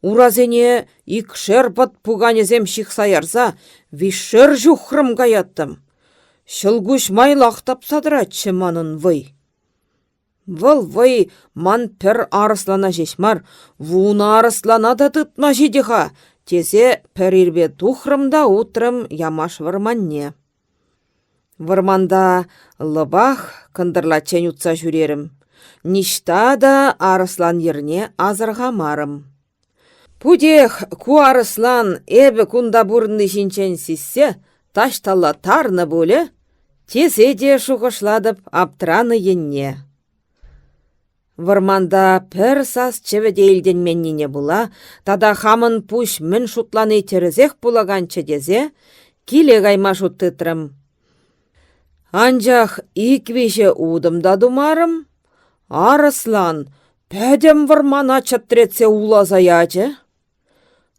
A: Урасене икшер пӑт пуканӗсем ҫыхса ярса виҫшер ҫухрӑм каяттӑм. Ҫӑлкуҫ майлах тапса тӑратчӗ манӑн вӑй. Вӑл вӑй ман пӗр арӑслана ҫеҫ мар, вунӑ арӑслана та тытма ҫитӗ-ха, тесе пӗр ирпе тухрӑм та утрӑм Ямаш вӑрманне. Вӑрманта лӑпах кӑнтӑрлаччен утса ҫӳрерӗм. Ниҫта та арӑслан йӗрне асӑрхамарӑм. Путех ку арӑслан эпӗ кунта пурӑнни ҫинчен сиссе таҫталла тарнӑ пулӗ, тесе те шухӑшлатӑп аптранӑ енне. Вӑрманта пӗр сас-чӗвӗ те илтӗнменнине пула тата хамӑн пуҫ мӗн шутлани тӗрӗсех пулаканччӗ тесе киле кайма шут тытрӑм. Анчах ик-виҫӗ утӑм та тумарӑм, арӑслан пӗтӗм вӑрмана чӗтретсе уласа ячӗ.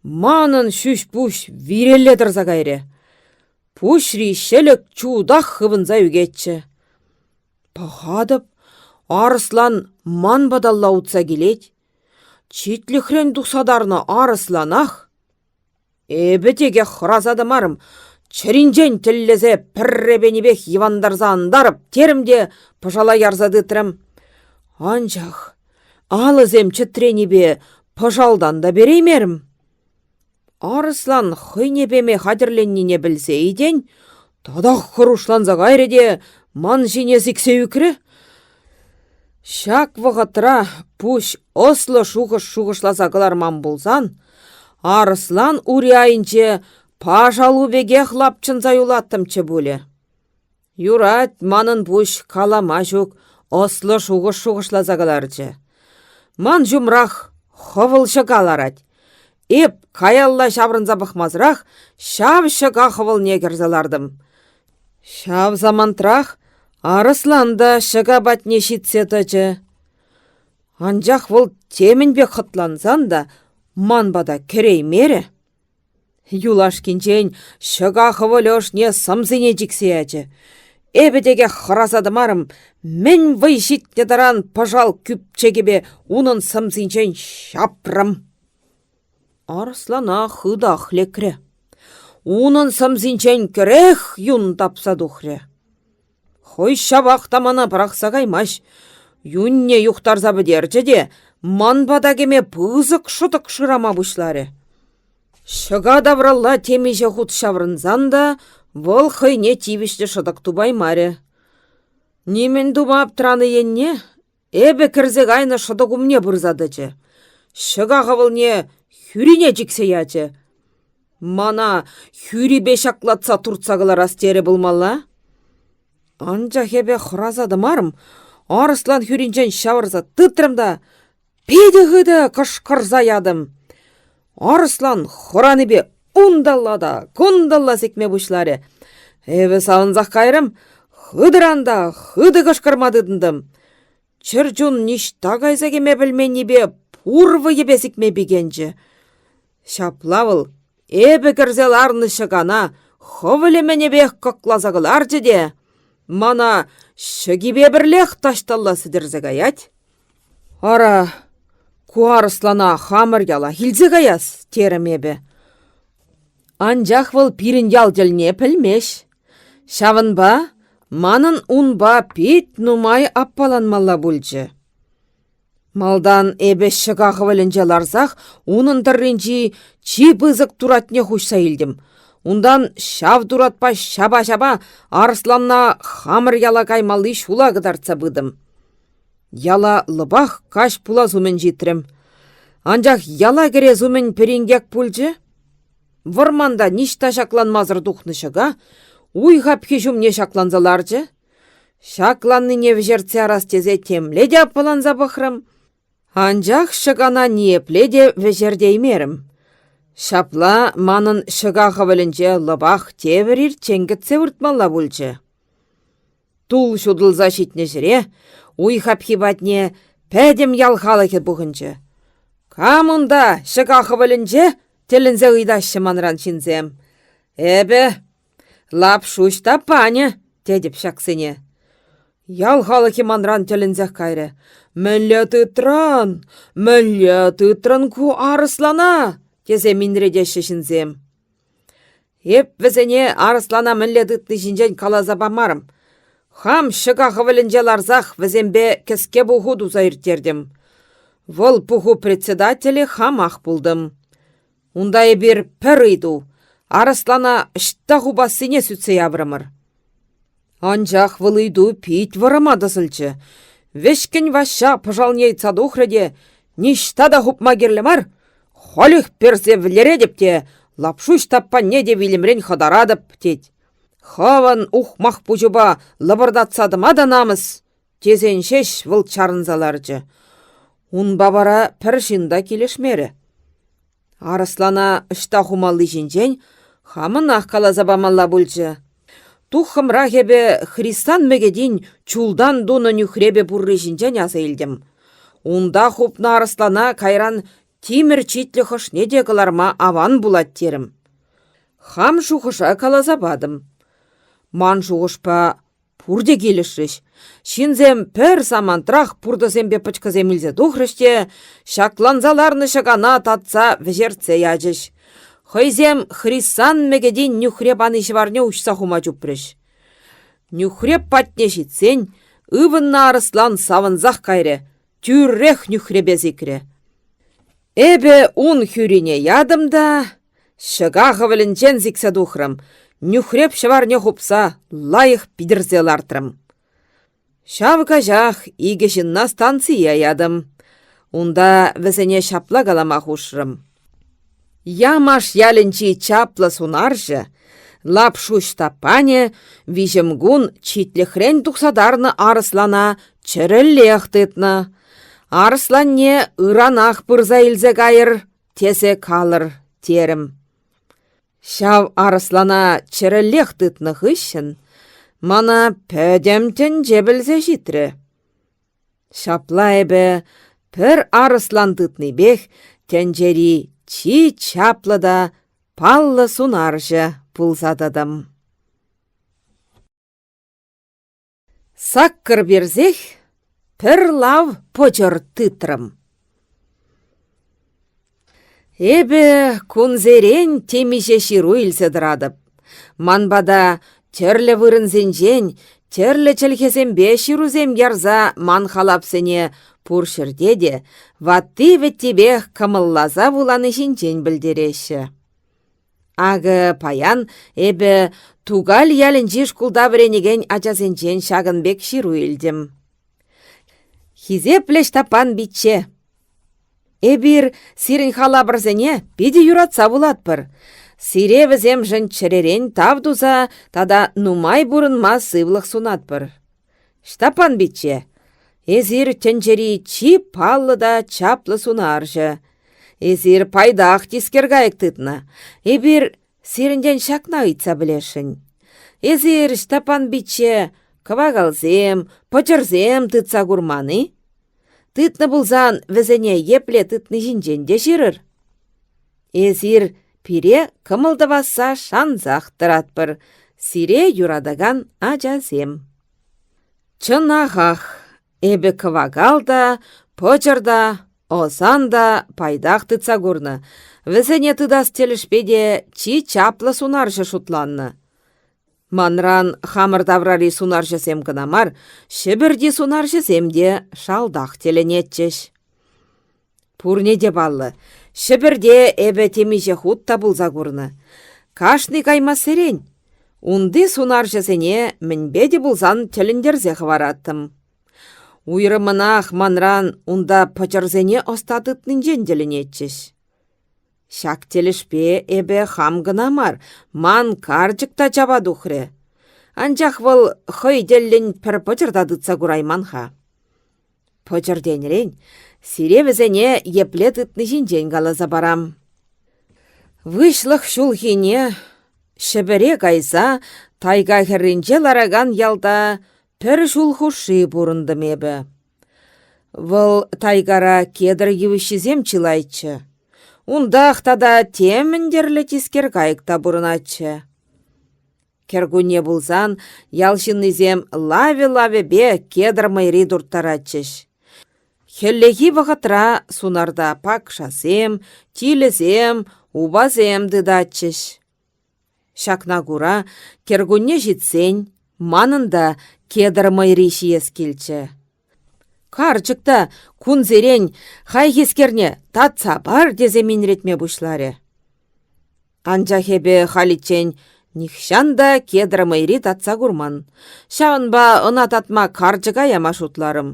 A: Манӑн ҫӳҫ-пуҫ вирелле тӑрса кайрӗ. Пуҫри ҫӗлӗк чутах хывӑнса ӳкетчӗ. Пӑхатӑп, арӑслан ман паталла утса килет. Читлӗхрен тухса тарнӑ арӑсланах. Эпӗ текех хӑраса тӑмарӑм, чӗринчен тӗллесе пӗрре пенипех йӑвантарса антарӑп терӗм те пӑшала ярса тытрӑм. Анчах алӑсем чӗтренипе пӑшалтан та переймерӗм. Арӑслан хӑйне пеме хатӗрленнине пӗлсе-и тен, татах хӑрушланса кайрӗ те ман ҫине сиксе ӳкрӗ. Ҫак вӑхӑтра пуҫ ӑслӑ шухӑш шухӑшласа кӑларман пулсан, арӑслан ури айӗнче пашалу пекех лапчӑнса юлаттӑмччӗ пулӗ. Юрать, манӑн пуҫ калама ҫук ӑслӑ шухӑш шухӑшласа кӑларчӗ. Ман ҫумрах хӑвӑл ҫӑка ларать. Эп каялла ҫаврӑнса пӑхмасӑрах ҫав ҫӑка хӑвӑлне кӗрсе лартӑм. Ҫав самантрах Арӑслан та ҫӑка патне ҫитсе тӑчӗ. Анчах вӑл темӗн пек хӑтлансан та ман пата кӗреймерӗ. Юлашкинчен ҫӑка хӑвӑлӗ ӑшне сӑмсине чиксе ячӗ. Эпӗ текех хӑраса тӑмарӑм, мӗн вӑй ҫитнӗ таран пӑшал кӳпчекӗпе унӑн сӑмсинчен ҫапрӑм. Арӑслана хытах лекрӗ. Унӑн сӑмсинчен кӗрех юн тапса тухрӗ. Хӑй ҫавах та мана пӑрахса каймасть. Юнне юхтарса пӗтерчӗ те ман пата кӗме пысӑк шӑтӑк шырама пуҫларӗ. Ҫӑка тавралла темиҫе хут ҫаврӑнсан та вӑл хӑйне тивӗҫлӗ шӑтӑк тупаймарӗ. Нимӗн тума аптранӑ енне Эпӗ кӗрсе кайнӑ шӑтӑк умне пырса тӑчӗ. Ҫӑка хӑвӑлне хӳрине чиксе ячӗ. Мана хӳрипе ҫаклатса туртса кӑларас терӗ пулмалла. Анчах эпӗ хӑраса тӑмарӑм, арӑслан хӳринчен ҫавӑрса тытрӑм та питӗ хытӑ кӑшкӑрса ятӑм. Арӑслан хӑранипе унталла та кунталла сикме пуҫларӗ. Эпӗ савӑнсах кайрӑм, хытӑран та хытӑ кӑшкӑрма тытӑнтӑм. Чӗрчун ниҫта кайса кӗме пӗлменнипе пур вӑйӗпе сикме пикенчӗ. Ҫапла вӑл эпӗ кӗрсе ларнӑ ҫӑкана хӑвӑлӗ-мӗнӗпех кӑкласа кӑларчӗ те мана ҫӑкипе пӗрлех таҫталла сӗтӗрсе каять. Ара, ку арӑслана хамӑр ялах илсе каяс, терӗм эпӗ. Анчах вӑл пирӗн ял тӗлне пӗлмест. Ҫавӑнпа манӑн унпа пит нумай аппаланмалла пулчӗ. Малтан эпӗ ҫӑка хӑвӑлӗнче ларсах унӑн тӑрринчи чи пысӑк туратне хуҫса илтӗм. Унтан ҫав туратпа ҫапа-ҫапа арӑсланна хамӑр яла каймалли ҫула кӑтартса пытӑм. Яла лӑпах каҫ пулас умӗн ҫитрӗм. Анчах яла кӗрес умӗн пӗр инкек пулчӗ. Вӑрманта ниҫта ҫакланмасӑр тухнӑ ҫӑка уй хапхи ҫумне ҫакланса ларчӗ. Ҫакланнине вӗҫертсе ярас тесе темле те аппаланса пӑхрӑм. Анчах ҫӑкана ниепле те вӗҫертеймерӗм. Ҫапла манӑн ҫӑка хӑвӑлӗнче лӑпах тепӗр ирччен кӗтсе выртмалла пулчӗ. Тул ҫутӑлса ҫитнӗ ҫӗре уй хапхи патне пӗтӗм ял халӑхӗ пухӑнчӗ. «Кам унта ҫӑка хӑвӑлӗнче?» — тӗлӗнсе ыйтаҫҫӗ манран ҫынсем. Эпӗ Лапшу Ҫтаппанӗ, тетӗп ҫаксене. Ял халӑхӗ манран тӗлӗнсех кайрӗ. Мӗнле тытрӑн? Мӗнле тытрӑн ку арӑслана? тесе минретеҫҫӗ ҫынсем. Эп вӗсене арӑслана мӗнле тытни ҫинчен каласа памарӑм. Хам ҫӑка хӑвӑлӗнче ларсах вӗсемпе кӗске пуху туса ирттертӗм. Вӑл пуху председателӗ хамах пултӑм. Унта эпир пӗр ыйту, арӑслана ӑҫта хупассине сӳтсе яврӑмӑр. Анчах вӑл ыйту пит вӑрӑма тӑсӑлчӗ. Вӗҫкӗн Ваҫҫа пӑшалне ыйтса тухрӗ те ниҫта та хупма кирлӗ мар, халех персе вӗлеретӗп те Лапшу Ҫтаппанне те вилӗмрен хӑтаратӑп, тет. Хӑвӑн ухмах пуҫупа лӑпӑртатса тӑма та намӑс, тесен ҫеҫ вӑл чарӑнса ларчӗ. Унпа вара пӗр ҫын та килӗшмерӗ. Арӑслана ӑҫта хумалли ҫинчен хамӑнах каласа памалла пулчӗ. Туххӑмрах эпӗ Хрисан Мӗкӗтин чултан тунӑ нӳхрепӗ пурри ҫинчен аса илтӗм. Унта хупнӑ арӑслана кайран тимӗр читлӗх ӑшне те кӑларма аван пулать терӗм. Хам шухӑша каласа патӑм. Ман шухӑшпа Пурте килӗшрӗҫ. Ҫынсем пӗр самантрах пуртӑсемпе пӑчкӑсем илсе тухрӗҫ те ҫакланса ларнӑ ҫӑкана татса вӗҫертсе ячӗҫ. Хӑйсем Хрисан Мӗкӗтин нӳхреп ани ҫӑварне уҫса хума чупрӗҫ. Нӳхреп патне ҫитсен ывӑннӑ арӑслан савӑнсах кайрӗ, тӳрех нӳхрепе сикрӗ. Эпӗ ун хӳрине ятӑм та ҫӑка хӑвӑлӗнчен сиксе тухрӑм, нӳхреп ҫӑварне хупса лайӑх питӗрсе лартрӑм. Ҫав каҫах икӗ ҫынна станцие ятӑм. Унта вӗсене ҫапла калама хушрӑм. Ямаш ялӗнчи чаплӑ сунарҫӑ Лапшу Ҫтаппанӗ виҫӗмкун читлӗхрен тухса тарнӑ арӑслана чӗрӗллех тытнӑ. Арӑсланне ыранах пырса илсе кайӑр, тесе калӑр, терӗм. Ҫав арӑслана чӗрӗллех тытнӑ хыҫҫӑн. Мана пӗтӗм тӗнче пӗлсе ҫитрӗ. Ҫапла эпӗ пӗр арӑслан тытнипех тӗнчери чи чаплӑ та паллӑ сунарҫӑ пулса тӑтӑм. Саккӑр персех пӗр лав пӑчӑр тытрӑм. Эпӗ кунсерен темиҫе ҫыру илсе тӑратӑп. Ман пата тӗрлӗ вырӑнсенчен тӗрлӗ чӗлхесемпе ҫырусем ярса ман халапсене пур ҫӗрте те ватти-вӗттипех кӑмӑлласа вулани ҫинчен пӗлтереҫҫӗ. Акӑ паян эпӗ Тукаль ялӗнчи шкулта вӗренекен ачасенчен ҫакӑн пек ҫыру илтӗм. Хисеплӗ Ҫтаппан пичче! Эпир сирӗн халапӑрсене питӗ юратса вулатпӑр. Сире вӗсемшӗн чӗререн тав туса тата нумай пурӑнма сывлӑх сунатпӑр. Ҫтаппан пичче, эсир тӗнчери чи паллӑ та чаплӑ сунарҫӑ. Эсир пайтах тискер кайӑк тытнӑ. Эпир сирӗнтен ҫакна ыйтса пӗлесшӗн. Эсир, Ҫтаппан пичче, кӑвакалсем, пӑчӑрсем тытса курман-и? Тытнӑ пулсан вӗсене епле тытни ҫинчен те ҫырӑр. Эсир пире кӑмӑл тӑвасса шансах тӑратпӑр, сире юратакан ачасем. Чӑнахах, эпӗ кӑвакал та, пӑчӑр та, ӑсан та пайтах тытса курнӑ. Вӗсене тытас тӗлӗшпе те чи чаплӑ сунарҫӑ шутланнӑ. Манран хамӑр таврари сунарҫӑсем кӑна мар, Ҫӗпӗрти сунарҫӑсем те шалтах тӗлӗнетчӗҫ. Пурне те паллӑ, Ҫӗпӗрте эпӗ темиҫе хут та пулса курнӑ. Кашни каймассерен унти сунарҫӑсене мӗнпе те пулсан тӗлӗнтерсе хӑвараттӑм. Уйрӑммӑнах манран унта пӑчӑрсене ӑста тытнинчен тӗлӗнетчӗҫ. Ҫак тӗлӗшпе эпӗ хам кӑна мар, ман карчӑк та чапа тухрӗ. Анчах вӑл хӑй тӗллӗн пӗр пӑчӑр та тытса курайман-ха. Пӑчӑр тенӗрен сире вӗсене епле тытни ҫинчен каласа парам. Выҫлӑх ҫулхине Ҫӗпӗре кайса тайга хӗрринче ларакан ялта пӗр ҫул хушши пурӑнтӑм эпӗ. Вӑл тайгара кедр йывӑҫҫисем чылайччӗ. Унтах тата темӗн тӗрлӗ тискер кайӑк та пурӑнатчӗ. Кӗркунне пулсан ял ҫыннисем лавӗ-лавӗпе кедр мӑйри турттаратчӗҫ. Хӗллехи вӑхӑтра сунарта пакшасем, тилӗсем, упасем тытатчӗҫ. Ҫакна кура кӗркунне ҫитсен манӑн та кедр мӑйри ҫиес килчӗ. Карчӑк та кунсерен хайхискерне татса пар тесе минретме пуҫларӗ. Анчах эпӗ халиччен нихҫан та кедр мӑйри татса курман. Ҫавӑнпа ӑна татма карчӑка яма шутларӑм.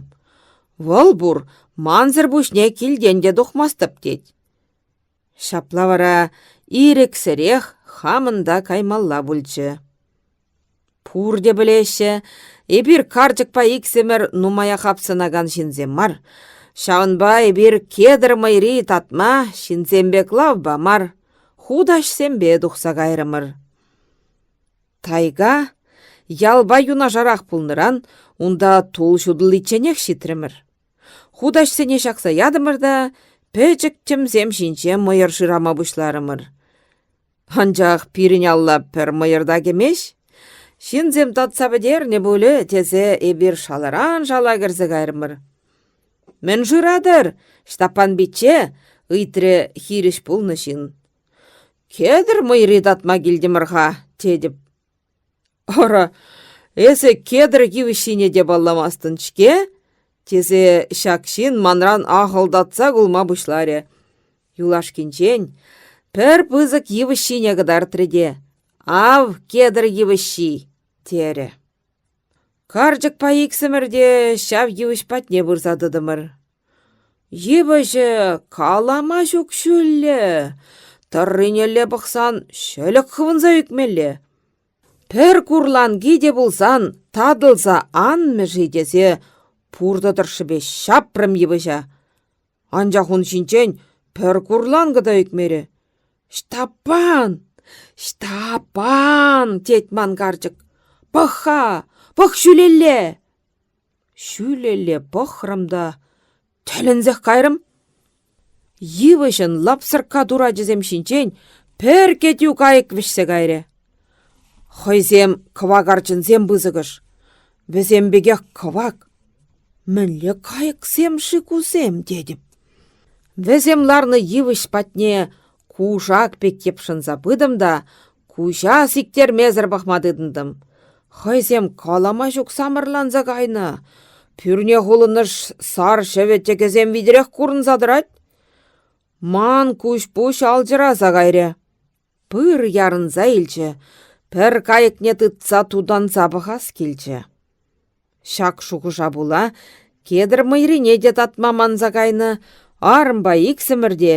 A: Вӑл пур, мансӑр пуҫне килтен те тухмастӑп тет. Ҫапла вара ирӗксӗрех хамӑн та каймалла пулчӗ. Пурте пӗлеҫҫӗ, эпир карчӑкпа иксӗмӗр нумая хапсӑнакан ҫынсем мар. Ҫавӑнпа эпир кедр мӑйри татма ҫынсем пек лавпа мар, хутаҫсемпе тухса кайрӑмӑр. Тайга ялпа юнашарах пулнӑран унта тул ҫутӑличченех ҫитрӗмӗр. Хутаҫсене ҫакса ятӑмӑр та пӗчӗк тӗмсем ҫинче мӑйӑр шырама пуҫларӑмӑр. Анчах пирӗн алла пӗр мӑйӑр та кӗмест. Ҫынсем татса пӗтернӗ пулӗ тесе эпир шаларан шала кӗрсе кайрӑмӑр. «Мӗн шыратӑр, Ҫтаппан пичче?» — ыйтрӗ хирӗҫ пулнӑ ҫын. «Кедр мӑйри татма килтӗмӗр-ха», — тетӗп. Ара, эсӗ кедр йывӑҫҫине те палламастӑн-ҫке, тесе ҫак ҫын манран ахӑлтатса кулма пуҫларӗ. Юлашкинчен пӗр пысӑк йывӑҫ ҫине кӑтартрӗ те: «Ав кедр йывӑҫҫи!» терӗ. Карчӑкпа иксӗмӗр те ҫав йывӑҫ патне пырса тӑтӑмӑр. Йывӑҫӗ калама ҫук ҫӳллӗ, тӑрринелле пӑхсан ҫӗлӗк хывӑнса ӳкмелле. Пӗр курланки те пулсан татӑлса анмӗ-ши тесе пуртӑ тӑршшӗпе ҫапрӑм йывӑҫа. Анчах ун ҫинчен пӗр курланкӑ та ӳкмерӗ. «Ҫтаппан! Ҫтаппан!» тет ман карчӑк. Пӑх-ха, пӑх ҫӳлелле! Ҫӳлелле пӑхрӑм та тӗлӗнсех кайрӑм. Йывӑҫӑн лапсӑркка турачӗсем ҫинчен пӗр кӗтӳ кайӑк вӗҫсе кайрӗ. Хӑйсем кӑвакарчӑнсем пысӑкӑш, вӗсем пекех кӑвак. Мӗнле кайӑксем-ши кусем тетӗп. Вӗсем ларнӑ йывӑҫ патне кушак пек йӑпшӑнса пытӑм та куҫа сиктермесӗр пӑхма тытӑнтӑм. Хӑйсем калама ҫук самӑрланса кайнӑ. Пӳрне хулӑнӑш сар ҫӑвӗ тӗкӗсем витӗрех курӑнса тӑрать. Ман куҫ-пуҫ алчӑраса кайрӗ. Пыр ярӑнса илчӗ, пӗр кайӑкне тытса тутанса пӑхас килчӗ. Ҫак шухӑша пула кедр мӑйрине те татма манса кайнӑ арӑмпа иксӗмӗр те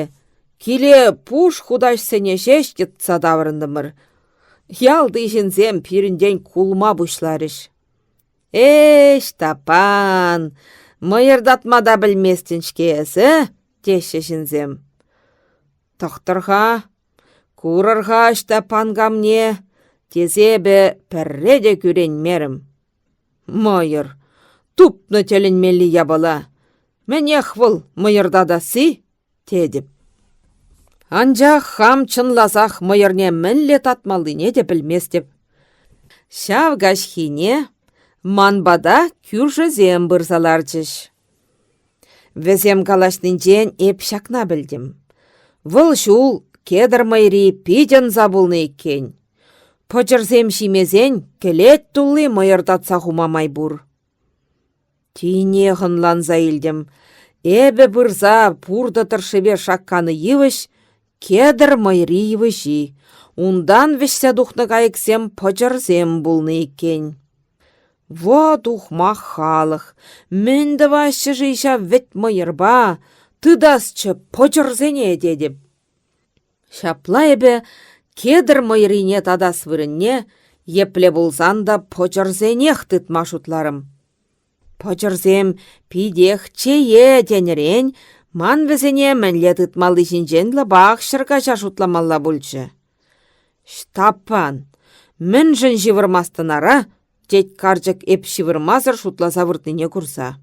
A: киле пуш хутаҫсене ҫеҫ йӑтса таврӑнтӑмӑр. Ялти ҫынсем пирӗнтен кулма пуҫларӗҫ. «Эй, Ҫтаппан, мӑйӑр татма та пӗлместӗн-ҫке эсӗ?» теҫҫӗ ҫынсем. Тӑхтӑр-ха, курӑр-ха Ҫтаппан камне, тесе эпӗ пӗрре те кӳренмерӗм. Мӑйӑр, тупнӑ тӗлӗнмелли япала. Мӗнех вӑл мӑйӑртатасси, тетӗп. Анчах хам чӑнласах мӑйӑрне мӗнле татмаллине те пӗлместӗп. Ҫав каҫхине ман пата кӳршӗсем пырса ларчӗҫ. Вӗсем калаҫнинчен эп ҫакна пӗлтӗм. Вӑл ҫул кедр мӑйри пит ӑнса пулнӑ иккен. Пӑчӑрсем ҫимесен кӗлет тулли мӑйӑр татса хума май пур. Тинех ӑнланса илтӗм. Эпӗ пырса пуртӑ тӑршшӗпе шакканӑ йывӑҫ кедр мӑйри йывӑҫҫи. Унтан вӗҫсе тухнӑ кайӑксем пӑчӑрсем пулнӑ иккен. Вӑт ухмах халӑх! Мӗн тӑваҫҫӗ-ши ҫав вӗт мӑйӑрпа? Тытасчӗ пӑчӑрсене тетӗп. Ҫапла эпӗ кедр мӑйрине татас вырӑнне епле пулсан та пӑчӑрсенех тытма шутларӑм. Пӑчӑрсем питех чее тенӗрен ман вӗсене мӗнле тытмалли ҫинчен лӑпах ҫӗркаҫа шутламалла пулчӗ. Ҫтаппан, мӗншӗн ҫывӑрмастӑн ара? тет карчӑк эп ҫывӑрмасӑр шутласа выртнине курса.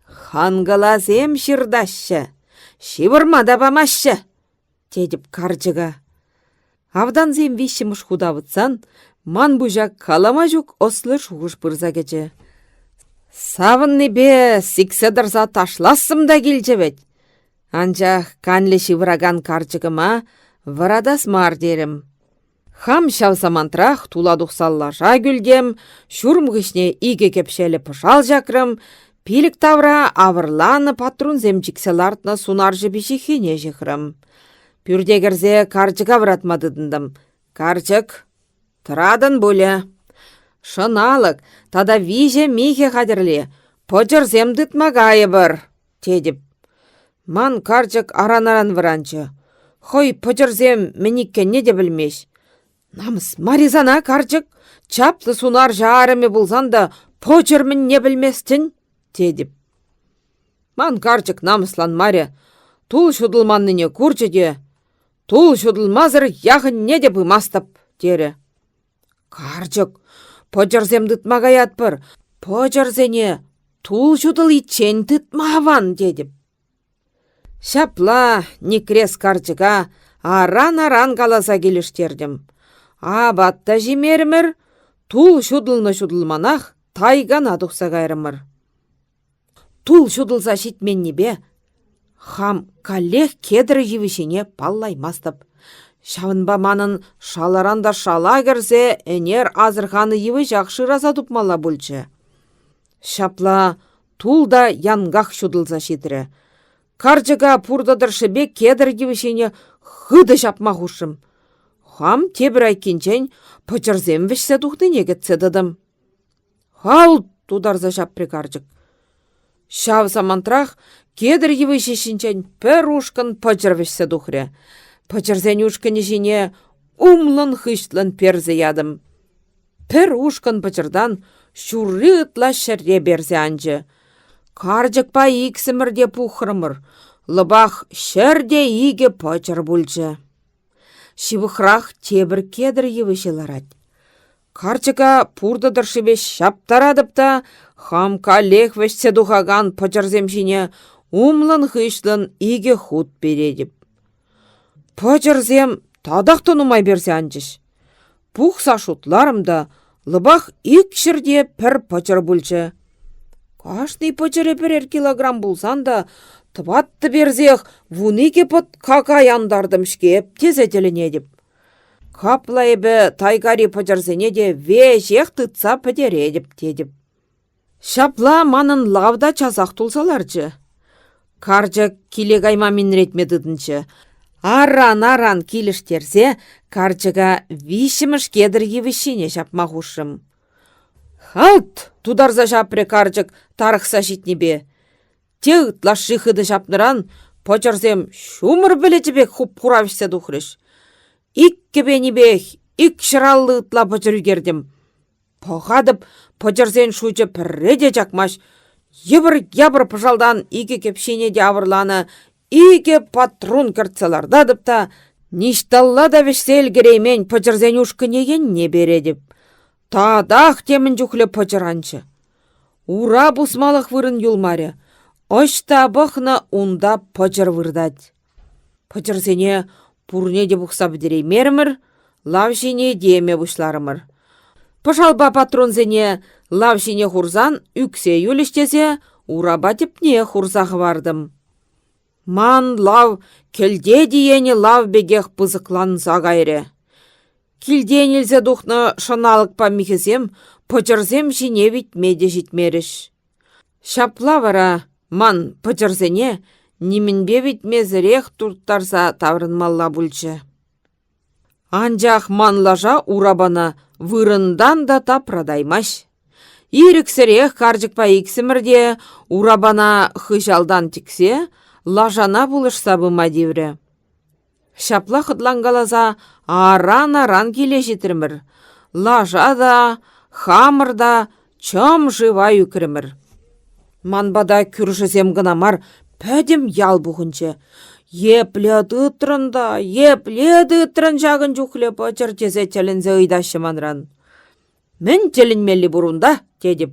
A: Ханкаласем ҫыртаҫҫӗ, ҫывӑрма та памаҫҫӗ, тетӗп карчӑка. Автансем виҫҫӗмӗш хут авӑтсан ман пуҫа калама ҫук ӑслӑ шухӑш пырса кӗчӗ. Савӑннипе сиксе тӑрса ташлассӑм та килчӗ вӗт. Анчах канлӗ ҫывӑракан карчӑкӑма вӑратас мар терӗм. Хам ҫав самантрах тула тухса лаша кӳлтӗм, ҫурӑм хыҫне икӗ кӗпҫеллӗ пӑшал ҫакрӑм, пилӗк тавра авӑрланӑ патрунсем чиксе лартнӑ сунарҫӑ пиҫиххине ҫыхрӑм. Пӳрте кӗрсе карчӑка вӑратма тытӑнтӑм. «Карчӑк, тӑратӑн пулӗ. Шӑналӑк тата виҫӗ михӗ хатӗрле, пӑчӑрсем тытма кайӑпӑр», тетӗп. Ман карчӑк аран-аран вӑранчӗ. Хӑй пӑчӑрсем мӗн иккенне те пӗлмест. Намӑс мар-и сана, карчӑк? Чаплӑ сунарҫӑ арӑмӗ пулсан та пӑчӑр мӗнне пӗлместӗн, тетӗп. Ман карчӑк намӑсланмарӗ. Тул ҫутӑлманнине курчӗ те, тул ҫутӑлмасӑр яхӑнне те пымастӑп, терӗ. Карчӑк, пӑчӑрсем тытма каятпӑр. Пӑчӑрсене тул ҫутӑличчен тытма аван, тетӗп. Ҫапла Никрес карчӑка аран-аран каласа килӗштертӗм. Апат та ҫимерӗмӗр, тул ҫутӑлнӑ-ҫутӑлманах тайгана тухса кайрӑмӑр. Тул ҫутӑлса ҫитменнипе хам каллех кедр йывӑҫҫине паллаймастӑп. Ҫавӑнпа манӑн шаларан та шала кӗрсе ӗнер асӑрханӑ йывӑҫах шыраса тупмалла пулчӗ. Ҫапла тул та янках ҫутӑлса ҫитрӗ. Карчӑка пуртӑ тӑршшӗпе кедр йывӑҫҫине хытӑ ҫапма хушрӑм. Хам тепӗр айккинчен пӑчӑрсем вӗҫсе тухнине кӗтсе тӑтӑм. Халт! тутарса ҫапрӗ карчӑк. Ҫав самантрах кедр йывӑҫҫи ҫинчен пӗр ушкӑн пӑчӑр вӗҫсе тухрӗ. Пӑчӑрсен ушкӑнӗ ҫине умлӑн-хыҫлӑн персе ятӑм. Пӗр ушкӑн пӑчӑртан ҫурри ытла ҫӗре персе анчӗ. Карчӑкпа иксӗмӗр те пухрӑмӑр. Лӑпах 102 пӑчӑр пулчӗ. Ҫывӑхрах тепӗр кедр йывӑҫӗ ларать. Карчӑка пуртӑ тӑршшӗпе ҫаптаратӑп та хам каллех вӗҫсе тухакан пӑчӑрсем ҫине умлӑн-хыҫлӑн икӗ хут перетӗп. Пӑчӑрсем татах та нумай персе анчӗҫ. Пухса шутларӑм та лӑпах ик ҫӗрте пӗр пӑчӑр пулчӗ. Кашни пӑчӑрӗ пӗрер килограмм пулсан та тӑваттӑ персех 12 пӑт какай антартӑм-ҫке тесе тӗлӗнетӗп. Капла эпӗ тайгари пӑчӑрсене те веҫех тытса пӗтеретӗп тетӗп. Ҫапла манӑн лав та часах тулса ларчӗ. Карчӑк киле кайма минретме тытӑнчӗ. Аран-аран килӗштерсе карчӑка виҫҫӗмӗш кедр йывӑҫҫине ҫапма хушрӑм. Халт! тутарса ҫапрӗ карчӑк тарӑхса ҫитнипе. Те ытлашши хытӑ ҫапнӑран пӑчӑрсем ҫумӑр пӗлӗчӗ пек хуп-хура вӗҫсе тухрӗҫ. Ик кӗпенипех ик ҫӑраллӑ ытла пӑчӑр ӳкертӗм. Пӑхатӑп, пӑчӑрсен шучӗ пӗрре те чакмасть. Йӑпӑр-япӑр пӑшалтан икӗ кӗпҫине те авӑрланӑ икӗ патрун кӗртсе лартатӑп та ниҫталла та вӗҫсе ӗлкӗреймен пӑчӑрсен ушкӑнӗ енне перетӗп. Татах темӗн чухлӗ пӑчӑр анчӗ. Ура пусмалӑх вырӑн юлмарӗ. Ӑҫта пӑхнӑ, унта пӑчӑр выртать. Пӑчӑрсене пурне те пухса пӗтереймерӗмӗр, лав ҫине теме пуҫларӑмӑр. Пӑшалпа патронсене лав ҫине хурсан ӳксе юлӗҫ тесе урапа тӗпне хурса хӑвартӑм. Ман лав кӗлте тиенӗ лав пекех пысӑкланса кайрӗ. Килтен илсе тухнӑ шӑналӑкпа михӗсем пӑчӑрсем ҫине витме те ҫитмерӗҫ. Ҫапла вара ман пӑчӑрсене нимӗнпе витмесӗрех турттарса таврӑнмалла пулчӗ. Анчах ман лаша урапана вырӑнтан та тапратаймасть. Ирӗксӗрех карчӑкпа иксӗмӗр те урапана хыҫалтан тӗксе лашана пулӑшса пыма тиврӗ. Ҫапла хӑтланкаласа аран-аран киле ҫитрӗмӗр. Лаша та, хамӑр та чӑм шыва ӳкрӗмӗр. Ман пата кӳршӗсем кӑна мар, пӗтӗм ял пухӑнчӗ. Епле тытрӑн та, епле тытрӑн ҫакӑн чухлӗ пӑчӑр тесе тӗлӗнсе ыйтаҫҫӗ манран. Мӗн тӗлӗнмелли пур унта, тетӗп.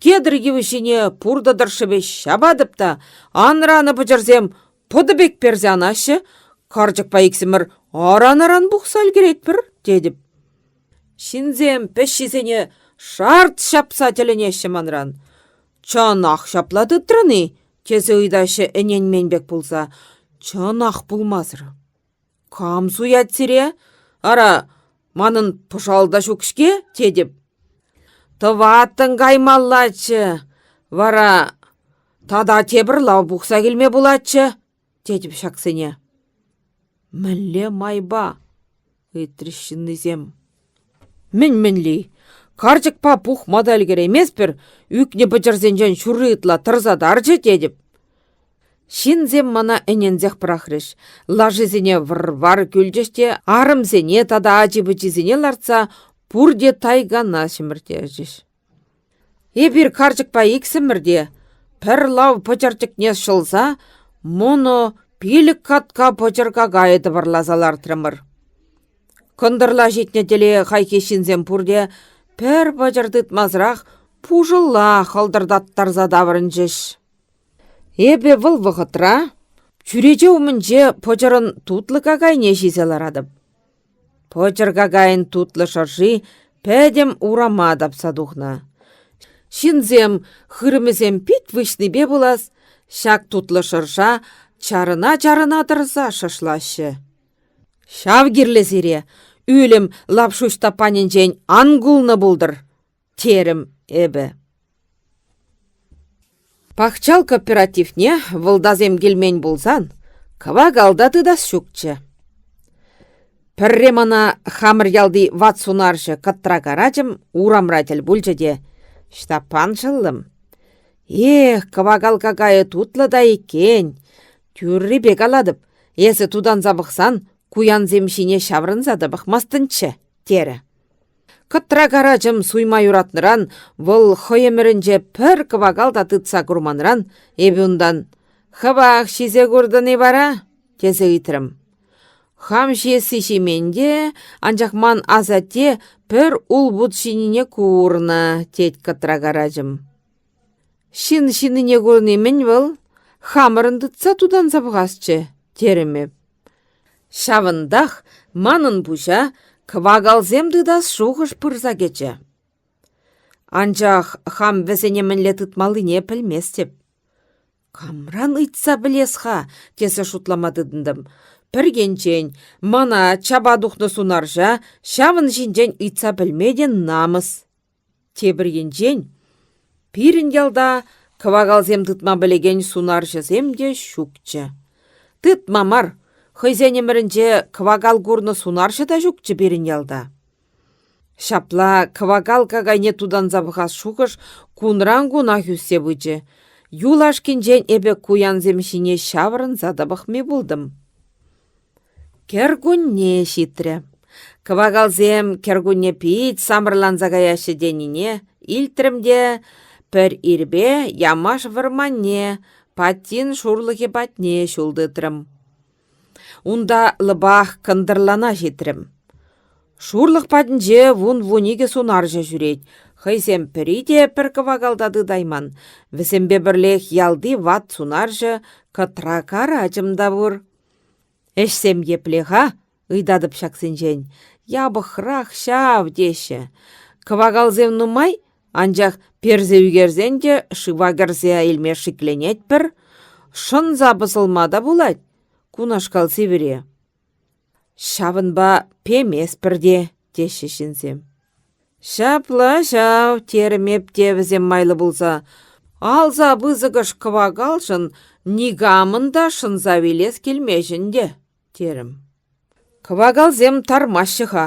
A: Кедр йывӑҫҫине пуртӑ тӑршшӗпе ҫапатӑп та анранӑ пӑчӑрсем пӑтӑ пек персе анаҫҫӗ, карчӑкпа иксӗмӗр аран-аран пухса ӗлкӗретпӗр, тетӗп. Ҫынсем пӗҫҫисене шарт ҫапса тӗлӗнеҫҫӗ манран. Чӑнах ҫапла тытрӑн-и? тесе ыйтаҫҫӗ ӗненмен пек пулса. Чӑнах пулмасӑр. Кам суять сире? Ара, манӑн пӑшал та ҫук-ҫке, тетӗп. Тӑваттӑн каймаллаччӗ. Вара тата тепӗр лав пухса килме пулатчӗ, тетӗп ҫаксене. Мӗнле майпа? ыйтрӗҫ ҫыннисем. Мӗн мӗнли? Карчӑкпа пухма та ӗлкӗрейместпӗр, ӳкнӗ пӑчӑрсенчен ҫурри ытла тӑрса тарчӗ тетӗп. Ҫынсем мана ӗненсех пӑрахрӗҫ. Лашисене вӑр-вар кӳлчӗҫ те арӑмсене тата ачи-пӑчисене лартса пурте тайгана ҫӗмӗрттерчӗҫ. Эпир карчӑкпа иксӗмӗр те пӗр лав пӑчӑрчӑкне ҫӑлса моно пилӗк катка пӑчӑр какайӗ тӑварласа лартрӑмӑр. Кӑнтӑрла ҫитнӗ тӗле хайхи ҫынсем пурте пӗр пӑчӑр тытмасӑрах пушӑлла хӑлтӑртаттарса таврӑнчӗҫ. Эпӗ вӑл вӑхӑтра чӳрече умӗнче пӑчӑрӑн тутлӑ какайне ҫисе ларатӑп. Пӑчӑр какайӗн тутлӑ шӑрши пӗтӗм урама тапса тухнӑ. Ҫынсем хырӑмӗсем пит выҫнипе пулас ҫак тутлӑ шӑрша чарӑна-чарӑна тӑрса шӑршлаҫҫӗ. Ҫав кирлӗ сире, ӳлӗм Лапшу Ҫтаппанӗнчен ан кулнӑ пултӑр, терӗм эпӗ. Пахчал кооперативне вӑлтасем килмен пулсан кӑвакал та тытас ҫукчӗ. Пӗрре мана хамӑр ялти ват сунарҫӑ Кӑтра Карачӑм урамра тӗл пулчӗ те «Ҫтаппан шӑллӑм, эх, кӑвакал какайӗ тутлӑ та иккен. Тӳррипе калатӑп, эсӗ тутанса пӑхсан куянсем ҫине ҫаврӑнса та пӑхмастӑнччӗ», терӗ. Кӑтра Карачӑм суйма юратнӑран вӑл хӑй ӗмӗрӗнче пӗр кӑвакал та тытса курманран эпӗ унтан «Хӑвах ҫисе куртӑн-и вара?» тесе ыйтрӑм. Хам ҫиесси ҫимен те, анчах ман асатте пӗр улпут ҫинине курнӑ, тет Кӑтра Карачӑм. Ҫын ҫинине курни мӗн вӑл? Хамӑрӑн тытса тутанса пӑхасчӗ, терӗм эп. Ҫавӑнтах манӑн пуҫа кӑвакалсем тытас шухӑш пырса кӗчӗ. Анчах хам вӗсене мӗнле тытмаллине пӗлместӗп. Камран ыйтса пӗлес-ха тесе шутлама тытӑнтӑм. Пӗр енчен, мана чапа тухнӑ сунарҫа ҫавӑн ҫинчен ыйтса пӗлме те намӑс. Тепӗр енчен, пирӗн ялта кӑвакалсем тытма пӗлекен сунарҫӑсем те ҫукчӗ. Тытма мар, хӑйсен ӗмӗрӗнче кӑвакал курнӑ сунарҫӑ та ҫукчӗ пирӗн ялта. Ҫапла кӑвакал какайне тутанса пӑхас шухӑш кунран-кунах ӳссе пычӗ. Юлашкинчен эпӗ куянсем ҫине ҫаврӑнса та пӑхми пултӑм. Кӗркунне ҫитрӗ. Кӑвакалсем кӗркунне пит самӑрланса каяҫҫӗ тенине илтрӗм те пӗр ирпе Ямаш вӑрманне, Паттин шурлӑхӗ патне ҫул тытрӑм. Унта лӑпах кӑнтӑрлана ҫитрӗм. Шурлӑх патӗнче вун-вуникӗ сунарҫӑ ҫӳрет. Хӑйсем пӗри те пӗр кӑвакалта тытайман. Вӗсемпе пӗрлех ялти ват сунарҫӑ Кӑтра Карачӑм та пур. Ӗҫсем епле-ха? ыйтатӑп ҫаксенчен. Япӑхрах ҫав, теҫҫӗ. Кӑвакалсем нумай, анчах персе ӳкерсен те шыва кӗрсе илме шикленетпӗр. Шӑнса пӑсӑлма та пулать кунашкал сивӗре. Ҫавӑнпа пеместпӗр те, теҫҫӗ ҫынсем. Ҫапла ҫав, терӗм эп те вӗсем майлӑ пулса. Алса пысӑкӑш кӑвакалшӑн никамӑн та шӑнса вилес килмест ӗнтӗ, терӗм. Кӑвакалсем тармаҫҫӗ-ха.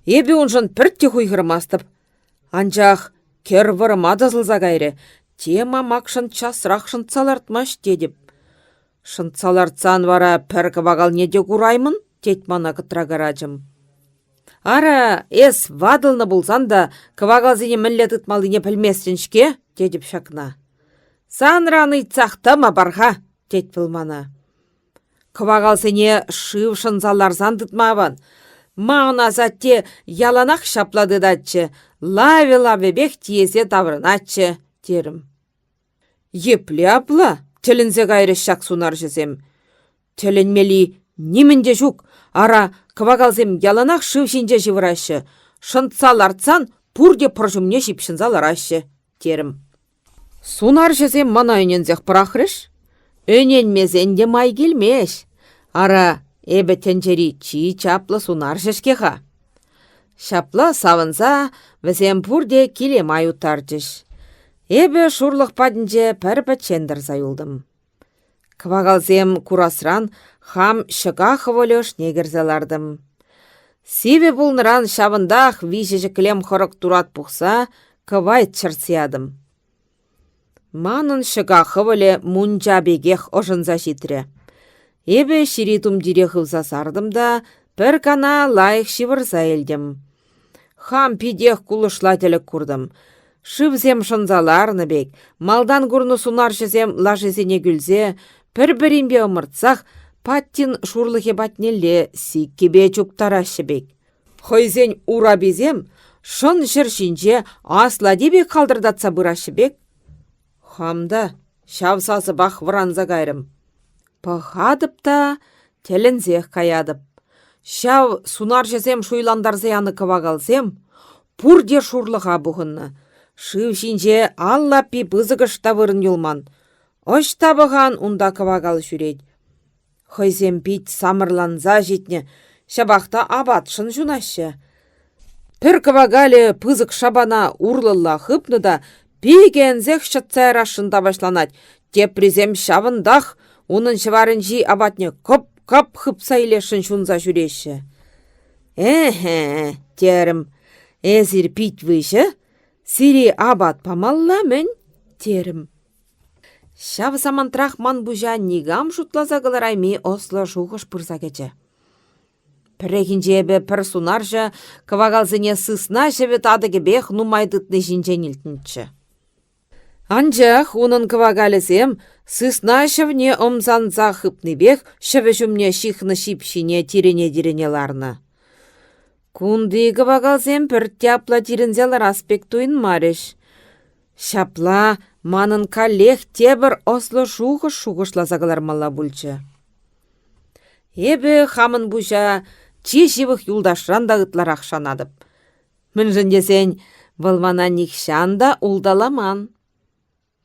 A: Эпӗ уншӑн пӗртте хуйхӑрмастӑп. Анчах кӗр вӑрӑма тӑсӑлса кайрӗ. Тем амакшӑн часрах шӑнтса лартмасть тетӗп. Шӑнтса лартсан вара пӗр кӑвакалне те кураймӑн, тет мана Кӑтра Карачӑм. Ара, эс ватӑлнӑ пулсан та кӑвакалсене мӗнле тытмаллине пӗлместӗн-ҫке, тетӗп ҫакна. Санран ыйтсах тӑма пар-ха, тет вӑл мана. Кӑвакалсене шыв шӑнса ларсан тытма аван. Ман асатте яланах ҫапла тытатчӗ, лавӗ-лавӗпех тиесе таврӑнатчӗ, терӗм. Епле апла? тӗлӗнсе кайрӗҫ ҫак сунарҫӑсем. Тӗлӗнмелли нимӗн те ҫук. Ара, кӑвакалсем яланах шыв ҫинче ҫывӑраҫҫӗ. Шӑнтса лартсан пурте пӑр ҫумне ҫыпҫӑнса лараҫҫӗ, терӗм. Сунарҫӑсем мана ӗненсех пӑрахрӗҫ. Ӗненмесен те май килмест. Ара, эпӗ тӗнчери чи чаплӑ сунарҫӑ-ҫке-ха. Ҫапла савӑнса вӗсем пурте киле май уттарчӗҫ. Эпӗ шурлӑх патӗнче пӗр-пӗччен тӑрса юлтӑм. Кӑвакалсем курасран хам ҫӑка хӑвӑлӗ ӑшне кӗрсе лартӑм. Сивӗ пулнӑран ҫавӑнтах виҫӗ ҫӗклем хӑрӑк турат пухса кӑвайт чӗртсе ятӑм. Манӑн ҫӑка хӑвӑлӗ мунча пекех ӑшӑнса ҫитрӗ. Эпӗ ҫири тумтире хывса сартӑм та пӗр кана лайӑх ҫывӑрса илтӗм. Хам питех кулӑшла тӗлӗк куртӑм. Шывсем шӑнса ларнӑ пек, малтан курнӑ сунарҫӑсем лашисене кӳлсе пӗр-пӗринпе ӑмӑртсах Паттин шурлӑхӗ патнелле сиккипе чуптараҫҫӗ пек. Хӑйсен ураписем шӑн ҫӗр ҫинче аслати пек халтӑртатса пыраҫҫӗ пек. Хам та ҫав сасӑпах вӑранса кайрӑм. Пӑхатӑп та тӗлӗнсех каятӑп. Ҫав сунарҫӑсем шуйлантарса янӑ кӑвакалсем пурте шурлӑха пухӑннӑ. Шыв ҫинче ал лаппи пысӑкӑш та вырӑн юлман. Ӑҫта пӑхан унта кӑвакал ҫӳрет. Хӑйсем пит самӑрланса ҫитнӗ, ҫапах та апатшӑн ҫунаҫҫӗ. Пӗр кӑвакалӗ пысӑк шапана урлӑлла хыпнӑ та пикенсех ҫӑтса ярасшӑн тапаҫланать, теприсем ҫавӑнтах унӑн ҫӑварӗнчи апатне кӑп-кӑп хыпса илесшӗн ҫунса ҫӳреҫҫӗ. «Эхе, — терӗм, — эсир пит выҫӑ, сире апат памалла-мӗн?» — терӗм. Ҫав самантрах ман пуҫа никам шутласа кӑларайми ӑслӑ шухӑш пырса кӗчӗ. Пӗррехинче эпӗ пӗр сунарҫӑ кӑвакалсене сысна ҫӑвӗ татӑкӗпех нумай тытни ҫинчен илтнӗччӗ. Анчах унӑн кӑвакалӗсем сысна ҫӑвне ӑмсанса хыпнипех ҫӑвӗ ҫумне ҫыхнӑ ҫип ҫине тирӗне-тирӗне ларнӑ. Кунти кӑвакалсем пӗртте апла тирӗнсе ларас пек туйӑнмарӗҫ. Ҫапла манӑн каллех тепӗр ӑслӑ шухӑш шухӑшласа кӑлармалла пулчӗ. Эпӗ хамӑн пуҫа чи ҫывӑх юлташран та ытларах шанатӑп. Мӗншӗн тесен вӑл мана нихҫан та улталаман.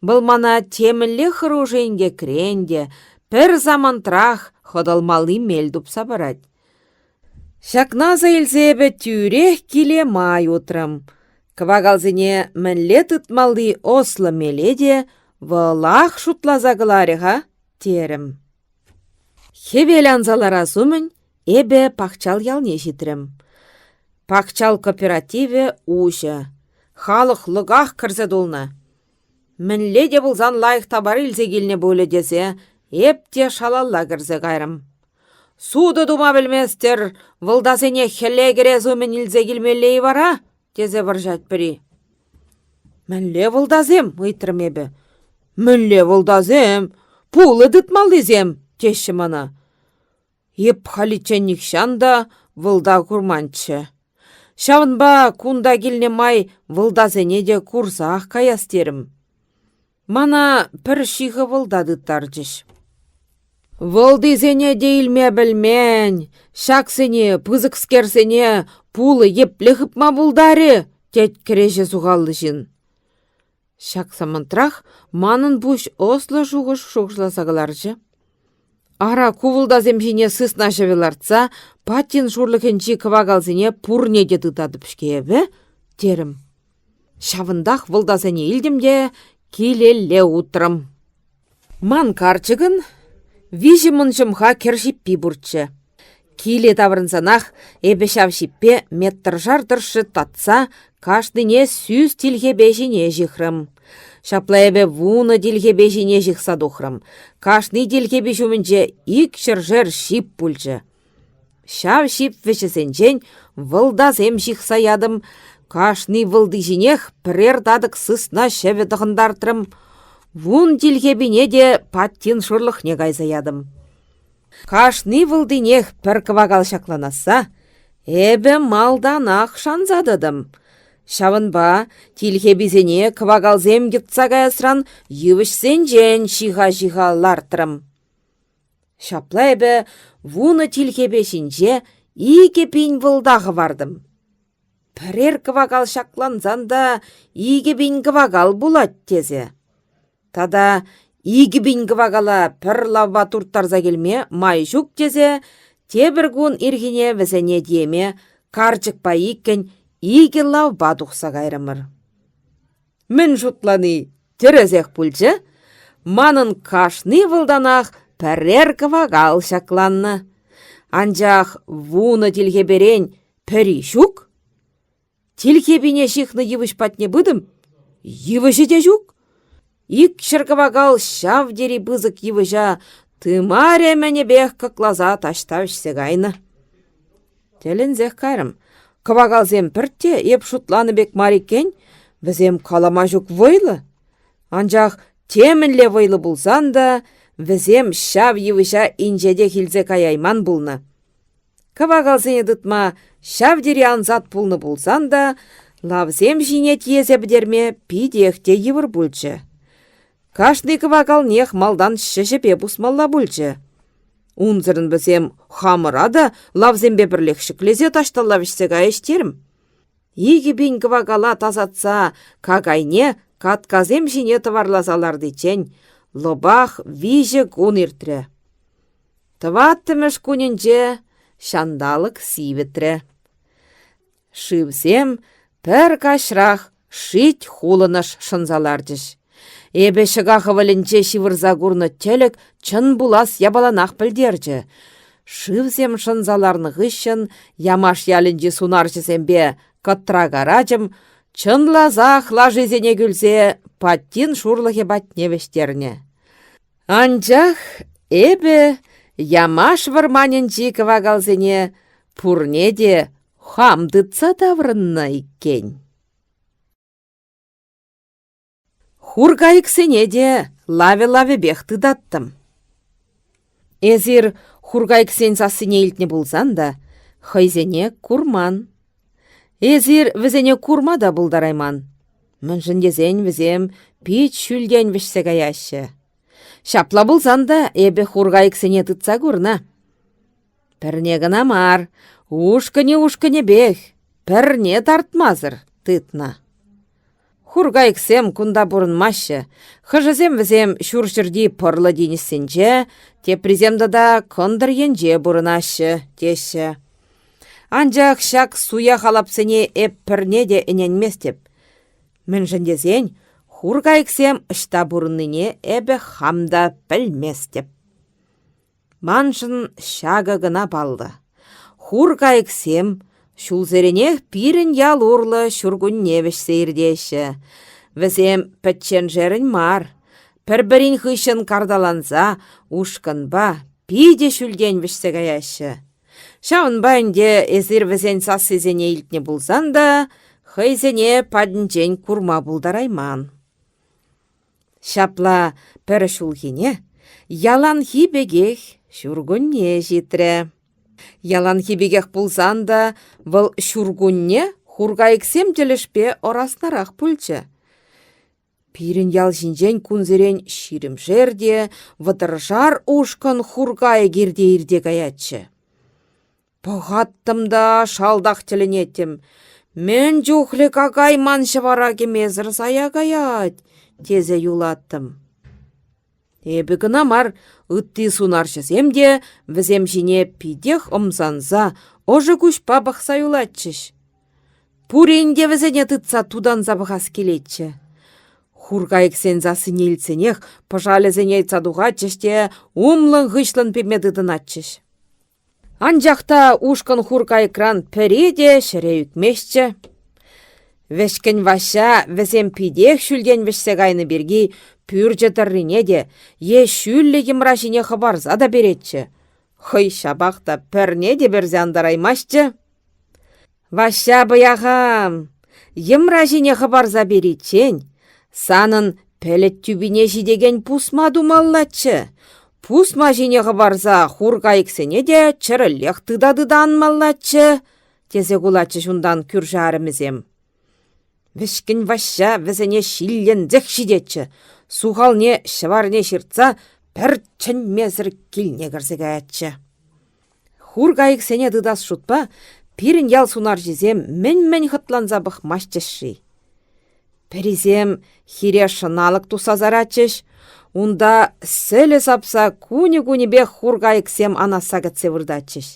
A: Вӑл мана темӗнле хӑрушӑ инкекрен те пӗр самантрах хӑтӑлмалли мел тупса парать. Ҫакна аса илсе эпӗ тӳрех киле май утрӑм. Кӑвакалсене мӗнле тытмалли ӑслӑ меле те вӑлах шутласа кӑларӗ-ха, терӗм. Хӗвел анса ларас умӗн эпӗ Пахчал ялне ҫитрӗм. Пахчал кооперативӗ уҫӑ. Халӑх лӑках кӗрсе тулнӑ. Мӗнле те пулсан лайӑх тавар илсе килнӗ пулӗ тесе эп те шалалла кӗрсе кайрӑм. Сутӑ тума пӗлместӗр, вӑлтасене хӗле кӗрес умӗн илсе килмелле-и вара? тесе вӑрҫать пӗри. Мӗнле вӑлтасем? ыйтрӑм эпӗ. Мӗнле вӑлтасем? Пулӑ тытмаллисем, теҫҫӗ мана. Эп халиччен нихҫан та вӑлта курманччӗ. Ҫавӑнпа кунта килнӗ май вӑлтасене те курсах каяс терӗм. Мана пӗр ҫыхӑ вӑлта тыттарчӗҫ. Вӑлтисене те илме пӗлмен, ҫаксене, пысӑкскерсене, пулӑ епле хыпма пултарӗ, тет кӗреҫе сухаллӑ ҫын. Ҫак самантрах манӑн пуҫ ӑслӑ шухӑш шухӑшласа кӑларчӗ. Ара, ку вӑлтасем ҫине сысна ҫӑвӗ лартса Паттин шурлӑхӗнчи кӑвакалсене пурне те тытатӑп-ҫке эпӗ, терӗм. Ҫавӑнтах вӑлтасене илтӗм те килелле утрӑм. Ман карчӑкӑн виҫӗ мӑн ҫӑмха кӗр ҫиппи пурччӗ. Киле таврӑнсанах эпӗ ҫав ҫиппе метршар тӑршшӗ татса кашнине сӳс тилхепе ҫине ҫыхрӑм. Ҫапла эпӗ вунӑ тилхепе ҫине ҫыхса тухрӑм. Кашни тилхепе ҫумӗнче ик ҫӗршер ҫип пулчӗ. Ҫав ҫип вӗҫӗсенчен вӑлтасем ҫыхса ятӑм, кашни вӑлти ҫинех пӗрер татӑк сысна ҫӑвӗ тӑхӑнтартрӑм. Вун тилхепине те паттин шурлӑхне кайса ятӑм. Кашни вӑлтинех пӗр кӑвакал ҫакланасса эпӗ малтанах шанса тӑтӑм. Ҫавӑнпа тилхеписене кӑвакалсем йӑтса каясран йывӑҫсенчен ҫыха-ҫыха лартрӑм. Ҫапла эпӗ вунӑ тилхепе ҫинче 2000 вӑлта хӑвартӑм. Пӗрер кӑвакал ҫаклансан та 2000 кӑвакал пулать тесе. Тата 2000 кӑвакала пӗр лавпа турттарса килме май ҫук тесе тепӗр кун ирхине вӗсене тиеме карчӑкпа иккӗн икӗ лавпа тухса кайрӑмӑр. Мӗн шутлани тӗрӗсех пулчӗ. Манӑн кашни вӑлтанах пӗрер кӑвакал ҫакланнӑ. Анчах вунӑ тилхеперен пӗри ҫук. Тилхепине ҫыхнӑ йывӑҫ патне пытӑм, йывӑҫӗ те ҫук. Ик ҫӗр кӑвакал ҫав тери пысӑк йывӑҫа тымарӗ-мӗнӗпех кӑкласа таҫта вӗҫсе кайнӑ. Тӗлӗнсех кайрӑм. Кӑвакалсем пӗртте эп шутланӑ пек мар иккен, вӗсем калама ҫук вӑйлӑ. Анчах темӗнле вӑйлӑ пулсан та вӗсем ҫав йывӑҫа инҫетех илсе каяйман пулнӑ. Кӑвакалсене тытма ҫав тери ансат пулнӑ пулсан та лавсем ҫине тиесе пӗтерме питех те йывӑр пулчӗ. Кашни кӑвакалнех малтан ҫӗҫӗпе пусмалла пулчӗ. Унсӑрӑн вӗсем хамӑра та лавсемпе пӗрлех ҫӗклесе таҫталла вӗҫсе кайӗҫ терӗм. 2000 кӑвакала тасатса какайне каткасем ҫине тӑварласа лартиччен лӑпах виҫӗ кун иртрӗ. Тӑваттӑмӗш кунӗнче ҫанталӑк сивӗтрӗ. Шывсем пӗр каҫрах шит хулӑнӑш шӑнса ларчӗҫ. Эпӗ ҫӑка хӑвӑлӗнче ҫывӑрса курнӑ тӗлӗк чӑн пулас япаланах пӗлтерчӗ. Шывсем шӑнса ларнӑ хыҫҫӑн Ямаш ялӗнчи сунарҫӑсемпе Кӑтра Карачӑм чӑнласах лашисене кӳлсе Паттин шурлӑхӗ патне вӗҫтернӗ. Анчах эпӗ Ямаш вӑрманӗнчи кӑвакалсене пурне те хам тытса таврӑннӑ иккен. Хуркайӑксене те лавӗ-лавӗпех тытаттӑм. Эсир хуркайӑксен сассине илтнӗ пулсан та хӑйсене курман. Эсир вӗсене курма та пултарайман. Мӗншӗн тесен вӗсем пит ҫӳлтен вӗҫсе каяҫҫӗ. Ҫапла пулсан та эпӗ хуркайӑксене тытса курнӑ. Пӗрне кӑна мар, ушкӑнӗ-ушкӑнӗпех, пӗрне тартмасӑр тытнӑ. Хуркайӑксем кунта пурӑнмаҫҫӗ. Хӑшӗсем вӗсем ҫурҫӗрти пӑрлӑ тинӗссенче, теприсем тата кӑнтӑр енче пурӑнаҫҫӗ, теҫҫӗ. Анчах ҫак суя халапсене эп пӗрне те ӗненместӗп. Мӗншӗн тесен хуркайӑксем ӑҫта пурӑннине эпӗ хам та пӗлместӗп. Маншӑн ҫакӑ кӑна паллӑ: хур кайӑксем ҫулсеренех пирӗн ял урлӑ ҫуркунне вӗҫсе иртеҫҫӗ. Вӗсем пӗчченшерӗн мар, пӗр-пӗрин хыҫҫӑн карталанса ушкӑнпа питӗ ҫӳлтен вӗҫсе каяҫҫӗ. Ҫавӑнпа ӗнтӗ эсир вӗсен сассисене илтнӗ пулсан та хӑйсене патӗнчен курма пултарайман. Ҫапла пӗр ҫулхине яланхи пекех ҫуркунне ҫитрӗ. Яланхи пекех пулсан та вӑл ҫуркунне хуркайӑксем тӗлӗшпе ӑраснарах пулчӗ. Пирӗн ял ҫинчен кунсерен ҫирӗмшер те вӑтӑршар ушкӑн хуркайӑк ирте-ирте каятчӗ. Пӑхаттӑм та шалтах тӗлӗнеттӗм. Мӗн чухлӗ какай ман ҫӑвара кӗмесӗр сая каять, тесе юлаттӑм. Эпӗ кӑна мар, ытти сунарҫӑсем те вӗсем ҫине питех ӑмсанса, ӑшӑ куҫпа пӑхса юлатчӗҫ. Пурин те вӗсене тытса тутанса пӑхас килетчӗ. Хуркайӑксен сассине илтсенех пӑшалӗсене йӑтса тухатчӗҫ те умлӑн-хыҫлӑн пеме тытӑнатчӗҫ. Анчах та ушкӑн хур кайӑкран пӗри те ҫӗре ӳкместчӗ. Вӗҫкӗн Ваҫҫа вӗсем питех ҫӳлтен вӗҫсе кайнӑ пирки пӳрчӗ тӑррине те е ҫӳллӗ йӑмра ҫине хӑпарса та перетчӗ. Хӑй ҫапах та пӗрне те персе антараймастчӗ. Ваҫҫа пӑяхам, йӑмра ҫине хӑпарса периччен санӑн пӗлӗт тӳпине ҫитекен пусма тумаллаччӗ. Пусма ҫине хӑпарса хур кайӑксене те чӗрӗллех тыта-тыта анмаллаччӗ, тесе кулатчӗҫ унтан кӳршӗ арӑмӗсем. Вӗҫкӗн Ваҫҫа вӗсене ҫилленсех ҫитетчӗ, сухалне ҫӑварне ҫыртса пӗр чӗнмесӗр килне кӗрсе каятчӗ. Хур кайӑксене тытас шутпа пирӗн ял сунарҫисем мӗн-мӗн хӑтланса пӑхмастчӗҫ-ши? Пӗрисем хире шӑналӑк туса саратчӗҫ, унта сӗлӗ сапса кунӗ-кунӗпех хур кайӑксем анасса кӗтсе выртатчӗҫ.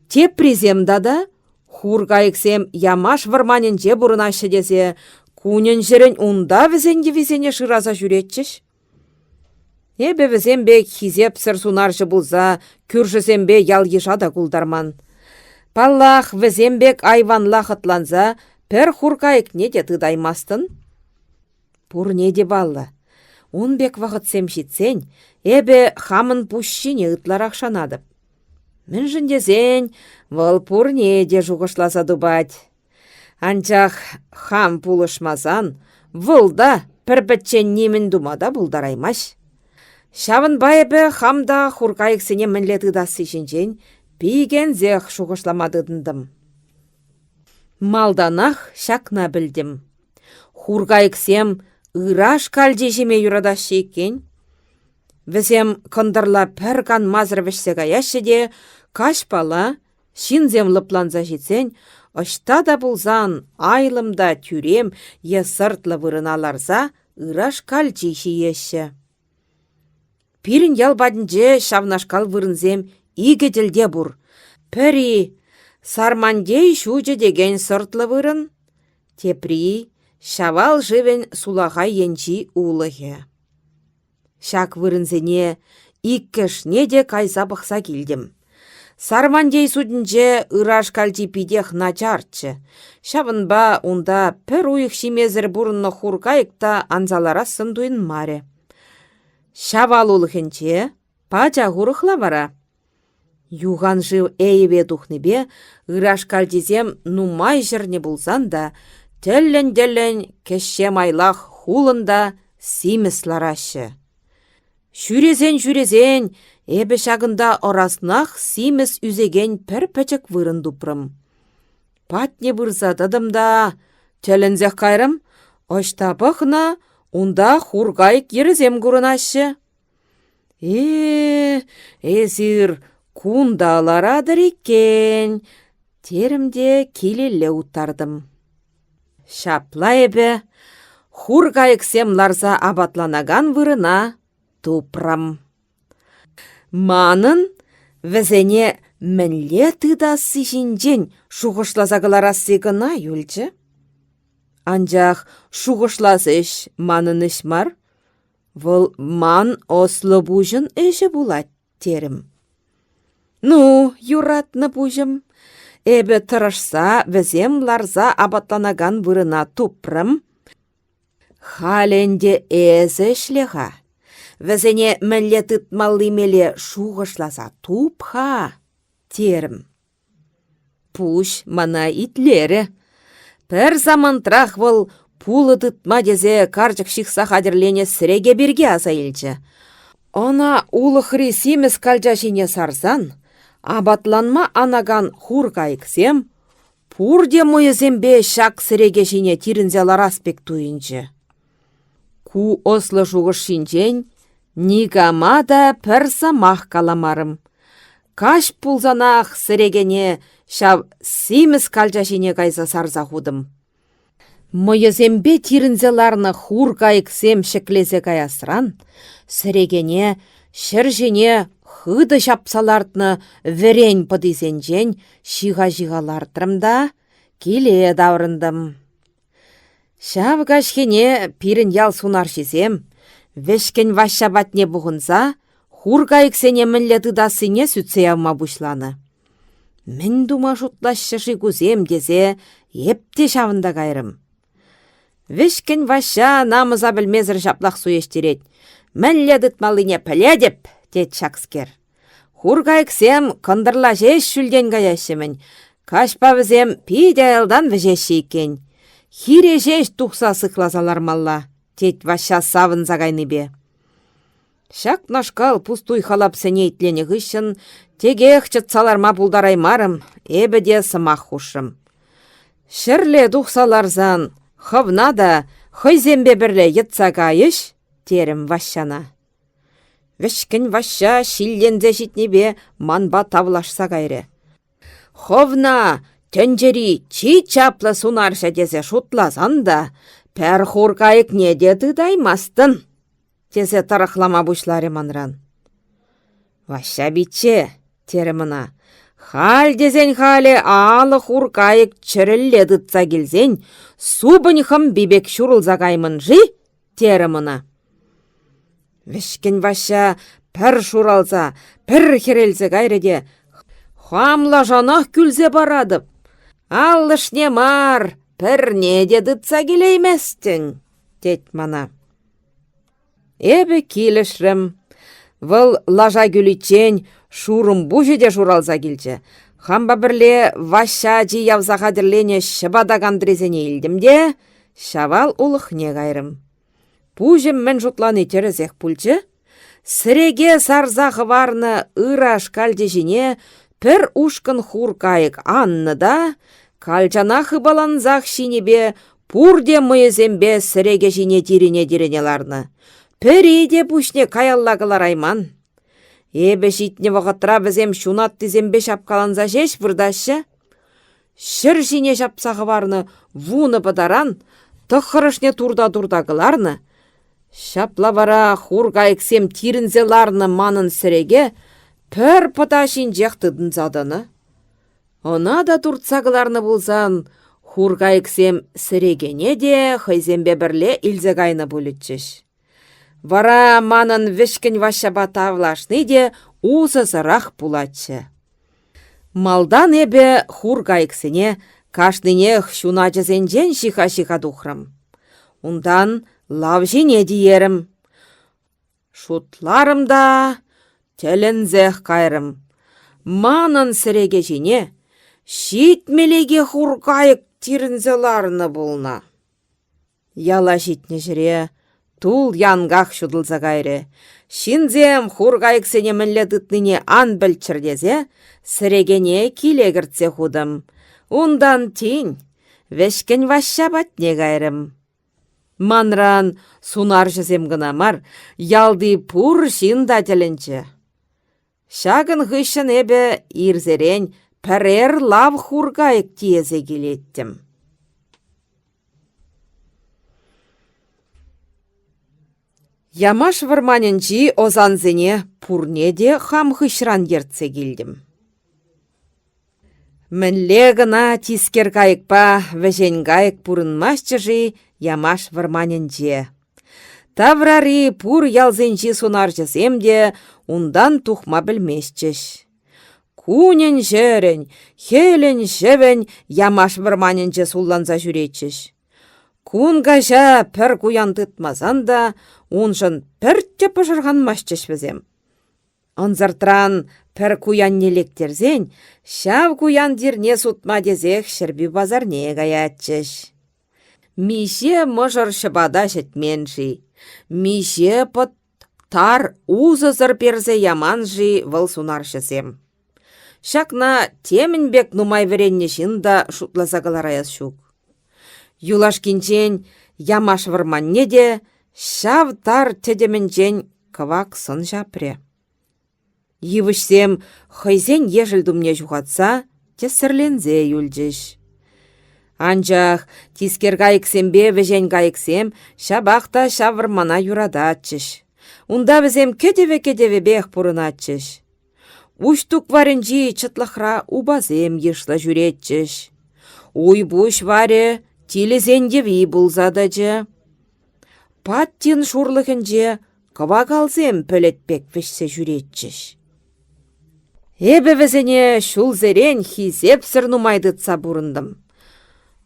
A: Теприсем тата хур кайӑксем Ямаш вӑрманӗнче пурӑнаҫҫӗ тесе кунӗн-ҫӗрӗн унта вӗсен йӑвисене шыраса ҫӳретчӗҫ. Эпӗ вӗсем пек хисепсӗр сунарҫӑ пулса кӳршӗсемпе ял-йыша та култарман. Паллах, вӗсем пек айванла хӑтланса пӗр хуркайӑкне те тытаймастӑн. Пурне те паллӑ, ун пек вӑхӑтсем ҫитсен эпӗ хамӑн пуҫ ҫине ытларах шанатӑп. Мӗншӗн тесен вӑл пурне те шухӑшласа тупать. Анчах хам пулӑшмасан вӑл та пӗр-пӗччен нимӗн тума та пултараймасть. Ҫавӑнпа эпӗ хам та хуркайӑксене мӗнле тытасси ҫинчен пикенсех шухӑшлама тытӑнтӑм. Малтанах ҫакна пӗлтӗм. Хуркайӑксем ыраш калчи ҫиме юратаҫҫӗ иккен. Вӗсем кӑнтӑрла пӗр канмасӑр вӗҫсе каяҫҫӗ те каҫпала Ҫынсем лӑпланса ҫитсен ӑҫта та пулсан айлӑм та тӳрем е сӑртлӑ вырӑна ларса ыраш калчи ҫиеҫҫӗ. Пирӗн ял патӗнче ҫавнашкал вырӑнсем икӗ тӗлте пур. Пӗри Сармантей ҫучӗ текен сӑртлӑ вырӑн, тепри Ҫавал шывӗн сулахай енчи улӑхӗ. Ҫак вырӑнсене иккӗшне те кайса пӑхса килтӗм. Сармантей судӗнче ыраш калчи питех начарччӗ. Ҫавӑнпа унта пӗр уйӑх ҫимесӗр пурӑннӑ хуркайӑк та анса ларассӑн туйӑнмарӗ. Ҫавал улӑхӗнче пачах урӑхла вара. Юханшыв ейӗве тухнипе ыраш калчисем нумай ҫӗрнӗ пулсан та тӗллӗн-тӗллӗн кӗҫҫе майлах хулӑн та симӗс лараҫҫӗ. Ҫӳресен-ҫӳресен эпӗ ҫакӑнта ӑраснах симӗс ӳсекен пӗр пӗчӗк вырӑн тупрӑм. Патне пырса тӑтӑм та тӗлӗнсех кайрӑм. Ӑҫта пӑхнӑ, унта хуркайӑк йӗрӗсем курӑнаҫҫӗ. Э, эсир кунта ларатӑр иккен, терӗм те килелле уттартӑм. Ҫапла эпӗ хур кайӑксем ларса апатланакан вырӑна тупрӑм. Манӑн вӗсене мӗнле тытасси ҫинчен шухӑшласа кӑларасси кӑна юлчӗ. Анчах шухӑшлас ӗҫ манӑн ӗҫ мар, вӑл ман ӑслӑ пуҫӑн ӗҫӗ пулать, терӗм. Ну, юратнӑ пуҫӑм, эпӗ тӑрӑшса вӗсем ларса апатланакан вырӑна тупрӑм. Халӗ ӗнтӗ эсӗ ӗҫле-ха. Вӗсене мӗнле тытмалли меле шухӑшласа туп-ха, терӗм. Пуҫ мана итлерӗ. Пӗр самантрах вӑл пулӑ тытма тесе карчӑк ҫыхса хатӗрленӗ сӗреке пирки аса илчӗ. Ӑна улӑхри симӗс калча ҫине сарсан апатланма анакан хур кайӑксем пурте мӑйӗсемпе ҫак сӗреке ҫине тирӗнсе ларас пек туйӑнчӗ. Ку ӑслӑ шухӑш ҫинчен никама та пӗр сӑмах каламарӑм. Каҫ пулсанах сӗрекене ҫав симӗс калча ҫине кайса сарса хутӑм. Мӑйӗсемпе тирӗнсе ларнӑ хур кайӑксем ҫӗклесе каясран сӗрекене ҫӗр ҫине хытӑ ҫапса лартнӑ вӗрен пӑтисенчен ҫыха-ҫыха лартрӑм та киле таврӑнтӑм. Ҫав каҫхине пирӗн ял сунарҫисем вӗҫкӗн Ваҫҫа патне пухӑнса хур кайӑксене мӗнле тытассине сӳтсе явма пуҫланӑ. Мӗн тума шутлаҫҫӗ-ши кусем тесе эп те ҫавӑнта кайрӑм. Вӗҫкӗн Ваҫҫа намӑса пӗлмесӗр ҫаплах суеҫтерет. Мӗнле тытмаллине пӗлетӗп, тет ҫакскер. Хуркайӑксем кӑнтӑрла ҫеҫ ҫӳлтен каяҫҫӗ-мӗн. Каҫпа вӗсем питӗ аялтан вӗҫеҫҫӗ иккен. Хире ҫеҫ тухса сыхласа лармалла, тет Ваҫҫа савӑнса кайнипе. Ҫакнашкал пустуй халапсене итленӗ хыҫҫӑн текех чӑтса ларма пултараймарӑм, эпӗ те сӑмах хушрӑм. Ҫӗрле тухса ларсан хӑвна та хӑйсемпе пӗрле йӑтса кайӗҫ, терӗм Ваҫҫана. Вӗҫкӗн Ваҫҫа ҫилленсе ҫитнипе манпа тавлашса кайрӗ. Хӑвна тӗнчери чи чаплӑ сунарҫӑ тесе шутласан та пӗр хур кайӑкне те тытаймастӑн, тесе тӑрӑхлама пуҫларӗ манран. Ваҫҫа пичче, терӗм ӑна, халь тесен халӗ алӑ хур кайӑк чӗрӗлле тытса килсен супӑнь хӑмпи пек ҫурӑлса каймӑн-ши? терӗм ӑна. Вӗҫкӗн Ваҫҫа пӗр шуралса, пӗр хӗрелсе кайрӗ те хам лашанах кӳлсе паратӑп. Аллӑшне мар, пӗрне те тытса килейместӗн, тет мана. Эпӗ килӗшрӗм. Вӑл лаша кӳличчен шурӑм пуҫӗ те шуралса килчӗ. Хампа пӗрле Ваҫҫа ачи явса хатӗрленӗ ҫӑпата кантрисене илтӗм те Ҫавал улӑхне кайрӑм. Пуҫӑм мӗн шутлани тӗрӗсех пулчӗ. Сӗреке сарса хӑварнӑ ыраш калчи ҫине пӗр ушкӑн хур кайӑк аннӑ та калчана хыпалансах ҫинипе пурте мӑйӗсемпе сӗреке ҫине тирӗне-тирӗне ларнӑ. Пӗри те пуҫне каялла кӑларайман. Эпӗ ҫитнӗ вӑхӑтра вӗсем ҫунаттисемпе ҫапкаланса ҫеҫ выртаҫҫӗ. Ҫӗр ҫине ҫапса хӑварнӑ вунӑ пӑтаран тӑххӑрӑшне турта-турта кӑларнӑ. Ҫапла вара хур кайӑксем тирӗнсе ларнӑ манӑн сӗреке пӗр пӑта ҫинчех тытӑнса тӑнӑ. Ӑна та туртса кӑларнӑ пулсан хур кайӑксем сӗрекене те хӑйсемпе пӗрле илсе кайнӑ пулӗччӗҫ. Вара манӑн вӗҫкӗн Ваҫҫапа тавлашни те усӑсӑрах пулатчӗ. Малтан эпӗ хур кайӑксене кашнинех ҫуначӗсенчен ҫыха-ҫыха тухрӑм. Унтан лав ҫине тиерӗм. Шутларӑм та тӗлӗнсех кайрӑм. Манӑн сӗреке ҫине ҫитмӗлеке хур кайӑк тирӗнсе ларнӑ пулнӑ. Яла ҫитнӗ ҫӗре тул янках ҫутӑлса кайрӗ. Ҫынсем хур кайӑксене мӗнле тытнине ан пӗлччӗр тесе сӗрекене киле кӗртсе хутӑм. Унтан тин Вӗҫкӗн Ваҫҫа патне кайрӑм. Манран сунарҫӑсем кӑна мар, ялти пур ҫын та тӗлӗнчӗ. Ҫакӑн хыҫҫӑн эпӗ ирсерен пӗрер лав хуркайӑк тиесе килеттӗм. Ямаш вӑрманӗнчи ӑсансене пурне те хам хыҫран ертсе килтӗм. Мӗнле кӑна тискер кайӑкпа вӗҫен кайӑк пурӑнмастчӗ-ши Ямаш вӑрманӗнче? Таврари пур ялсенчи сунарҫӑсем те унтан тухма пӗлместчӗҫ. Кунӗн-ҫӗрӗн, хӗлӗн-ҫӑвӗн Ямаш вӑрманӗнче сулланса ҫӳретчӗҫ. Кун каҫа пӗр куян тытмасан та уншӑн пӗртте пӑшӑрханмастчӗҫ вӗсем. Ӑнсӑртран пӗр куянне лектерсен ҫав куян тирне сутма тесех Ҫӗрпӳ пасарне каятчӗҫ. Миҫе мӑшӑр ҫӑпата ҫӗтмен-ши, миҫе пӑт тар усӑсӑр персе яман-ши вӑл сунарҫӑсем? Ҫакна темӗн пек нумай вӗреннӗ ҫын та шутласа кӑлараяс ҫук. Юлашкинчен Ямаш вӑрманне те ҫав тар тӗтӗмӗнчен кӑвак сӑн ҫапрӗ. Йывӑҫсем хӑйсен ешӗл тумне ҫухатса тӗссӗрленсе юлчӗҫ. Анчах тискер кайӑксемпе вӗҫен кайӑксем ҫапах та ҫав вӑрмана юрататчӗҫ. Унта вӗсем кӗтӗвӗ-кӗтӗвӗпех пурӑнатчӗҫ. Уҫтук варӗнчи чӑтлӑхра упасем йышлӑ ҫӳретчӗҫ. Уй-пуҫ варӗ тилӗсен йӑви пулса тӑчӗ. Паттин шурлӑхӗнче кӑвакалсем пӗлӗт пек вӗҫсе ҫӳретчӗҫ. Эпӗ вӗсене ҫулсерен хисепсӗр нумай тытса пурӑнтӑм.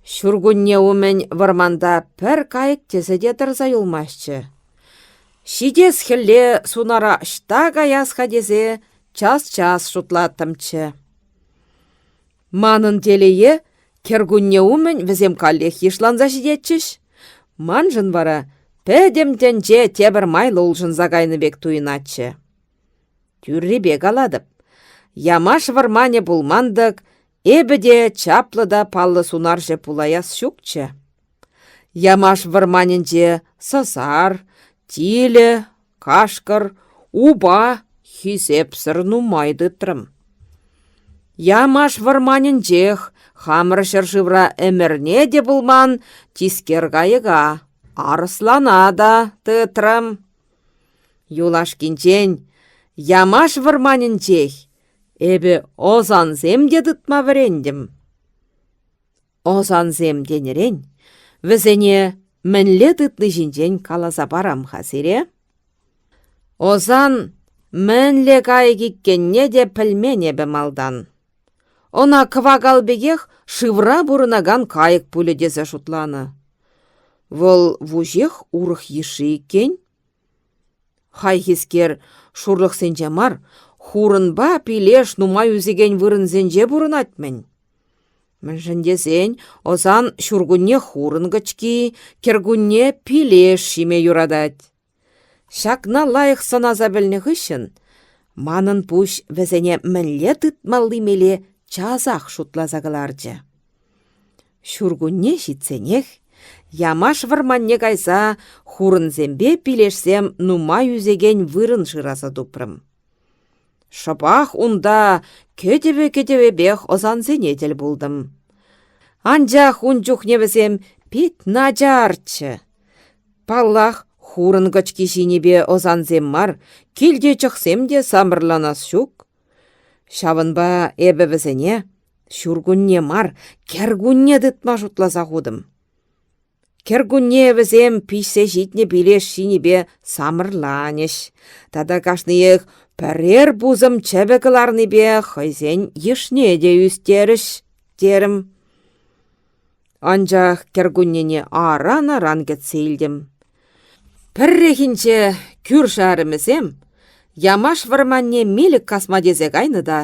A: Ҫуркунне умӗн вӑрманта пӗр кайӑк тӗсӗ те тӑрса юлмастчӗ. Ҫитес хӗлле сунара ӑҫта каяс-ха тесе час-час шутлаттӑмччӗ. Манӑн телее, кӗркунне умӗн вӗсем каллех йышланса ҫитетчӗҫ. Маншӑн вара пӗтӗм тӗнче тепӗр майлӑ улшӑнса кайнӑ пек туйӑнатчӗ. Тӳррипе калатӑп, Ямаш вӑрманӗ пулман-тӑк, эпӗ те чаплӑ та паллӑ сунарҫӑ пулаяс ҫукчӗ. Ямаш вӑрманӗнче сӑсар, тилӗ, кашкӑр, упа хисепсӗр нумай тытрӑм. Ямаш вӑрманӗнчех хамӑр ҫӗршывра ӗмӗрне те пулман тискер кайӑка, арӑслана та тытрӑм. Юлашкинчен Ямаш вӑрманӗнчех эпӗ ӑсансем те тытма вӗрентӗм. Ӑсансем тенӗрен вӗсене мӗнле тытни ҫинчен каласа парам-ха сире. Ӑсан мӗнле кайӑк иккенне те пӗлмен эпӗ малтан. Ӑна кӑвакал пекех шывра пурӑнакан кайӑк пулӗ тесе шутланӑ. Вӑл вуҫех урӑх йышши иккен. Хайхискер шурлӑхсенче мар, хурӑнпа пилеш нумай ӳсекен вырӑнсенче пурӑнать-мӗн. Мӗншӗн тесен ӑсан ҫуркунне хурӑн кӑчки, кӗркунне пилеш ҫиме юратать. Ҫакна лайӑх сӑнаса пӗлнӗ хыҫҫӑн манӑн пуҫ вӗсене мӗнле тытмалли меле часах шутласа кӑларчӗ. Ҫуркунне ҫитсенех Ямаш вӑрманне кайса хурӑнсемпе пилешсем нумай ӳсекен вырӑн шыраса тупрӑм. Шӑпах унта кӗтӗвӗ-кӗтӗвӗпех ӑсансене тӗл пултӑм. Анчах ун чухне вӗсем пит начарччӗ. Паллах, хурӑн кӑчки ҫинипе ӑсансем мар, килте чӑхсем те самӑрланас ҫук. Ҫавӑнпа эпӗ вӗсене ҫуркунне мар, кӗркунне тытма шутласа хутӑм. Кӗркунне вӗсем пиҫсе ҫитнӗ пилеш ҫинипе самӑрланӗҫ тата кашниех пӗрер пусӑм чӗпӗ кӑларнипе хӑйсен йышне те ӳстерӗҫ, терӗм. Анчах кӗркуннене аран-аран кӗтсе илтӗм. Пӗррехинче кӳршӗ арӑмӗсем Ямаш вӑрманне милӗк касма тесе кайнӑ та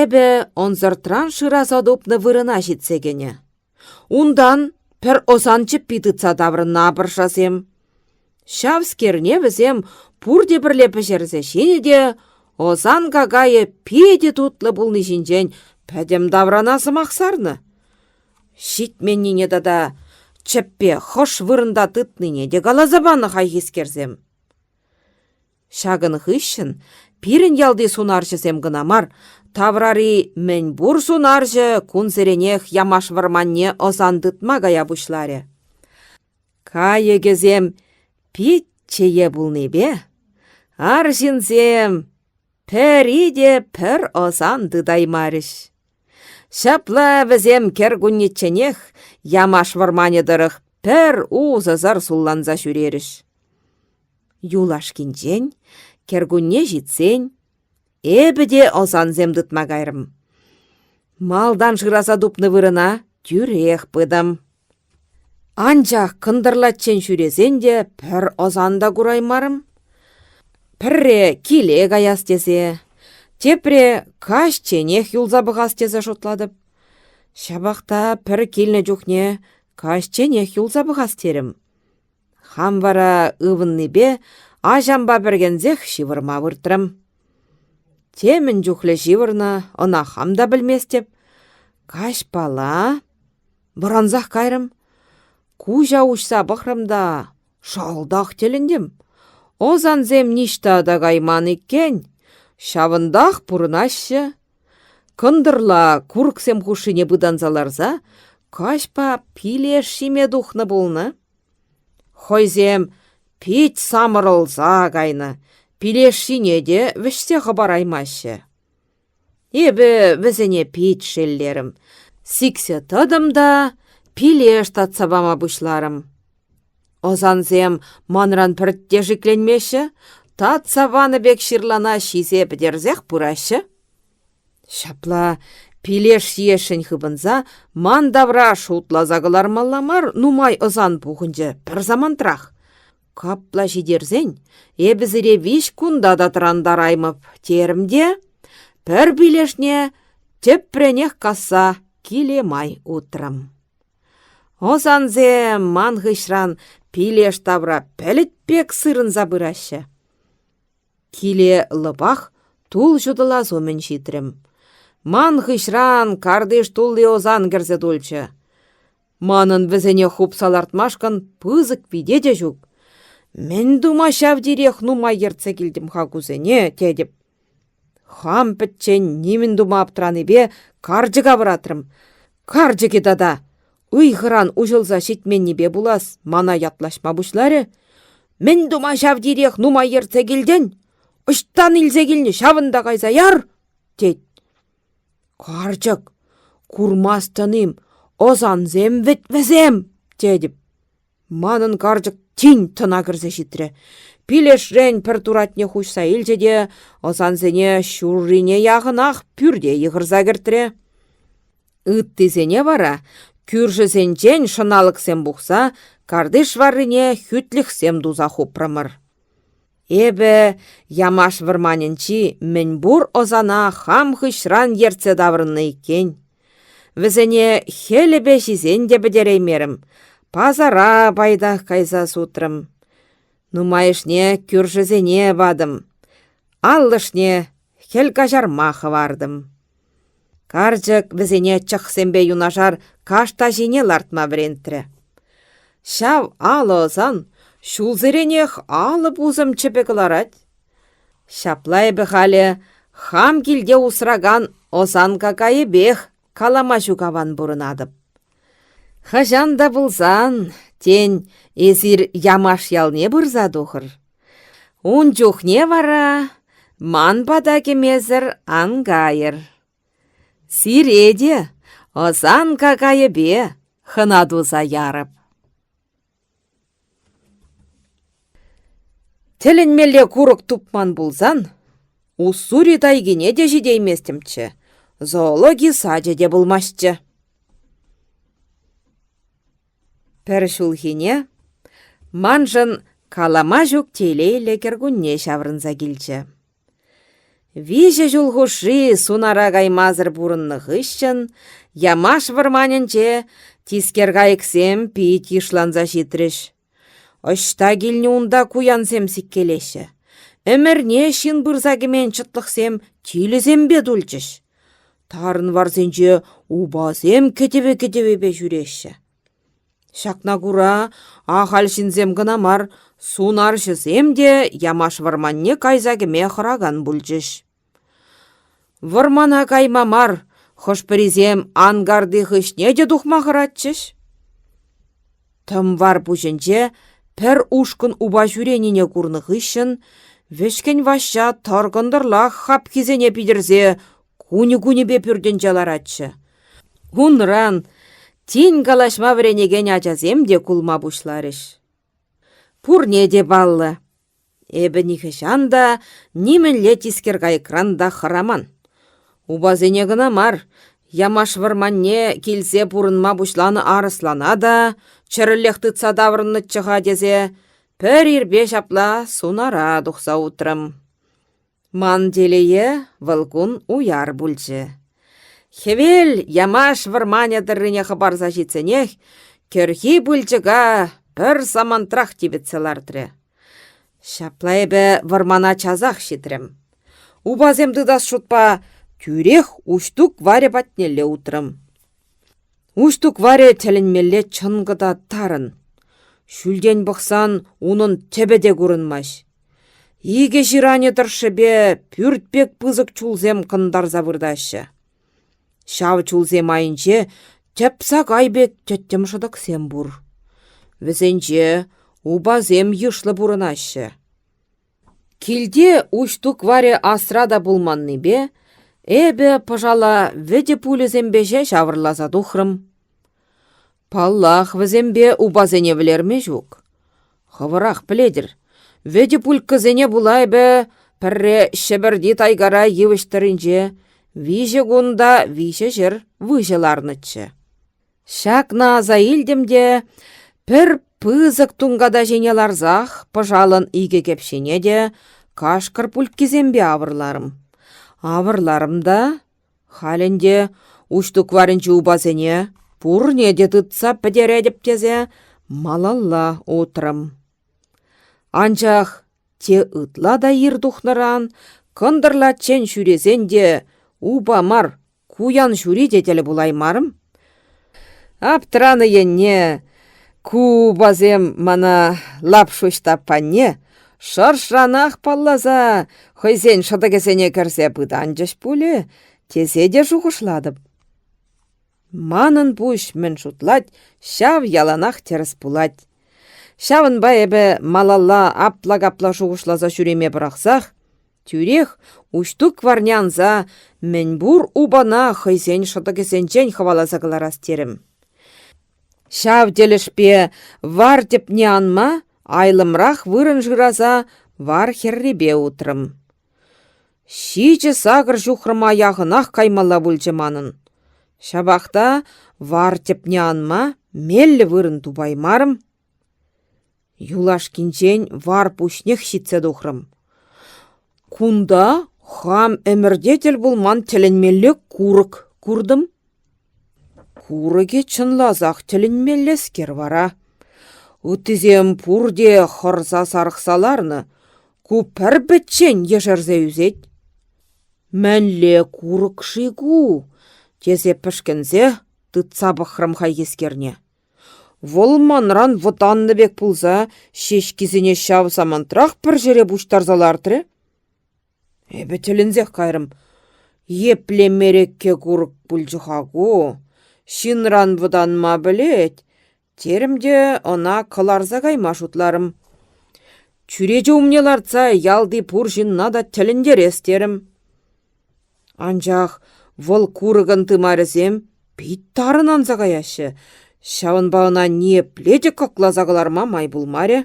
A: эпӗ ӑнсӑртран шыраса тупнӑ вырӑна ҫитсе кӗнӗ. Унтан пӗр ӑсан чӗппи тытса таврӑннӑ апӑршасем. Ҫавскерне вӗсем пурте пӗрле пӗҫерсе ҫинӗ те ӑсан какайӗ питӗ тутлӑ пулни ҫинчен Пӗтӗм таврана сӑмах сарнӑ. Ҫитменнине тата чӗппе хӑш вырӑнта тытнине те каласа панӑ хайхискерсем. Ҫакӑн хыҫҫӑн пирӗн ялти сунарҫӑсем кӑна мар, таврари мӗнпур сунарҫӑ кунсеренех Ямаш вӑрманне ӑсан тытма кая пуҫларӗ. Кайӑкӗсем пит чее пулнипе арҫынсем пӗри те пӗр ӑсан тытаймарӗҫ. Ҫапла вӗсем кӗркуннечченех Ямаш вӑрманӗ тӑрӑх пӗр усӑсӑр сулланса ҫӳрерӗҫ. Юлашкинчен, кӗркунне ҫитсен, эпӗ те ӑсансем тытма кайрӑм. Малтан шыраса тупнӑ вырӑна тӳрех пытӑм. Анчах кӑнтӑрлаччен ҫӳресен те пӗр ӑсан та кураймарӑм. Пӗрре киле каяс тесе, тепре каҫченех юлса пӑхас тесе шутлатӑп. Ҫапах та пӗр килнӗ чухне каҫченех юлса пӑхас терӗм. Хам вара ывӑннипе аҫампа пӗркенсех ҫывӑрма выртрӑм. Темӗн чухлӗ ҫывӑрнӑ, ӑна хам та пӗлместӗп. Каҫпала вӑрансах кайрӑм. Куҫа уҫса пӑхрӑм та шалтах тӗлӗнтӗм. Ӑсансем ниҫта та кайман иккен, ҫавӑнтах пурӑнаҫҫӗ. Кӑнтӑрла курӑксем хушшине пытанса ларса каҫпа пилеш ҫиме тухнӑ пулнӑ. Хӑйсем пит самӑрӑлса кайнӑ, пилеш ҫине те вӗҫсе хӑпараймаҫҫӗ. Эпӗ вӗсене пит шеллерӗм. Сиксе тӑтӑм та пилеш татса пама пуҫларӑм. Ӑсансем манран пӗртте шикленмеҫҫӗ, татса панӑ пек ҫырлана ҫисе пӗтерсех пыраҫҫӗ. Ҫапла пилеш ҫиесшӗн хыпӑнса ман тавра шутласа кӑлармалла мар нумай ӑсан пухӑнчӗ пӗр самантрах. Капла ҫитерсен эпӗ сире виҫ кунта та тӑрантараймӑп терӗм те пӗр пилешне тӗпренех касса киле май утрӑм. Ӑсансем ман хыҫран пилеш тавра пӗлӗт пек сырӑнса пыраҫҫӗ. Киле лӑпах тул ҫутӑлас умӗн ҫитрӗм. Ман хыҫран картиш тулли ӑсан кӗрсе тулчӗ. Манӑн вӗсене хупса лартмашкӑн пысӑк вите те ҫук. Мӗн тума ҫав териех нумай ертсе килтӗм-ха кусене, тетӗп. Хам пӗччен нимӗн тума аптранипе карчӑка вӑратрӑм. Карчӑкӗ тата ыйхӑран уҫӑлса ҫитменнипе пулас мана ятлаҫма пуҫларӗ. Мӗн тума ҫав териех нумай ертсе килтӗн? Ӑҫтан илсе килнӗ, ҫавӑнта кайса яр, тет. Карчӑк, курмастӑн-им, ӑсансем вӗт вӗсем, тетӗп. Манӑн карчӑк тин тӑна кӗрсе ҫитрӗ. Пилешрен пӗр туратне хуҫса илчӗ те ӑсансене ҫуррине яхӑнах пӳрте йыхӑрса кӗртрӗ. Ыттисене вара кӳршӗсенчен шӑналӑксем пухса картиш варрине хӳтлӗхсем туса хупрӑмӑр. Эпӗ Ямаш вӑрманӗнчи мӗнпур ӑсана хам хыҫран ертсе таврӑннӑ иккен. Вӗсене хӗлӗпе ҫисен те пӗтереймерӗм, пасара пайтах кайса сутрӑм. Нумайӑшне кӳршӗсене патӑм, аллӑшне хӗл каҫарма хӑвартӑм. Карчӑк вӗсене чӑхсемпе юнашар кашта ҫине лартма вӗрентрӗ. Ҫав алӑ ӑсан ҫулсеренех алӑ пусӑм чӗпӗ кӑларать. Ҫапла эпӗ халӗ хам килте усракан ӑсан какайӗпех калама ҫук аван пурӑнатӑп. Хӑҫан та пулсан, тен, эсир Ямаш ялне пырса тухӑр. Ун чухне вара ман пата кӗмесӗр ан кайӑр. Сире те ӑсан какайӗпе хӑна туса ярӑп. Тӗлӗнмелле курӑк тупман пулсан Уссури тайгине те ҫитейместӗмччӗ, зоологи сачӗ те пулмастчӗ. Пӗр ҫулхине маншӑн калама ҫук телейлӗ кӗркунне ҫаврӑнса килчӗ. Виҫӗ ҫул хушши сунара каймасӑр пурӑннӑ хыҫҫӑн Ямаш вӑрманӗнче тискер кайӑксем пит йышланса ҫитрӗҫ. Ӑҫта килнӗ унта куянсем сиккелеҫҫӗ. Ӗмӗрне ҫын пырса кӗмен чӑтлӑхсем тилӗсемпе тулчӗҫ. Тарӑн варсенче упасем кӗтӗвӗ-кӗтӗвӗпе ҫӳреҫҫӗ. Ҫакна кура ахаль ҫынсем кӑна мар, сунарҫӑсем те Ямаш вӑрманне кайса кӗме хӑракан пулчӗҫ. Вӑрмана кайма мар, хӑш-пӗрисем анкарти хыҫне те тухма хӑратчӗҫ. Тӑмвар пуҫӗнче пӗр ушкӑн упа ҫӳренине курнӑ хыҫҫӑн Вӗҫкӗн Ваҫҫа тӑр-кӑнтӑрлах хапхисене питӗрсе кунӗ-кунӗпе пӳртӗнче ларатчӗ. Унран тин калаҫма вӗренекен ачасем те кулма пуҫларӗҫ. Пурне те паллӑ, Эпӗ нихӑҫан та нимӗнле тискер кайӑкран та хӑраман. Упасене кӑна мар, Ямаш вӑрманне килсе пурӑнма пуҫланӑ арӑслана та чӗрӗллех тытса таврӑннӑччӗ-ха тесе пӗр ирпе ҫапла сунара тухса утрӑм. Ман телее вӑл кун уяр пулчӗ. Хӗвел Ямаш вӑрманӗ тӑррине хӑпарса ҫитсенех кӗрхи пылчӑка пӗр самантрах типӗтсе лартрӗ. Ҫапла эпӗ вӑрмана часах ҫитрӗм. Упасем тытас шутпа тӳрех Уҫтук варӗ патнелле утрӑм. Уҫтук варӗ тӗлӗнмелле чӑнкӑ та тарӑн. Ҫӳлтен пӑхсан унӑн тӗпӗ те курӑнмасть. Икӗ ҫыранӗ тӑршшӗпе пӳрт пек пысӑк чулсем кӑнтарса выртаҫҫӗ. Ҫав чулсем айӗнче тӗп сакай пек тӗттӗм шӑтӑксем пур. Вӗсенче упасем йышлӑ пурӑнаҫҫӗ. Килте Уҫтук варӗ асра та пулманнипе эпӗ пӑшала вӗтӗ пульӑсемпе ҫеҫ авӑрласа тухрӑм. Паллах, вӗсемпе упасене вӗлерме ҫук. Хӑвӑрах пӗлетӗр, вӗтӗ пульккӑсене пула эпӗ пӗрре Ҫӗпӗрти тайгара йывӑҫ тӑрринче виҫӗ кун та 300 выҫӑ ларнӑччӗ. Ҫакна аса илтӗм те пӗр пысӑк тунката ҫине ларсах пӑшалӑн икӗ кӗпҫине те кашкӑр пульккисемпе авӑрларӑм. Авӑрларӑм та Халь ӗнтӗ Уҫтук варӗнчи упасене пурне те тытса пӗтеретӗп тесе малалла утрӑм. Анчах те ытла та ир тухнӑран кӑнтӑрлаччен ҫӳресен те упа мар, куян ҫури те тӗл пулаймарӑм. Аптранӑ енне ку упасем мана Лапшу Ҫтаппанне шӑршранах палласа хӑйсен шӑтӑкӗсене кӗрсе пытанчӗҫ пулӗ тесе те шухӑшлатӑп. Манӑн пуҫ мӗн шутлать, ҫав яланах тӗрӗс пулать. Ҫавӑнпа эпӗ малалла апла-капла шухӑшласа ҫӳреме пӑрахсах Тӳрех Уҫтук варне анса мӗнпур упана хӑйсен шӑтӑкӗсенчен хӑваласа кӑларас терӗм. Ҫав тӗлӗшпе вар тӗпне анма айлӑмрах вырӑн шыраса вар хӗррипе утрӑм. Ҫичӗ-сакӑр ҫухрӑма яхӑнах каймалла пулчӗ манӑн. Ҫапах та вар тӗпне анма меллӗ вырӑн тупаймарӑм. Юлашкинчен вар пуҫнех ҫитсе тухрӑм. Кунта хам ӗмӗрте тӗл пулман тӗлӗнмелле курӑк куртӑм. Курӑкӗ чӑнласах тӗлӗнмеллескер вара. Ыттисем пурте хӑрса сарӑхса ларнӑ. Ку пӗр-пӗччен ешерсе ӳсет. Мӗнле курӑк-ши ку? тесе пӗшкӗнсе тытса пӑхрӑм хайхискерне. Вӑл манран вӑтаннӑ пек пулса ҫеҫкисене ҫав самантрах пӗр ҫӗре пуҫтарса лартрӗ. Эпӗ тӗлӗнсех кайрӑм. Епле мерекке курӑк пулчӗ-ха ку? Ҫынран вӑтанма пӗлет, терӗм те ӑна кӑларса кайма шутларӑм. Чӳрече умне лартса ялти пур ҫынна та тӗлӗнтерес терӗм. Анчах вӑл курӑкӑн тымарӗсем пит тарӑн анса каяҫҫӗ, ҫавӑнпа ӑна ниепле те кӑкласа кӑларма май пулмарӗ.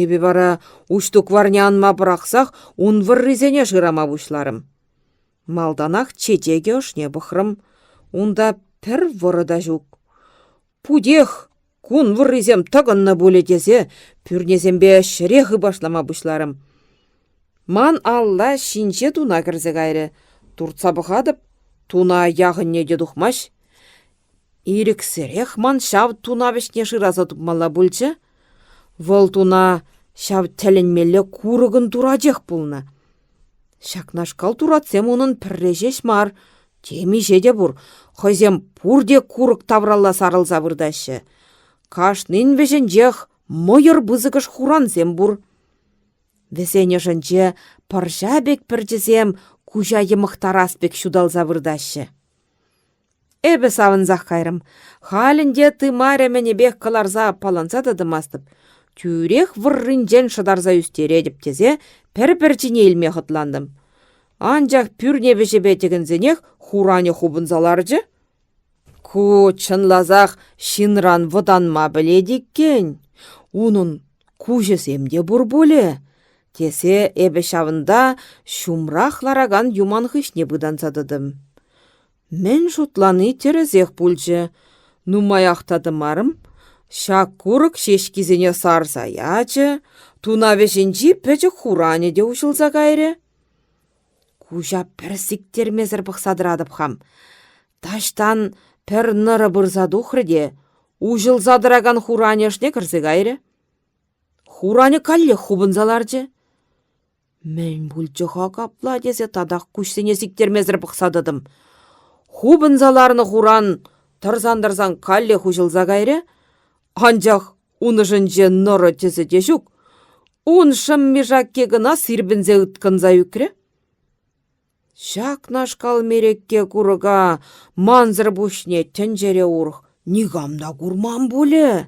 A: Эпӗ вара Уҫтук варне анма пӑрахсах ун вӑррисене шырама пуҫларӑм. Малтанах чечекӗ ӑшне пӑхрӑм. Унта пӗр вӑрӑ та ҫук. Путех кун вӑррисем тӑкӑннӑ пулӗ тесе пӳрнесемпе ҫӗре хыпашлама пуҫларӑм. Ман алла ҫинҫе туна кӗрсе кайрӗ. Туртса пӑхатӑп, туна яхӑнне те тухмасть. Ирӗксӗрех ман ҫав туна вӗҫне шыраса тупмалла пулчӗ. Вӑл туна ҫав тӗлӗнмелле курӑкӑн турачех пулнӑ. Ҫакнашкал туратсем унӑн пӗрре ҫеҫ мар, Темиҫе те пур, хӑйсем пурте курӑк тавралла сарӑлса выртаҫҫӗ. Кашнин вӗҫӗнчех мӑйӑр пысӑкӑш хурансем пур. Вӗсен ӑшӗнче пӑрҫа пек пӗрчӗсем куҫа йӑмӑхтарас пек ҫуталса выртаҫҫӗ. Эпӗ савӑнсах кайрӑм. Халь ӗнтӗ тымарӗ-мӗнӗпех кӑларса аппаланса та тӑмастӑп. Тӳрех вӑрринчен шӑтарса ӳстеретӗп тесе пӗр пӗрчине илме хӑтлантӑм. Анчах пӳрне вӗҫӗпе тӗкӗнсенех хуранӗ хупӑнса ларчӗ. Ку чӑнласах ҫынран вӑтанма пӗлет иккен. Унӑн куҫӗсем те пур пулӗ, тесе эпӗ ҫавӑнта ҫумрах ларакан юман хыҫне пытанса тӑтӑм. Мӗн шутлани тӗрӗсех пулчӗ. Нумаях та тӑмарӑм, ҫак курӑк ҫеҫкисене сарса ячӗ, туна вӗҫӗнчи пӗчӗк хуранӗ те уҫӑлса кайрӗ. Куҫа пӗр сиктермесӗр пӑхса тӑратӑп хам. Таҫтан пӗр нӑрӑ пырса тухрӗ те уҫӑлса тӑракан хуранӗ ӑшне кӗрсе кайрӗ. Хуранӗ каллех хупӑнса ларчӗ. Мӗн пулчӗ-ха капла тесе татах куҫсене сиктермесӗр пӑхса тӑтӑм. Хупӑнса ларнӑ хуран тӑрсан-тӑрсан каллех уҫӑлса кайрӗ. Анчах ун ӑшӗнче нӑрӑ тӗсӗ те ҫук. Ун шӑмми-шакки кӑна сирпӗнсе ыткӑнса ӳкрӗ. Ҫакнашкал мерекке курӑка мансӑр пуҫне тӗнчере урӑх никам та курман пулӗ.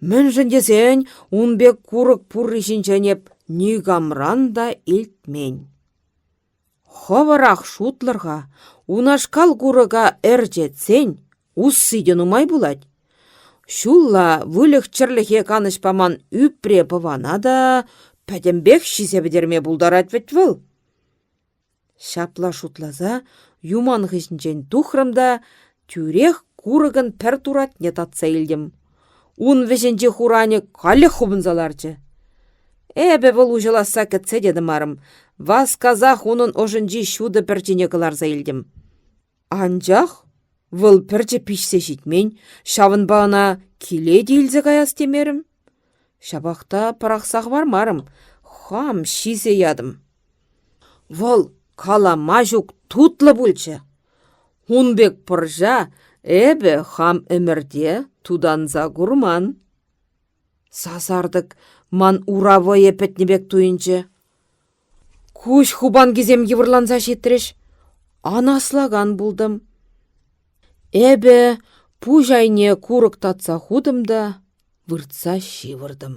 A: Мӗншӗн тесен ун пек курӑк пурри ҫинчен эп никамран та илтмен. Хӑвӑрах шутлӑр-ха, унашкал курӑка ӗрчетсен усси те нумай пулать. Ҫулла выльӑх-чӗрлӗхе канӑҫ паман ӳпре-пӑвана та пӗтӗмпех ҫисе пӗтерме пултарать вӗт вӑл. Ҫапла шутласа юман хыҫӗнчен тухрӑм та тӳрех курӑкӑн пӗр туратне татса илтӗм. Ун вӗҫӗнчи хуранӗ каллех хупӑнса ларчӗ. Эпӗ вӑл уҫӑласса кӗтсе те тӑмарӑм, васкасах унӑн ӑшӗнчи ҫутӑ пӗрчине кӑларса илтӗм. Анчах вӑл пӗрчӗ пиҫсе ҫитмен, ҫавӑнпа ӑна киле те илсе каяс темерӗм. Ҫапах та пӑрахса хӑвармарӑм, хам ҫисе ятӑм. Вӑл калама ҫук тутлӑ пулчӗ. Ун пек пӑрҫа эпӗ хам ӗмӗрте тутанса курман. Сасартӑк ман ура вӑйӗ пӗтнӗ пек туйӑнчӗ. Куҫ хупанкисем йывӑрланса ҫитрӗҫ. Анаслакан пултӑм. Эпӗ пуҫ айне курӑк татса хутӑм та выртса ҫывӑртӑм.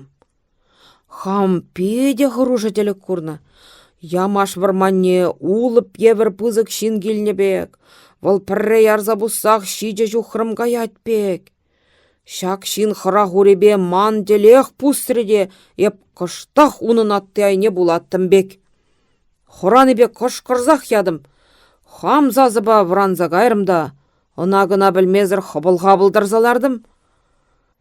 A: Хам питӗ хӑрушӑ тӗлӗк курнӑ. Ямаш вӑрманне улӑп евӗр пысӑк ҫын килнӗ пек, вӑл пӗрре ярса пуссах ҫичӗ ҫухрӑм каять пек. Ҫак ҫын хӑрах урипе ман тӗлех пусрӗ те эп кӑштах унӑн атти айне пулаттӑм пек. Хӑранипе кӑшкӑрсах ятӑм. Хам сасӑпа вӑранса кайрӑм та ӑна-кӑна пӗлмесӗр хӑпӑл-хапӑл тӑрса лартӑм.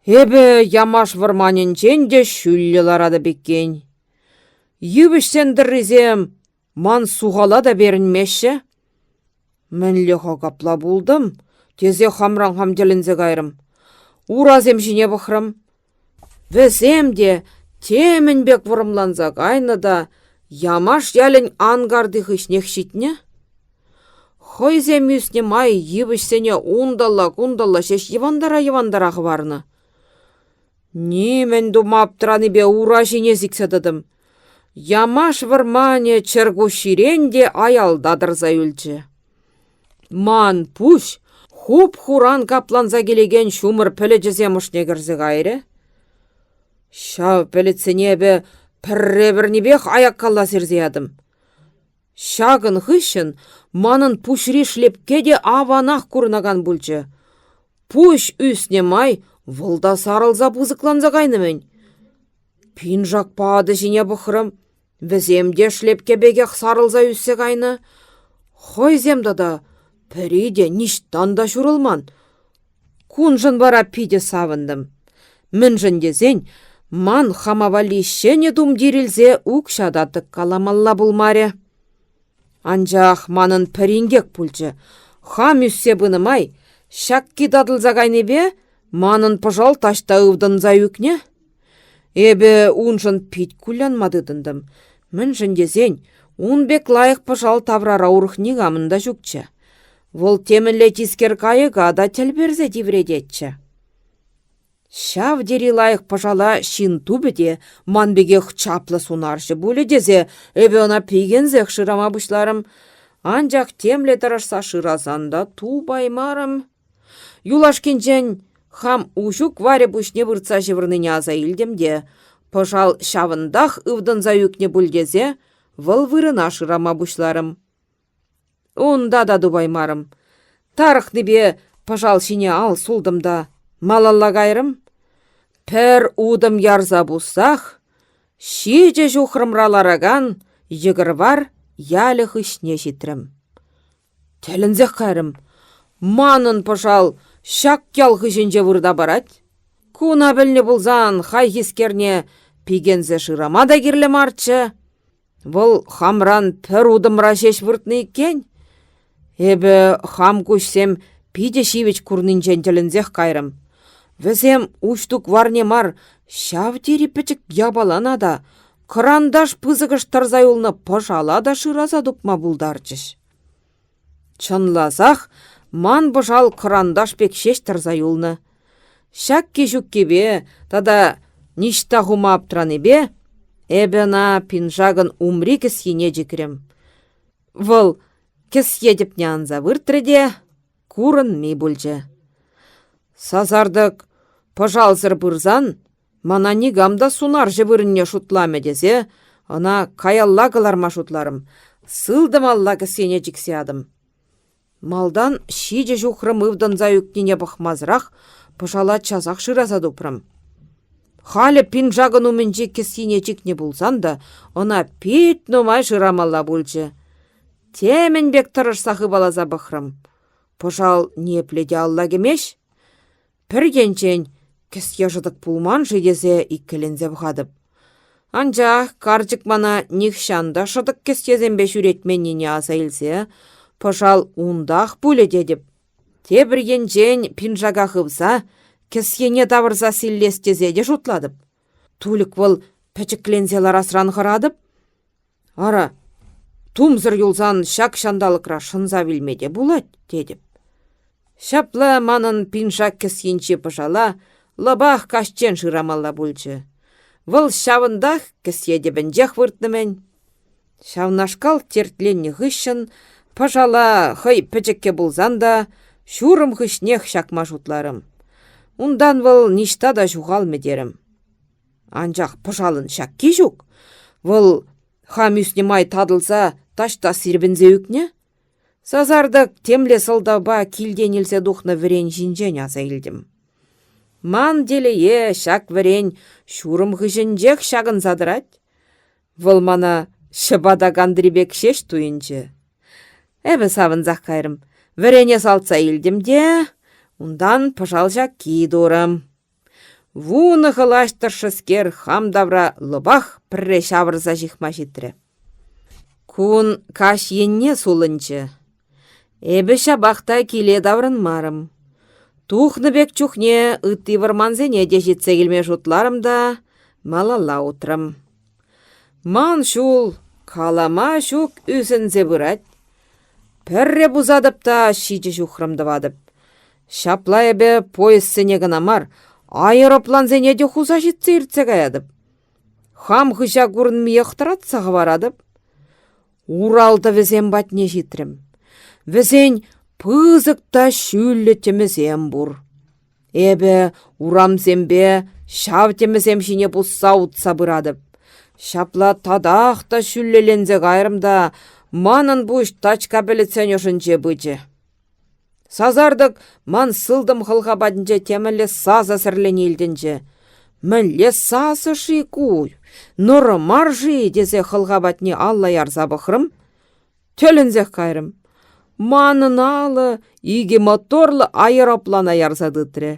A: Эпӗ Ямаш вӑрманӗнчен те ҫӳллӗ ларатӑп иккен. Йывӑҫсен тӑррисем ман сухала та перӗнмеҫҫӗ. Мӗнле-ха капла пултӑм? тесе хамран хам тӗлӗнсе кайрӑм. Урасем ҫине пӑхрӑм. Вӗсем те темӗн пек вӑрӑмланса кайнӑ та Ямаш ялӗн анкарти хыҫнех ҫитнӗ. Хӑйсем ӳснӗ май йывӑҫсене унталла-кунталла ҫеҫ йӑвантара-йӑвантара хӑварнӑ. Нимӗн тума аптранипе ура ҫине сиксе тӑтӑм. Ямаш вӑрманӗ чӗркуҫҫирен те аялта тӑрса юлчӗ. Ман пуҫ хуп-хуран капланса килекен ҫумӑр пӗлӗчӗсем ӑшне кӗрсе кайрӗ. Ҫав пӗлӗтсене эпӗ пӗрре пӗрнипех аяккалла сирсе ятӑм. Ҫакӑн хыҫҫӑн манӑн пуҫри шлепке те аванах курӑнакан пулчӗ. Пуҫ ӳснӗ май вӑл та сарӑлса пысӑкланса кайнӑ-мӗн. Пиншакпа атӑ ҫине пӑхрӑм. Вӗсем те шлепке пекех сарӑлса ӳссе кайнӑ. Хӑйсем тата пӗри те ниҫтан та ҫурӑлман. Куншӑн вара питӗ савӑнтӑм. Мӗншӗн тесен ман хама валли ҫӗнӗ тумтир илсе укҫа та тӑккаламалла пулмарӗ. Анчах манӑн пӗр инкек пулчӗ. Хам ӳссе пынӑ май ҫакки татӑлса кайнипе манӑн пӑшал таҫта ывтӑнса ӳкнӗ. Эпӗ уншӑн пит кулянма тытӑнтӑм. Мӗншӗн тесен ун пек лайӑх пӑшал таврара урӑх никамӑн та ҫукчӗ. Вӑл темӗнле тискер кайӑка та тӗл персе тиврететчӗ. Ҫав тери лайӑх пӑшала ҫын тупӗ те ман пекех чаплӑ сунарҫӑ пулӗ тесе эпӗ ӑна пикенсех шырама пуҫларӑм. Анчах темле тӑрӑшса шырасан та тупаймарӑм. Юлашкинчен хам Уҫук варӗ пуҫне выртса ҫывӑрнине аса илтӗм те пӑшал ҫавӑнтах ывтӑнса ӳкнӗ пуль тесе вӑл вырӑна шырама пуҫларӑм. Унта та тупаймарӑм. Тарӑхнипе пӑшал ҫине ал султӑм та малалла кайрӑм. Пӗр утӑм ярса пуссах ҫичӗ ҫухрӑмра ларакан Йӗкӗрвар ялӗ хыҫне ҫитрӗм. Тӗлӗнсех кайрӑм. Манӑн пӑшал ҫак ял хыҫӗнче вырта парать. Куна пӗлнӗ пулсан хайхискерне пикенсе шырама та кирлӗ марччӗ. Вӑл хамран пӗр утӑмра ҫеҫ выртнӑ иккен. Эпӗ хам куҫсем питӗ ҫивӗч курнинчен тӗлӗнсех кайрӑм. Вӗсем Уҫтук варне мар, ҫав тери пӗчӗк япалана та, кӑранташ пысӑкӑш тӑрса юлнӑ пӑшала та шыраса тупма пултарчӗҫ. Чӑнласах, ман пӑшал кӑранташ пек ҫеҫ тӑрса юлнӑ. Ҫакки-ҫуккипе тата ниҫта хума аптранипе эпӗ ӑна пиншакӑн умри кӗсйине чикрӗм. Вӑл кӗсье тӗпне анса выртрӗ те курӑнми пулчӗ. Сасартӑк пӑшалсӑр пырсан Мана никам та сунарҫӑ вырӑнне шутламӗ тесе ӑна каялла кӑларма шутларӑм, сылтӑм алла кӗсьене чиксе ятӑм. Малтан ҫичӗ ҫухрӑм ывтӑнса ӳкнине пӑхмасӑрах пӑшала часах шыраса тупрӑм. Халӗ пиншакӑн умӗнчи кӗсйине чикнӗ пулсан та ӑна пит нумай шырамалла пулчӗ. Темӗн пек тӑрӑшса хыпаласа пӑхрӑм. Пӑшал ниепле те алла кӗмест. Пӗр енчен кӗсье шӑтӑк пулман-ши тесе иккӗленсе пӑхатӑп. Анчах карчӑк мана нихҫан та шӑтӑк кӗсьесемпе ҫӳретменнине аса илсе пӑшал унтах пулӗ тетӗп. Тепӗр енчен пиншака хывса кӗсьене тавӑрса силлес тесе те шутлатӑп. Тулӗк вӑл пӗчӗкленсе ларасран хӑратӑп. Ара, тумсӑр юлсан ҫак ҫанталӑкра шӑнса вилме те пулать, тетӗп. Ҫапла манӑн пиншак кӗсйинчи пӑшала лӑпах каҫчен шырамалла пулчӗ. Вӑл ҫавӑнтах кӗсье тӗпӗнчех выртнӑ-мӗн. Ҫавнашкал тертленнӗ хыҫҫӑн пӑшала хӑй пӗчӗккӗ пулсан та ҫурӑм хыҫнех ҫакма шутларӑм. Унтан вӑл ниҫта та ҫухалмӗ терӗм. Анчах пӑшалӑн ҫакки ҫук. Вӑл хам ӳснӗ май татӑлса таҫта сирпӗнсе ӳкнӗ. Сасартӑк темле сӑлтавпа килтен илсе тухнӑ вӗрен ҫинчен аса илтӗм. Ман телее ҫак вӗрен ҫурӑм хыҫӗнчех ҫакӑнса тӑрать. Вӑл мана ҫӑпата кантри пек ҫеҫ туйӑнчӗ. Эпӗ савӑнсах кайрӑм. Вӗрене салтса илтӗм те унтан пӑшал ҫакки турӑм. Вунӑ хӑлаҫ тӑршшӗскер хам тавра лӑпах пӗрре ҫавӑрса ҫыхма ҫитрӗ. Кун каҫ енне сулӑнчӗ. Эпӗ ҫапах та киле таврӑнмарӑм. Тухнӑ пек чухне ытти вӑрмансене те ҫитсе килме шутларӑм та малалла утрӑм. Ман ҫул калама ҫук ӳсӗнсе пырать. Пӗрре пусатӑп та ҫичӗ ҫухрӑм тӑватӑп. Ҫапла эпӗ поездсене кӑна мар, аэроплансене те хуса ҫитсе иртсе каятӑп. Хам хыҫа курӑнмиех тӑратса хӑваратӑп. Урал тӑвӗсем патне ҫитрӗм. Вӗсен пысӑк та ҫӳллӗ тӗмӗсем пур. Эпӗ урамсемпе ҫав тӗмӗсем ҫине пусса утса пыратӑп. Ҫапла татах та ҫӳллӗленсе кайрӑм та манӑн пуҫ тачка пӗлӗтсен ӑшӗнче пычӗ. Сасартӑк ман сылтӑм хӑлха патӗнче темӗнле сасӑ сӗрлени илтӗнчӗ. Мӗнле сасӑ-ши ку? Нӑрӑ мар-ши тесе хӑлха патне алла ярса пӑхрӑм. Тӗлӗнсех кайрӑм. Манӑн алӑ икӗ моторлӑ аэроплана ярса тытрӗ.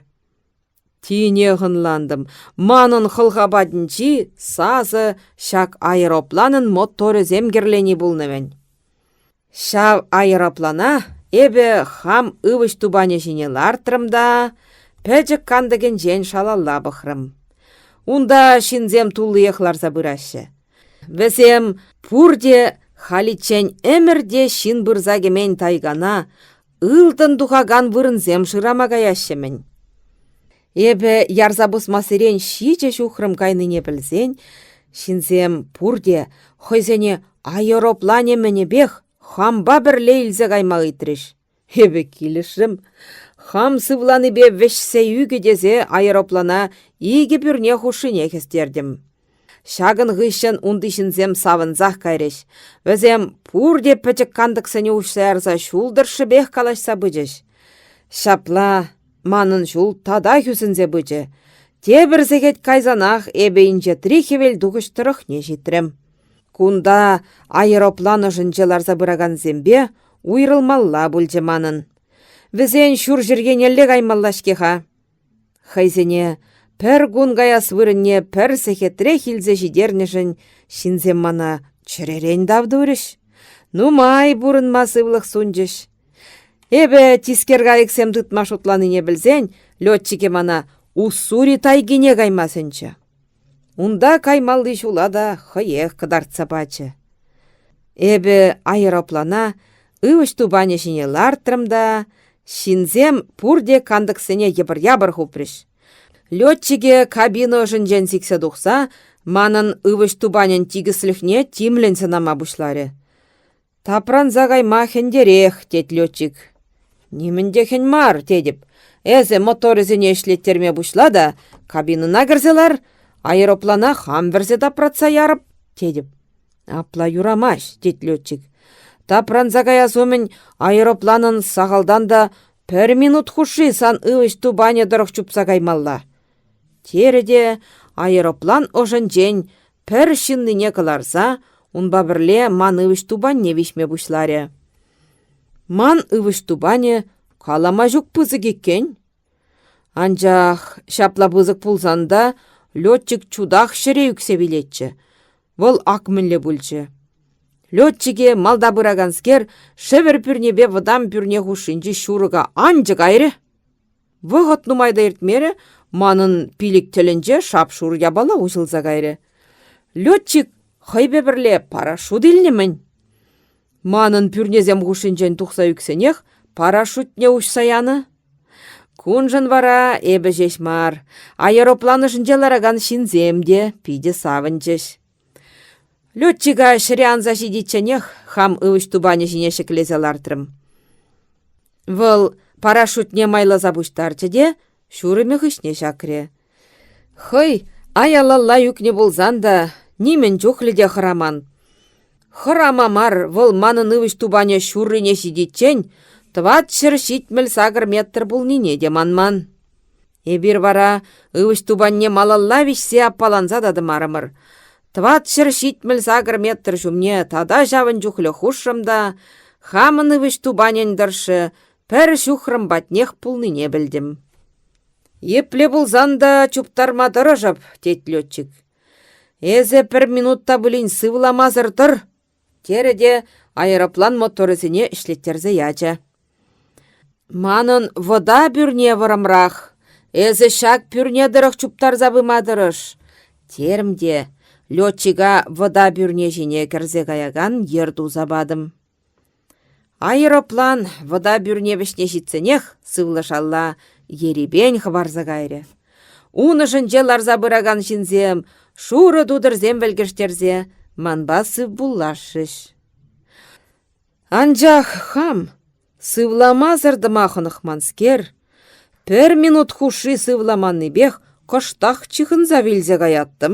A: Тинех ӑнлантӑм, манӑн хӑлха патӗнчи сасӑ ҫак аэропланӑн моторӗсем кӗрлени пулнӑ-мӗн. Ҫав аэроплана эпӗ хам ывӑҫ тупанӗ ҫине лартрӑм та пӗчӗк кантӑкӗнчен шалалла пӑхрӑм. Унта ҫынсем туллиех ларса пыраҫҫӗ. Вӗсем пурте халиччен ӗмӗрте ҫын пырса кӗмен тайгана. ылтӑн тухакан вырӑнсем шырама каяҫҫӗ-мӗн. Эпӗ ярса пусмассерен ҫичӗ ҫухрӑм кайнине пӗлсен ҫынсем пурте хӑйсене аэропланӗ-мӗнӗпех хампа пӗрле илсе кайма ыйтрӗҫ. Эпӗ килӗшрӗм. Хам сывланипе вӗҫсе ӳкӗ тесе аэроплана икӗ пӳрне хушшине хӗстертӗм. Ҫакӑн хыҫҫӑн унти ҫынсем савӑнсах кайрӗҫ. Вӗсем пурте пӗчӗк кантӑксене уҫса ярса ҫул тӑршшӗпех калаҫса пычӗҫ. Ҫапла манӑн ҫул татах ӳсӗнсе пычӗ. Тепӗр сехет кайсанах эпӗ инҫетри хӗвел тухӑҫ тӑрӑхне ҫитрӗм. Кунта аэроплан ӑшӗнче ларса пыракансемпе уйрӑлмалла пулчӗ манӑн. Вӗсен ҫурҫӗр еннелле каймалла-ҫке-ха. Хӑйсене пӗр кун каяс вырӑнне пӗр сехетрех илсе ҫитернӗшӗн ҫынсем мана чӗререн тав турӗҫ. Нумай пурӑнма сывлӑх сунчӗҫ. Эпӗ тискер кайӑксем тытма шутланине пӗлсен летчикӗ мана Уссури тайгине кайма сӗнчӗ. Унта каймалли ҫула та хӑех кӑтартса пачӗ. Эпӗ аэроплана ывӑҫ тупанӗ ҫине лартрӑм та ҫынсем пурте кантӑксене йӑпӑр-япӑр хупрӗҫ. Летчикӗ кабина ӑшӗнчен сиксе тухса манӑн ывӑҫ тупанӗн тикӗслӗхне тимлӗн сӑнама пуҫларӗ. Тапранса кайма хӗнтерех, тет летчик. Нимӗн те хӗн мар, тетӗп. Эсӗ моторӗсене ӗҫлеттерме пуҫла та кабинӑна кӗрсе лар, аэроплана хам вӗрсе тапратса ярӑп, тетӗп. Апла юрамасть, тет летчик. Тапранса каяс умӗн аэропланӑн сахалтан та пӗр минут хушши сан ывӑҫ тупанӗ тӑрӑх чупса каймалла. Терӗ те аэроплан ӑшӗнчен пӗр ҫыннине кӑларса унпа пӗрле ман ывӑҫ тупанне виҫме пуҫларӗ. Ман ывӑҫ тупанӗ калама ҫук пысӑк иккен. Анчах ҫапла пысӑк пулсан та летчик чутах ҫӗре ӳксе вилетчӗ. Вӑл ак мӗнле пулчӗ. Летчике малта пыраканскер шӗвӗр пӳрнепе вӑтам пӳрне хушшинчи ҫурӑка анчӗ кайрӗ. Вӑхӑт нумай та иртмерӗ, манӑн пилӗк тӗлӗнче шап-шур япала уҫӑлса кайрӗ. Летчик хӑйпе пӗрле парашют илнӗ-мӗн. Манӑн пӳрнесем хушшинчен тухса ӳксенех парашютне уҫса янӑ. Куншӑн вара эпӗ ҫеҫ мар, аэроплан ӑшӗнче ларакан ҫынсем те питӗ савӑнчӗҫ. Летчика ҫӗре анса ҫитичченех хам ывӑҫ тупанӗ ҫине ҫӗклесе лартрӑм. Вӑл парашютне майласа пуҫтарчӗ те ҫурӑмӗ хыҫне ҫакрӗ. Хӑй аялалла ӳкнӗ пулсан та нимӗн чухлӗ те хӑраман. Хӑрама мар, вӑл манӑн ывӑҫ тупанӗ ҫуррине ҫитиччен 478 метр пулнине те манман. Эпир вара ывӑҫ тупанне малалла виҫсе аппаланса та тӑмарӑмӑр. 478 метр ҫумне тата ҫавӑн чухлӗ хушрӑм та хамӑн ывӑҫ тупанӗн тӑршшӗ пӗр ҫухрӑм патнех пулнине пӗлтӗм. «Епле пулсан та чуптарма тӑрӑшӑп», тет летчик. «Эсӗ пӗр минут та пулин сывламасӑр тӑр», терӗ те аэроплан моторӗсене ӗҫлеттерсе ячӗ. Манӑн вӑта пӳрне вӑрӑмрах. Эсӗ ҫак пӳрне тӑрӑх чуптарса пыма тӑрӑш, терӗм те летчика вӑта пӳрне ҫине кӗрсе каякан йӗр туса патӑм. Аэроплан вӑта пӳрне вӗҫне ҫитсенех сывлӑшалла ерипен хӑпарса кайрӗ. Ун ӑшӗнче ларса пыракан ҫынсем шурӑ тутӑрсем вӗлкӗштерсе манпа сывпуллашрӗҫ. Анчах хам сывламасӑр тӑма хӑнӑхманскер, пӗр минут хушши сывламаннипех кӑштах чыхӑнса вилсе каяттӑм.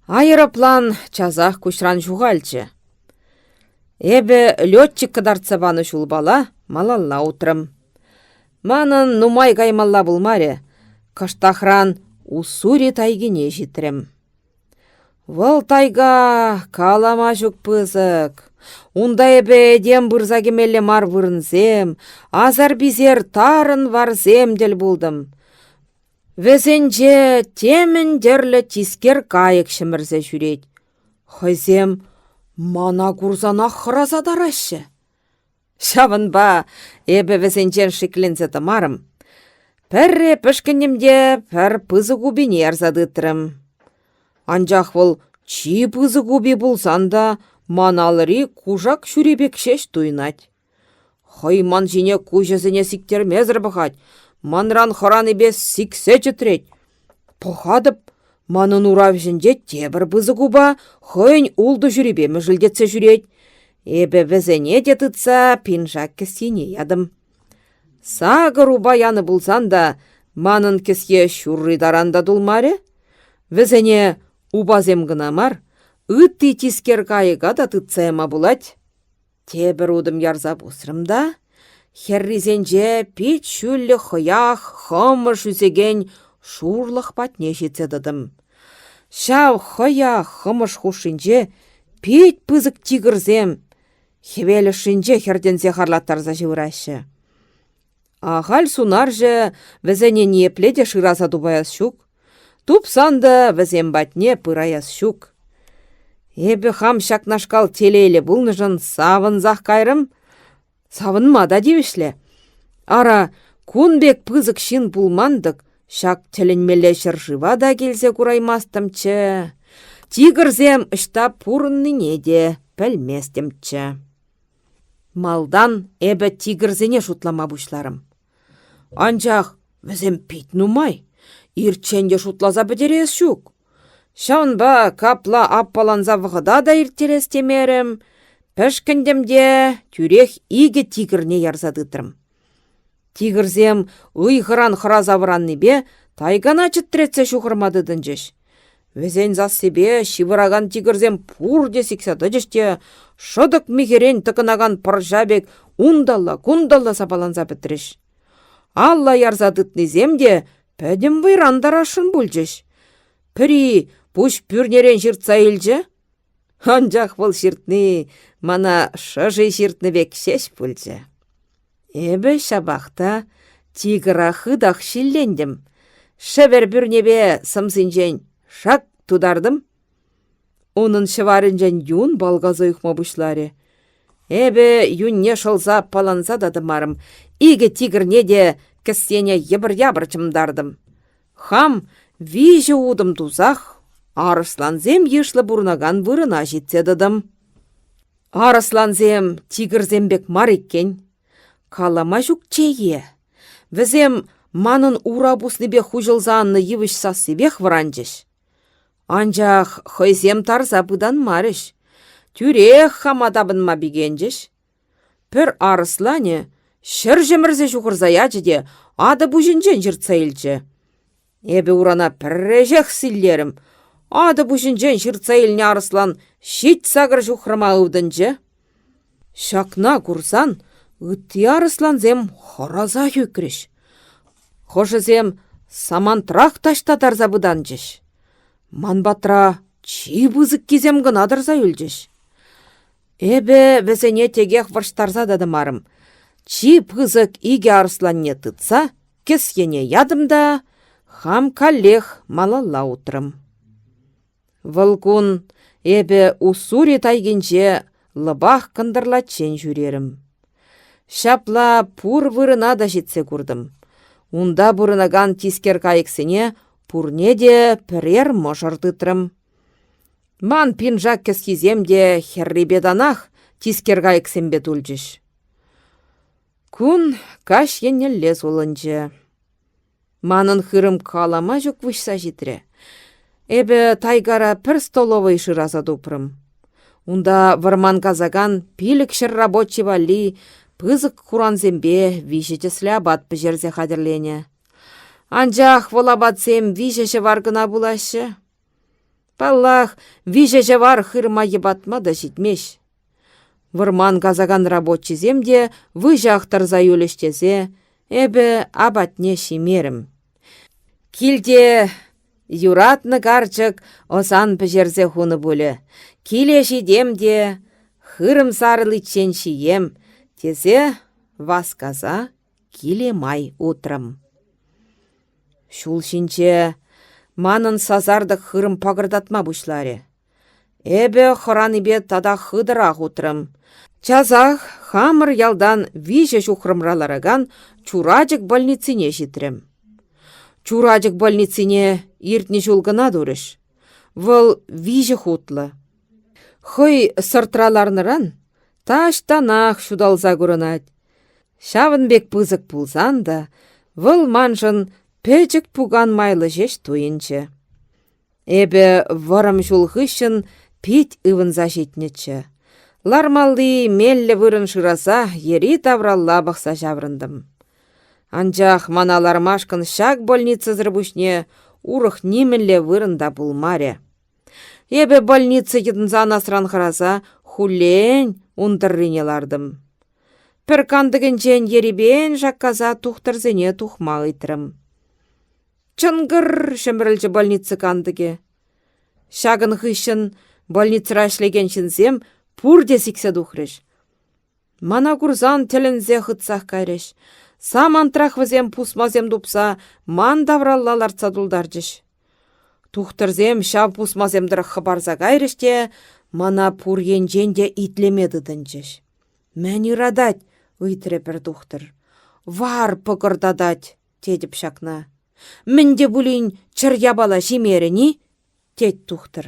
A: Аэроплан часах куҫран ҫухалчӗ. Эпӗ летчик кӑтартса панӑ ҫулпала малалла утрӑм. Манӑн нумай каймалла пулмарӗ, кӑштахран Уссури тайгине ҫитрӗм. Вӑл тайга калама ҫук пысӑк. Унта эпӗ этем пырса кӗмелле мар вырӑнсем, асар-писер тарӑн варсем тӗл пултӑм. Вӗсенче темӗн тӗрлӗ тискер кайӑк ҫӗмӗрсе ҫӳрет. Хӑйсем мана курсанах хӑраса тараҫҫӗ. Ҫавӑнпа эпӗ вӗсенчен шикленсе тӑмарӑм. Пӗрре пӗшкӗнтӗм те пӗр пысӑк упине ярса тытрӑм. Анчах вӑл чи пысӑк упи пулсан та ман алӑри кушак ҫури пек ҫеҫ туйӑнать. Хӑй ман ҫине куҫӗсене сиктермесӗр пӑхать, манран хӑранипе сиксе чӗтрет. Пӑхатӑп, манӑн ура вӗҫӗнче тепӗр пысӑк упа хӑйӗн ултӑ ҫурипе мӗшӗлтетсе ҫӳрет. Эпӗ вӗсене те тытса пиншак кӗсйине ятӑм. Сакӑр упа янӑ пулсан та манӑн кӗсье ҫурри таран та тулмарӗ. Вӗсене упасем кӑна мар, ытти тискер кайӑка та тытса яма пулать. Тепӗр утӑм ярса пусрӑм та хӗррисенче пит ҫӳллӗ хӑях хӑмӑш ӳсекен шурлӑх патне ҫитсе тӑтӑм. Ҫав хӑях хӑмӑш хушшинче пит пысӑк тигрсем хӗвел ӑшшинче хӗртӗнсе харлаттарса ҫывӑраҫҫӗ. Ахаль сунарҫӑ вӗсене ниепле те шыраса тупаяс ҫук. Тупсан та вӗсем патне пыраяс ҫук. Эпӗ хам ҫакнашкал телейлӗ пулнӑшӑн савӑнсах кайрӑм. Савӑнма та тивӗҫлӗ. Ара, кун пек пысӑк ҫын пулман-тӑк ҫак тӗлӗнмелле ҫӗршыва та килсе кураймастӑмччӗ. Тигрсем ӑҫта пурӑннине те пӗлместӗмччӗ. Малтан эпӗ тигрсене шутлама пуҫларӑм. Анчах вӗсем пит нумай, ирччен те шутласа пӗтерес ҫук. Ҫавӑнпа капла аппаланса вӑхӑта та ирттерес темерӗм, пӗшкӗнтӗм те тӳрех икӗ тигрне ярса тытрӑм. Тигрсем ыйхӑран хӑраса вӑраннипе тайгана чӗтретсе ҫухӑрма тытӑнчӗҫ. Вӗсен сассипе ҫывӑракан тигрсем пурте сиксе тӑчӗҫ те шӑтӑк михӗрен тӑкӑнакан пӑрҫа пек унталла-кунталла сапаланса пӗтрӗҫ. Алла ярса тытнисем те пӗтӗм вӑйран тарасшӑн пулчӗҫ. Пӗри пуҫ пӳрнерен ҫыртса илчӗ, Анчах вӑл ҫыртни мана шӑши ҫыртнӑ пек ҫеҫ пулчӗ. Эпӗ ҫапах та тигра хытах ҫиллентӗм. Шӗвӗр пӳрнепе сӑмсинчен шак тутартӑм. Унӑн ҫӑварӗнчен юн палкаса юхма пуҫларӗ. Эпӗ юнне шӑлса аппаланса та тӑмарӑм, икӗ тигрне те кӗсьене йӑпӑр-япӑр чӑмтартӑм. Хам виҫӗ утӑм тусах арӑслансем йышлӑ пурӑнакан вырӑна ҫитсе тӑтӑм. Арӑслансем тигрсем пек мар иккен. Калама ҫук чее. Вӗсем манӑн ура пуснипе хуҫӑлса аннӑ йывӑҫ сассипех вӑранчӗҫ. Анчах хӑйсем тарса пытанмарӗҫ. Тӳрех хама тапӑнма пикенчӗҫ. Пӗр арӑсланӗ ҫӗр ҫӗмӗрсе ҫухӑрса ячӗ те атӑ пуҫӗнчен ҫыртса илчӗ. Эпӗ урана пӗрре ҫех силлерӗм. Атӑ пуҫӗнчен ҫыртса илнӗ арӑслан ҫич-сакӑр ҫухрӑма ывтӑнчӗ. Ҫакна курсан ытти арӑслансем хӑрасах ӳкрӗҫ. Хӑшӗсем самантрах таҫта тарса пытанчӗҫ. Ман патра чи пысӑккисем кӑна тӑрса юлчӗҫ. Эпӗ вӗсене текех вӑрҫтарса та тӑмарӑм. Чи пысӑк икӗ арӑсланне тытса кӗсьене ятӑм та хам каллех малалла утрӑм. Вӑл кун эпӗ Уссури тайгинче лӑпах кӑнтӑрлаччен ҫӳрерӗм. Ҫапла пур вырӑна та ҫитсе куртӑм. Унта пурӑнакан тискер кайӑксене пурне те пӗрер мӑшӑр тытрӑм. Ман пиншак кӗсйисем те хӗррипе танах тискер кайӑксемпе тулчӗҫ. Кун каҫ еннелле сулӑнчӗ. Манӑн хырӑм калама ҫук выҫса ҫитрӗ. Эпӗ тайгара пӗр столовӑй шыраса тупрӑм. Унта вӑрман касакан 500 рабочи валли пысӑк хурансемпе виҫӗ тӗслӗ апат пӗҫерсе хатӗрленӗ. Анчах вӑл апатсем виҫӗ ҫӑвар кӑна пулаҫҫӗ. Паллах, виҫӗ ҫӑвар хырма йӑпатма та ҫитмест. Вӑрман касакан рабочисем те выҫах тӑрса юлӗҫ тесе эпӗ апатне ҫимерӗм. Килте юратнӑ карчӑк ӑсан пӗҫерсе хунӑ пулӗ. Киле ҫитем те хырӑм сарӑличчен ҫием тесе васкаса киле май утрӑм. Ҫул ҫинче манӑн сасартӑк хырӑм пакӑртатма пуҫларӗ. Эпӗ хӑранипе тата хытӑрах утрӑм. Часах хамӑр ялтан виҫӗ ҫухрӑмра ларакан Чурачӑк больницине ҫитрӗм. Чурачӑк больницине иртнӗ ҫул кӑна турӗҫ. Вӑл виҫӗ хутлӑ. Хӑй сӑртра ларнӑран таҫтанах ҫуталса курӑнать. Ҫавӑн пек пысӑк пулсан та вӑл маншӑн пӗчӗк пукан майлӑ ҫеҫ туйӑнчӗ. Эпӗ вӑрӑм ҫул хыҫҫӑн пит ывӑнса ҫитнӗччӗ. Лармалли меллӗ вырӑн шыраса йӗри-тавралла пӑхса ҫаврӑнтӑм. Анчах мана лармашкӑн ҫак больницӑсӑр пуҫне урӑх нимӗнле вырӑн та пулмарӗ. Эпӗ больница йӑтӑнса анасран хӑраса хуллен ун тӑррине лартӑм. Пӗр кантӑкӗнчен ерипен шаккаса тухтӑрсене тухма ыйтрӑм. Чӑнкӑр-р! ҫӗмӗрӗлчӗ больница кантӑкӗ. Ҫакӑн хыҫҫӑн больницӑра ӗҫлекен ҫынсем пурте сиксе тухрӗҫ. Мана курсан тӗлӗнсе хытсах кайрӗҫ. Самантрах вӗсем пусмасем тупса ман тавралла лартса тултарчӗҫ. Тухтӑрсем ҫав пусмасем тӑрӑх хӑпарса кайрӗҫ те мана пур енчен те итлеме тытӑнчӗҫ. «Мӗн ыратать?» — ыйтрӗ пӗр тухтӑр. «Вар пӑкӑртатать», тетӗп ҫакна. «Мӗн те пулин чӗр япала ҫимерӗн-и?» тет тухтӑр.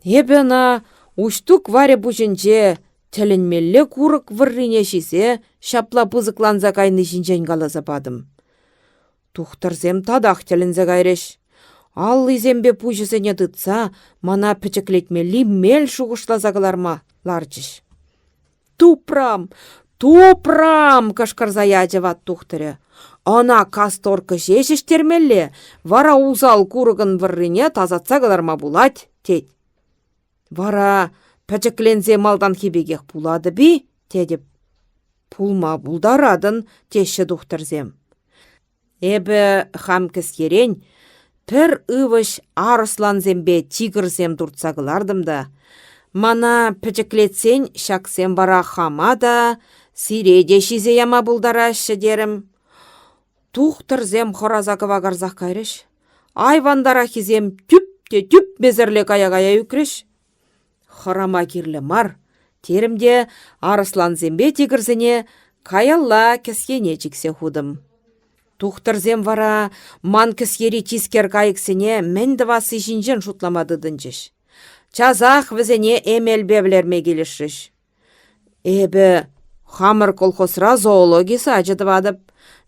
A: Эпӗ ӑна Уҫтук варӗ пуҫӗнче тӗлӗнмелле курӑк вӑррине ҫисе ҫапла пысӑкланса кайни ҫинчен каласа патӑм. Тухтӑрсем татах тӗлӗнсе кайрӗҫ. Аллисемпе пуҫӗсене тытса мана пӗчӗклетмелли мел шухӑшласа кӑларма ларчӗҫ. «Тупрам! Тупрам!» кӑшкӑрса ячӗ ват тухтӑрӗ. «Ӑна касторка ҫеҫ ӗҫтермелле, вара усал курӑкӑн вӑррине тасатса кӑларма пулать», тет. «Вара пӗчӗкленсе малтанхи пекех пулатӑп-и?» тетӗп. «Пулма пултаратӑн», теҫҫӗ тухтӑрсем. Эпӗ хам кӗсьерен пӗр ывӑҫ арӑслансемпе тигрсем туртса кӑлартӑм та мана пӗчӗклетсен ҫаксем вара хама та, сире те ҫисе яма пултараҫҫӗ терӗм. Тухтӑрсем хӑраса кӑвакарсах кайрӗҫ. Айвантараххисем тӳп те тӳп месерле кая-кая ӳкрӗҫ. Хӑрама кирлӗ мар, терӗм те арӑслансемпе тигрсене каялла кӗсьене чиксе хутӑм. Тухтӑрсем вара ман кӗсьери тискер кайӑксене мӗн тӑвасси ҫинчен шутлама тытӑнчӗҫ. Часах вӗсене эмелпе вӗлерме килӗшрӗҫ. Эпӗ хамӑр колхозра зоологи сачӗ тӑватӑп.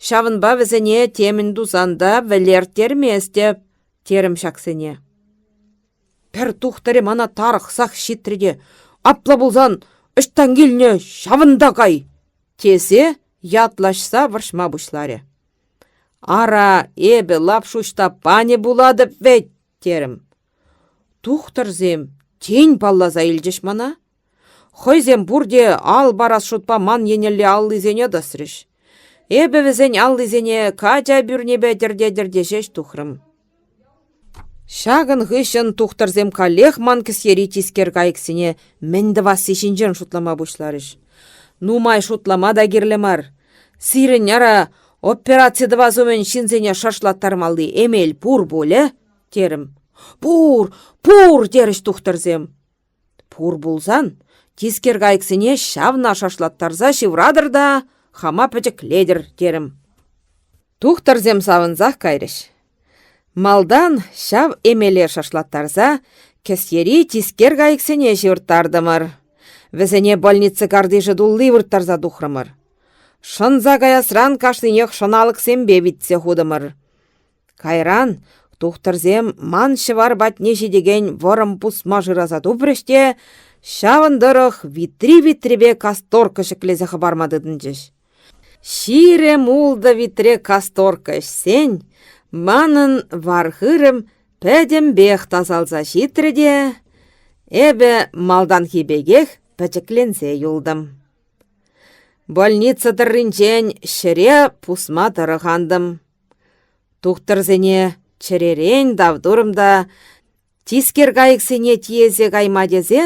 A: Ҫавӑнпа вӗсене темӗн тусан та вӗлерттерместӗп, терӗм ҫаксене. Пӗр тухтӑрӗ мана тарӑхсах ҫитрӗ те, «Апла пулсан, ӑҫтан килнӗ, ҫавӑнта кай!» тесе ятлаҫса вӑрҫма пуҫларӗ. «Ара, эпӗ Лапшу Ҫтаппанӗ пулатӑп вӗт!» терӗм. Тухтӑрсем тин палласа илчӗҫ мана. Хӑйсем пурте ал парас шутпа ман еннелле аллисене тӑсрӗҫ. Эпӗ вӗсен аллисене кача пӳрнепе тӗрте-тӗрте ҫеҫ тухрӑм. Ҫакӑн хыҫҫӑн тухтӑрсем каллех ман кӗсьери тискер кайӑксене мӗн тӑвасси ҫинчен шутлама пуҫларӗҫ. Нумай шутлама та кирлӗ мар. Сирӗн ара операци тӑвас умӗн ҫынсене шӑршлаттармалли эмел пур пулӗ, терӗм. Пур, пур, терӗҫ тухтӑрсем. Пур пулсан, тискер кайӑксене ҫавна шашлаттарса ҫывратӑр та хама пӗчӗклетӗр, терӗм. Тухтӑрсем савӑнсах кайрӗҫ. Малтан ҫав эмеле шашлаттарса кӗсьери тискер кайӑксене ҫывӑрттартӑмӑр. Вӗсене больница картишӗ тулли вырттарса тухрӑмӑр. Шӑнса каясран кашнинех шӑналӑксемпе витсе хутӑмӑр. Кайран тухтӑрсем ман ҫӑвар патне ҫитекен вӑрӑм пусма шыраса тупрӗҫ те ҫавӑн тӑрӑх витри-витрипе касторка ҫӗклесе хӑпарма тытӑнчӗҫ. 26 витре касторка ӗҫсен манӑн вар-хырӑм пӗтӗмпех тасалса ҫитрӗ те эпӗ малтанхи пекех пӗчӗкленсе юлтӑм. Больница тӑрринчен ҫӗре пусма тӑрӑх антӑм. Тухтӑрсене чӗререн тав турӑм та тискер кайӑксене тиесе кайма тесе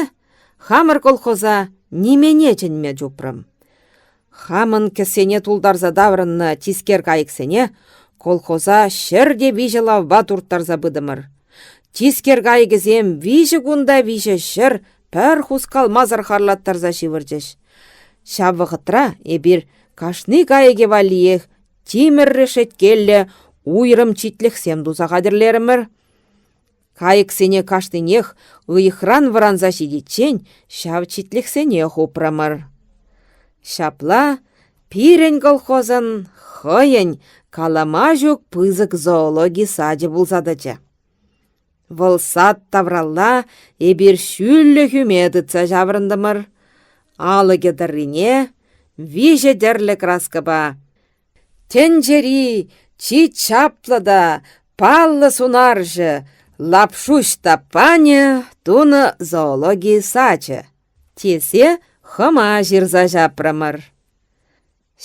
A: хамӑр колхоза нимене чӗнме чупрӑм. Хамӑн кӗсьене тултарса таврӑннӑ тискер кайӑксене колхоза 103 лавпа турттарса пытӑмӑр. Тискер кайӑкӗсем виҫӗ кунта виҫӗ ҫӗр пӗр хускалмасӑр харлаттарса ҫывӑрчӗҫ. Ҫав вӑхӑтра эпир кашни кайӑкӗ валлиех тимӗр решеткеллӗ уйрӑм читлӗхсем туса хатӗрлерӗмӗр. Кайӑксене кашнинех ыйӑхран вӑранса ҫитиччен ҫав читлӗхсене хупрӑмӑр. Ҫапла. Пирӗн колхозӑн хӑйӗн калама ҫук пысӑк зоологи сачӗ пулса тӑчӗ. Вӑл сад тавралла эпир ҫӳллӗ хӳме тытса ҫаврӑнтӑмӑр. Алӑкӗ тӑррине виҫӗ тӗрлӗ краскӑпа Тӗнчери чи чаплӑ та паллӑ сунарҫӑ Лапшу Ҫтаппанӗ тунӑ зоологи сачӗ тесе хӑма ҫырса ҫапрӑмӑр.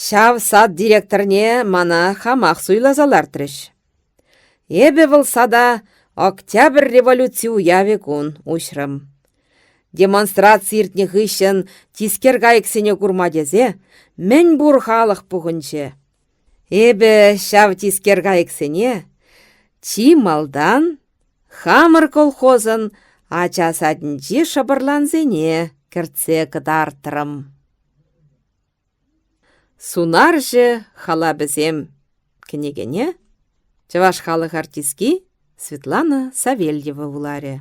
A: Ҫав сад директорне мана хамах суйласа лартрӗҫ. Эпӗ вӑл сада Октябрь революци уявӗ кун уҫрӑм. Демонстраци иртнӗ хыҫҫӑн тискер кайӑксене курма тесе мӗн пур халӑх пухӑнчӗ. Эпӗ ҫав тискер кайӑксене чи малтан хамӑр колхозӑн ача садӗнчи шӑпӑрлансене кӗртсе кӑтартрӑм. Сунарҫӑ халапӗсем кӗнекене чӑваш халӑх артистки Светлана Савельева вуларӗ.